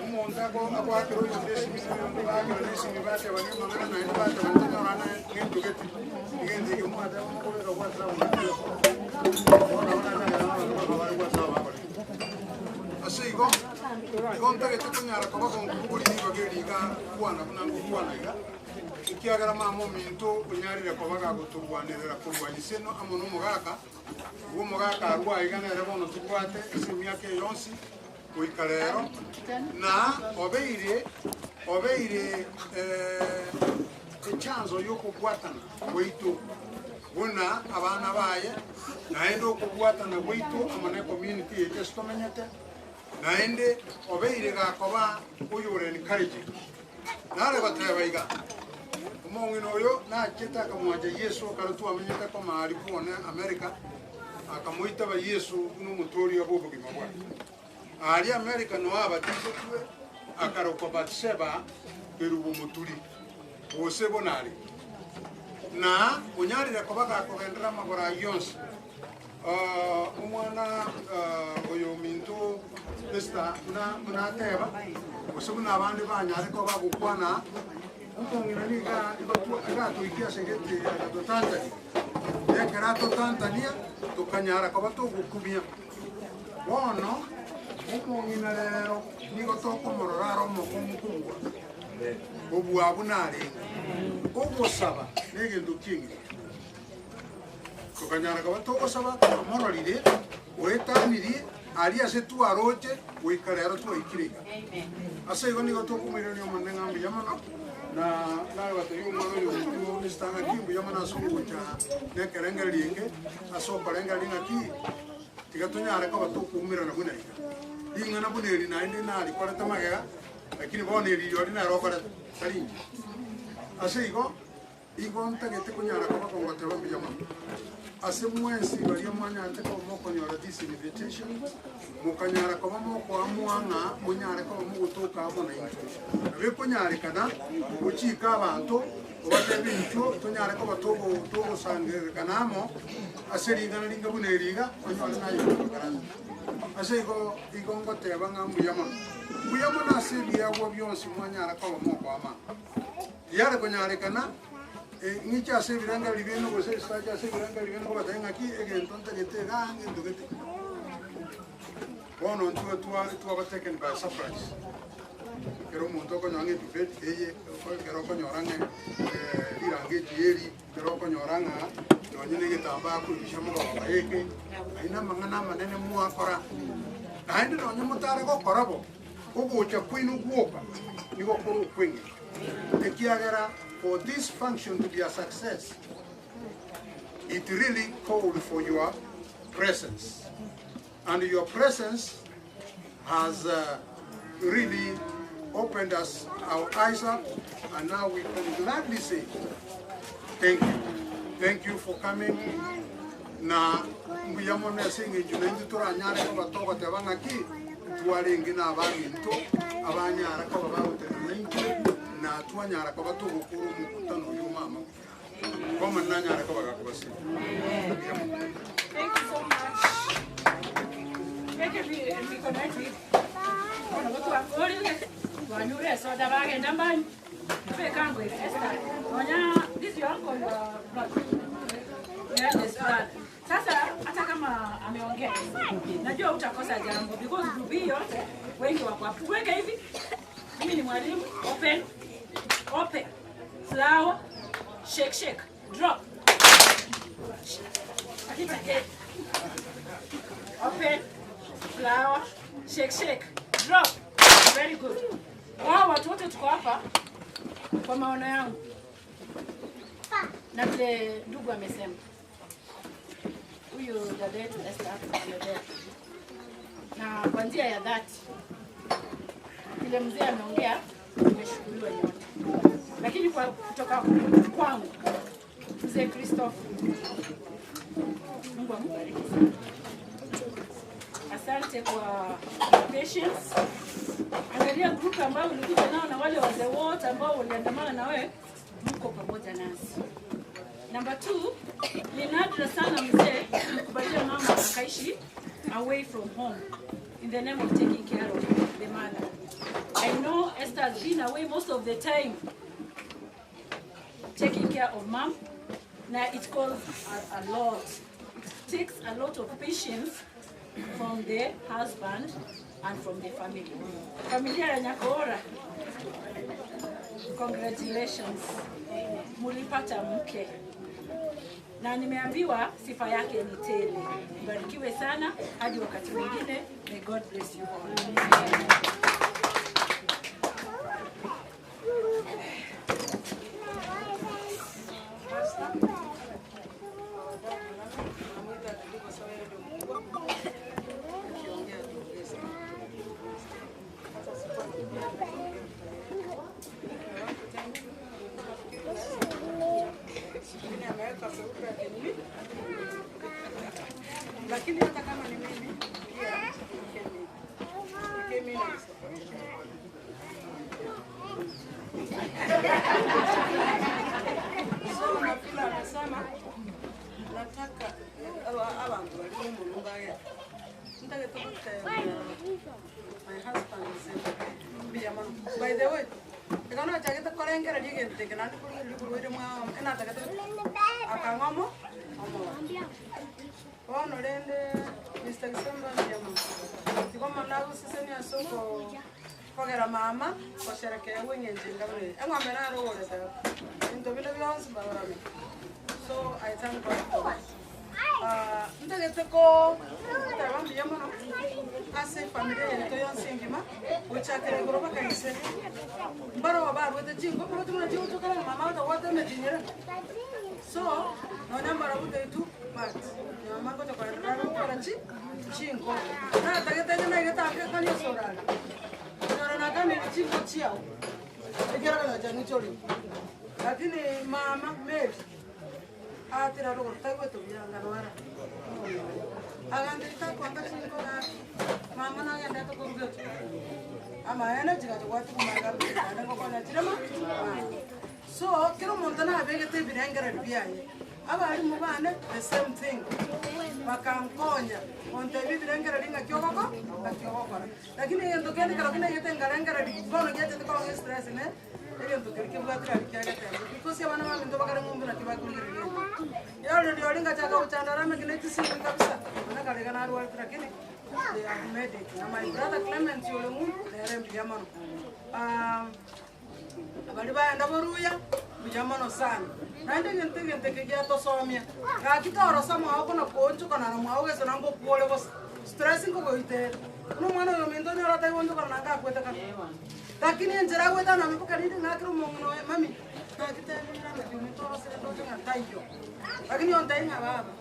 omonto agoakera oyonde esimi oyonde baakera esimi batebania amang'ana naende batebania tonyorana ng'ento gete egento eke mwateba mokobeka gwateba bono bono bakore ase igo igo ntagete konyara koba gonkubori nigo geriga kwana buna ngokwana iga ekiagera mama ominto onyarire koba gagoturwanerera korwanyisa eno amo na omogaka igo omogaka arwa iga nere bono tobwate ase emiaka eyonsi goika rero na obeire echanzo yokobwatana gwitu buna abana baye naende okobwatana gwitu amo na community eke ase tomenyete naende obeire gakoba oyore encouraging nare goteba iga omong'ina oyo nachete akamwancha Yesu ekero twamenyete komari bwone America akamoitaba Yesu buna omotoria bwa obogima bwaye aria America no abatisetwe akarokwa Bathsheba kerubo moturi gose bonari na onyarire koba gakogendera amagoro aywo yonsi. Omwana oyo minto Esther munateba gose buna abande banyare koba gokwana omong'ina niga igatoikia ase egete agatotantania ekero atotantania tokanyara koba togokumia bono omong'ina rero nigo tokomorora are omokong'u kobua obua buna arenge ogosaba na egento kieng'e tokanyara koba togosaba twamororire oetanirie aria ase twaroche goika rero twaikire iga ase igo nigo tokomoirania omonene ng'a mbuya mono na nagotebi omwana oyo omonto Esther ng'aki mbuya mono ase ogocha na ekerengererio enge ase okorengereria ng'aki tiga tonyare koba tokuumerana buna iga ring'ana buna eri naende narikorete magega lakini bono eri riori nere okorete tari inche ase igo igo ntagete konyara koba kongoteba mbuya mono ase mwensi baria mwanyarete koba mokonyora this invitation mokanyara koba mokoamua ng'a monyare koba mogotoka amo na intwe nabe konyarekana gochika abanto obatebe intwe tonyare koba togosangererekana amo ase ring'ana ringa buna eriga onyore naye gotokarana ase igo igo ngoteba ng'a mbuya mono mbuya mono ase ebiagwa bionsi mwanyara koba mokoama yare konyarekana ng'iche ase ebirengererio bieno gose esacha ase ebirengererio bieno kobatebia ng'aki egento ntagete iga ngento gete bono ntwe twaba taken by surprise ekero omonto okonyora ng'a edibate eye ekero okonyora ng'a rirangeti eri ekero okonyora ng'a nonye na egetambaa akoibisha mogoba eke aina amang'ana amanene mwakora naende nonye motare gokora bo ogocha kwinu gwoka nigo kore okweng'e ekiagera for this function to be a success, it really called for your presence. And your presence has really opened us our eyes up, and now we can gladly say thank you. Thank you for coming. Na mbuya mono ase eng'encho naintwe toranyare koba togoteba ng'aki twarenge na abaminto abanyara koba bagotenena intwe na twanyara koba togokora omokutano oyo mama. Koma nanyara ko bagakubasi. Thank you so much. Thank you mikono yetu. Ono watu wakoli wanyure soda bagenda mbani. Tube Esther. Onya this your uncle brother. Yeah, this brother. Sasa hata kama ameongea najua utakosa jambo because group hii yote wengi wako hapo. Weka hivi. Mimi ni mwalimu. Open. Open. Flower. Shake shake. Drop. Akita head. Open. Flower. Shake shake. Drop. Very good. Wao watu wote tuko hapa kwa maono yangu. Na vile ndugu amesema. Huyu dada yetu Esther amebeba. Na kwa njia ya dhati vile mzee ameongea nimeshukuriwa yote. Lakini kwa kutoka kwangu mzee Christophe, Mungu akubariki sana. Asante kwa patience. Angalia group ambao ulikuja nao na wale wazee wote ambao waliandamana na wewe, mko pamoja nasi. Number 2, ni nadra sana mzee kukubalia mama akaishi away from home in the name of taking care of the mother. I know Esther has been away most of the time taking care of mom. Now it calls a lot. It takes a lot of patience from the husband and from the family. Familia ya Nyakora, congratulations. Mulipata mke. Na nimeambiwa sifa yake ni tele. Mbarikiwe sana hadi wakati mwingine. May God bless you all. Lakini hata kama ni mimi pia kemi na so na pila anasema nataka abantu bali mu nyumba ya nitaka tukuta my husband is by the way ekano chageta korengera ligente kana ndikuri mwa enataka akangamo ono rende Mr. Kisemba mjama kigoma nago sisi ni asoko kogera mama kosherekea wenyenje ngabere engombe narogore ta into bino byonse babarame so I thank God for that. Ndagete ko tarabambiye mono ase familia yetu yonse ngima uchakere goroba kanise mbaro barwete jingo bro tumuna jingo tokala mama wata mejinyera so nonya mbaro butetu but mama ko tokora rara chi chingo na tagete na igeta kanyo sorara sorara na kani chingo chiao egera kana jani chori lakini mama Mary atira rogo tagwe to biranga nwara agandita kwanga chingo na mama na yenda to kuruga ama ena jiga to watu kumaga ngo kona chirama so kiro muntu na begete birengera biaye abari mu bana the same thing bakankonya onte birengera linga kyogoko akyogokora lakini yendo kende kala kina yete ngarengera bono yete ko stress ne ebintu kirikibwatira bikyagete because abana baminto bakare ngumbi na kibakurire yalo ndio linga chaka uchandarame kineti kabisa na kalega na ruwa lakini they have made it na my brother Clement yole nere mbiyamano abali baenda boruya mbiyamano sana nande ngente kigya tosomia gakitoro sama akono koncho kana na mwaogeso nango kuole bos stress ngo goite no mwana yo mindo nyora tai wonjo kana nanga kweta kana lakini njera gweta na mpuka nindi ngakiro mungu mami takite ngira mitoro sere tojo ngatayo lakini ontai nga baba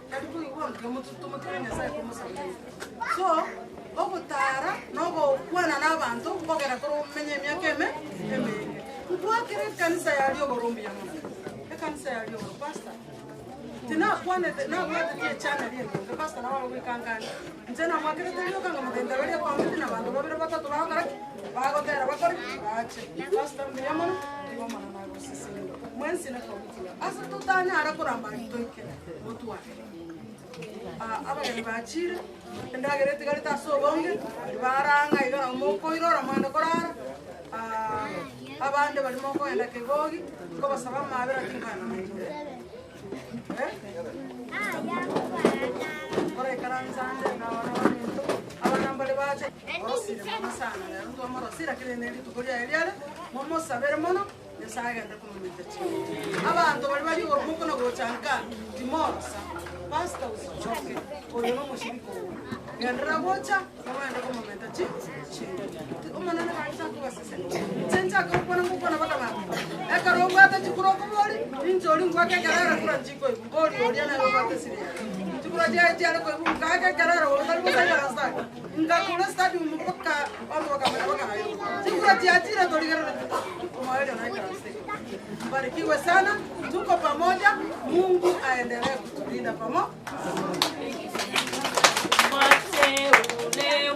kalibu iwon kemutu tumutenya sai kumusa so ogutara nogo kwana nabantu kogera koro menye myaka eme emenge ntwakire kanisa yalio gorumbia muno ekanisa yalio pastor tena kwana na gwate chana lio pastor na walo gwikangana nje na mwakire telio kanga mutenda bali kwa mutenda na bantu babiri batatu bagora bagotera bakori bache pastor mbiyamano ndigo mana nago. Gosisini mwensi na komiti asa tutanyara kuramba itoike mutwa abageni bachire endagere tigarita sobonge baranga igara moko irora mwana korara abande bali moko enda kegogi ko basaba mabera tinkana kore karanzande na wana abana bali bache orosire masana lero twamorosira kile neli tukoria eliale momo sabere mono nesagende kumumita chini abantu bali bali omukono gochanka timorosa pasta usichoke oyo no mushiriko gendera gocha nomende kumumita chini umanana kanisa kubasese tsenza ko kona baka ekarongo ata chikuroko boli injoli ngwake kerera kura chiko boli oliana ngwate siri chikura je ale ko ngake kerera otali bosa rasta ngakula stadium mpaka watu wakamana nayo chikura jiajira toligera umaele na kanisa. Mbarikiwe sana, tuko pamoja. Mungu aendelee kutulinda pamoja. Mwache ule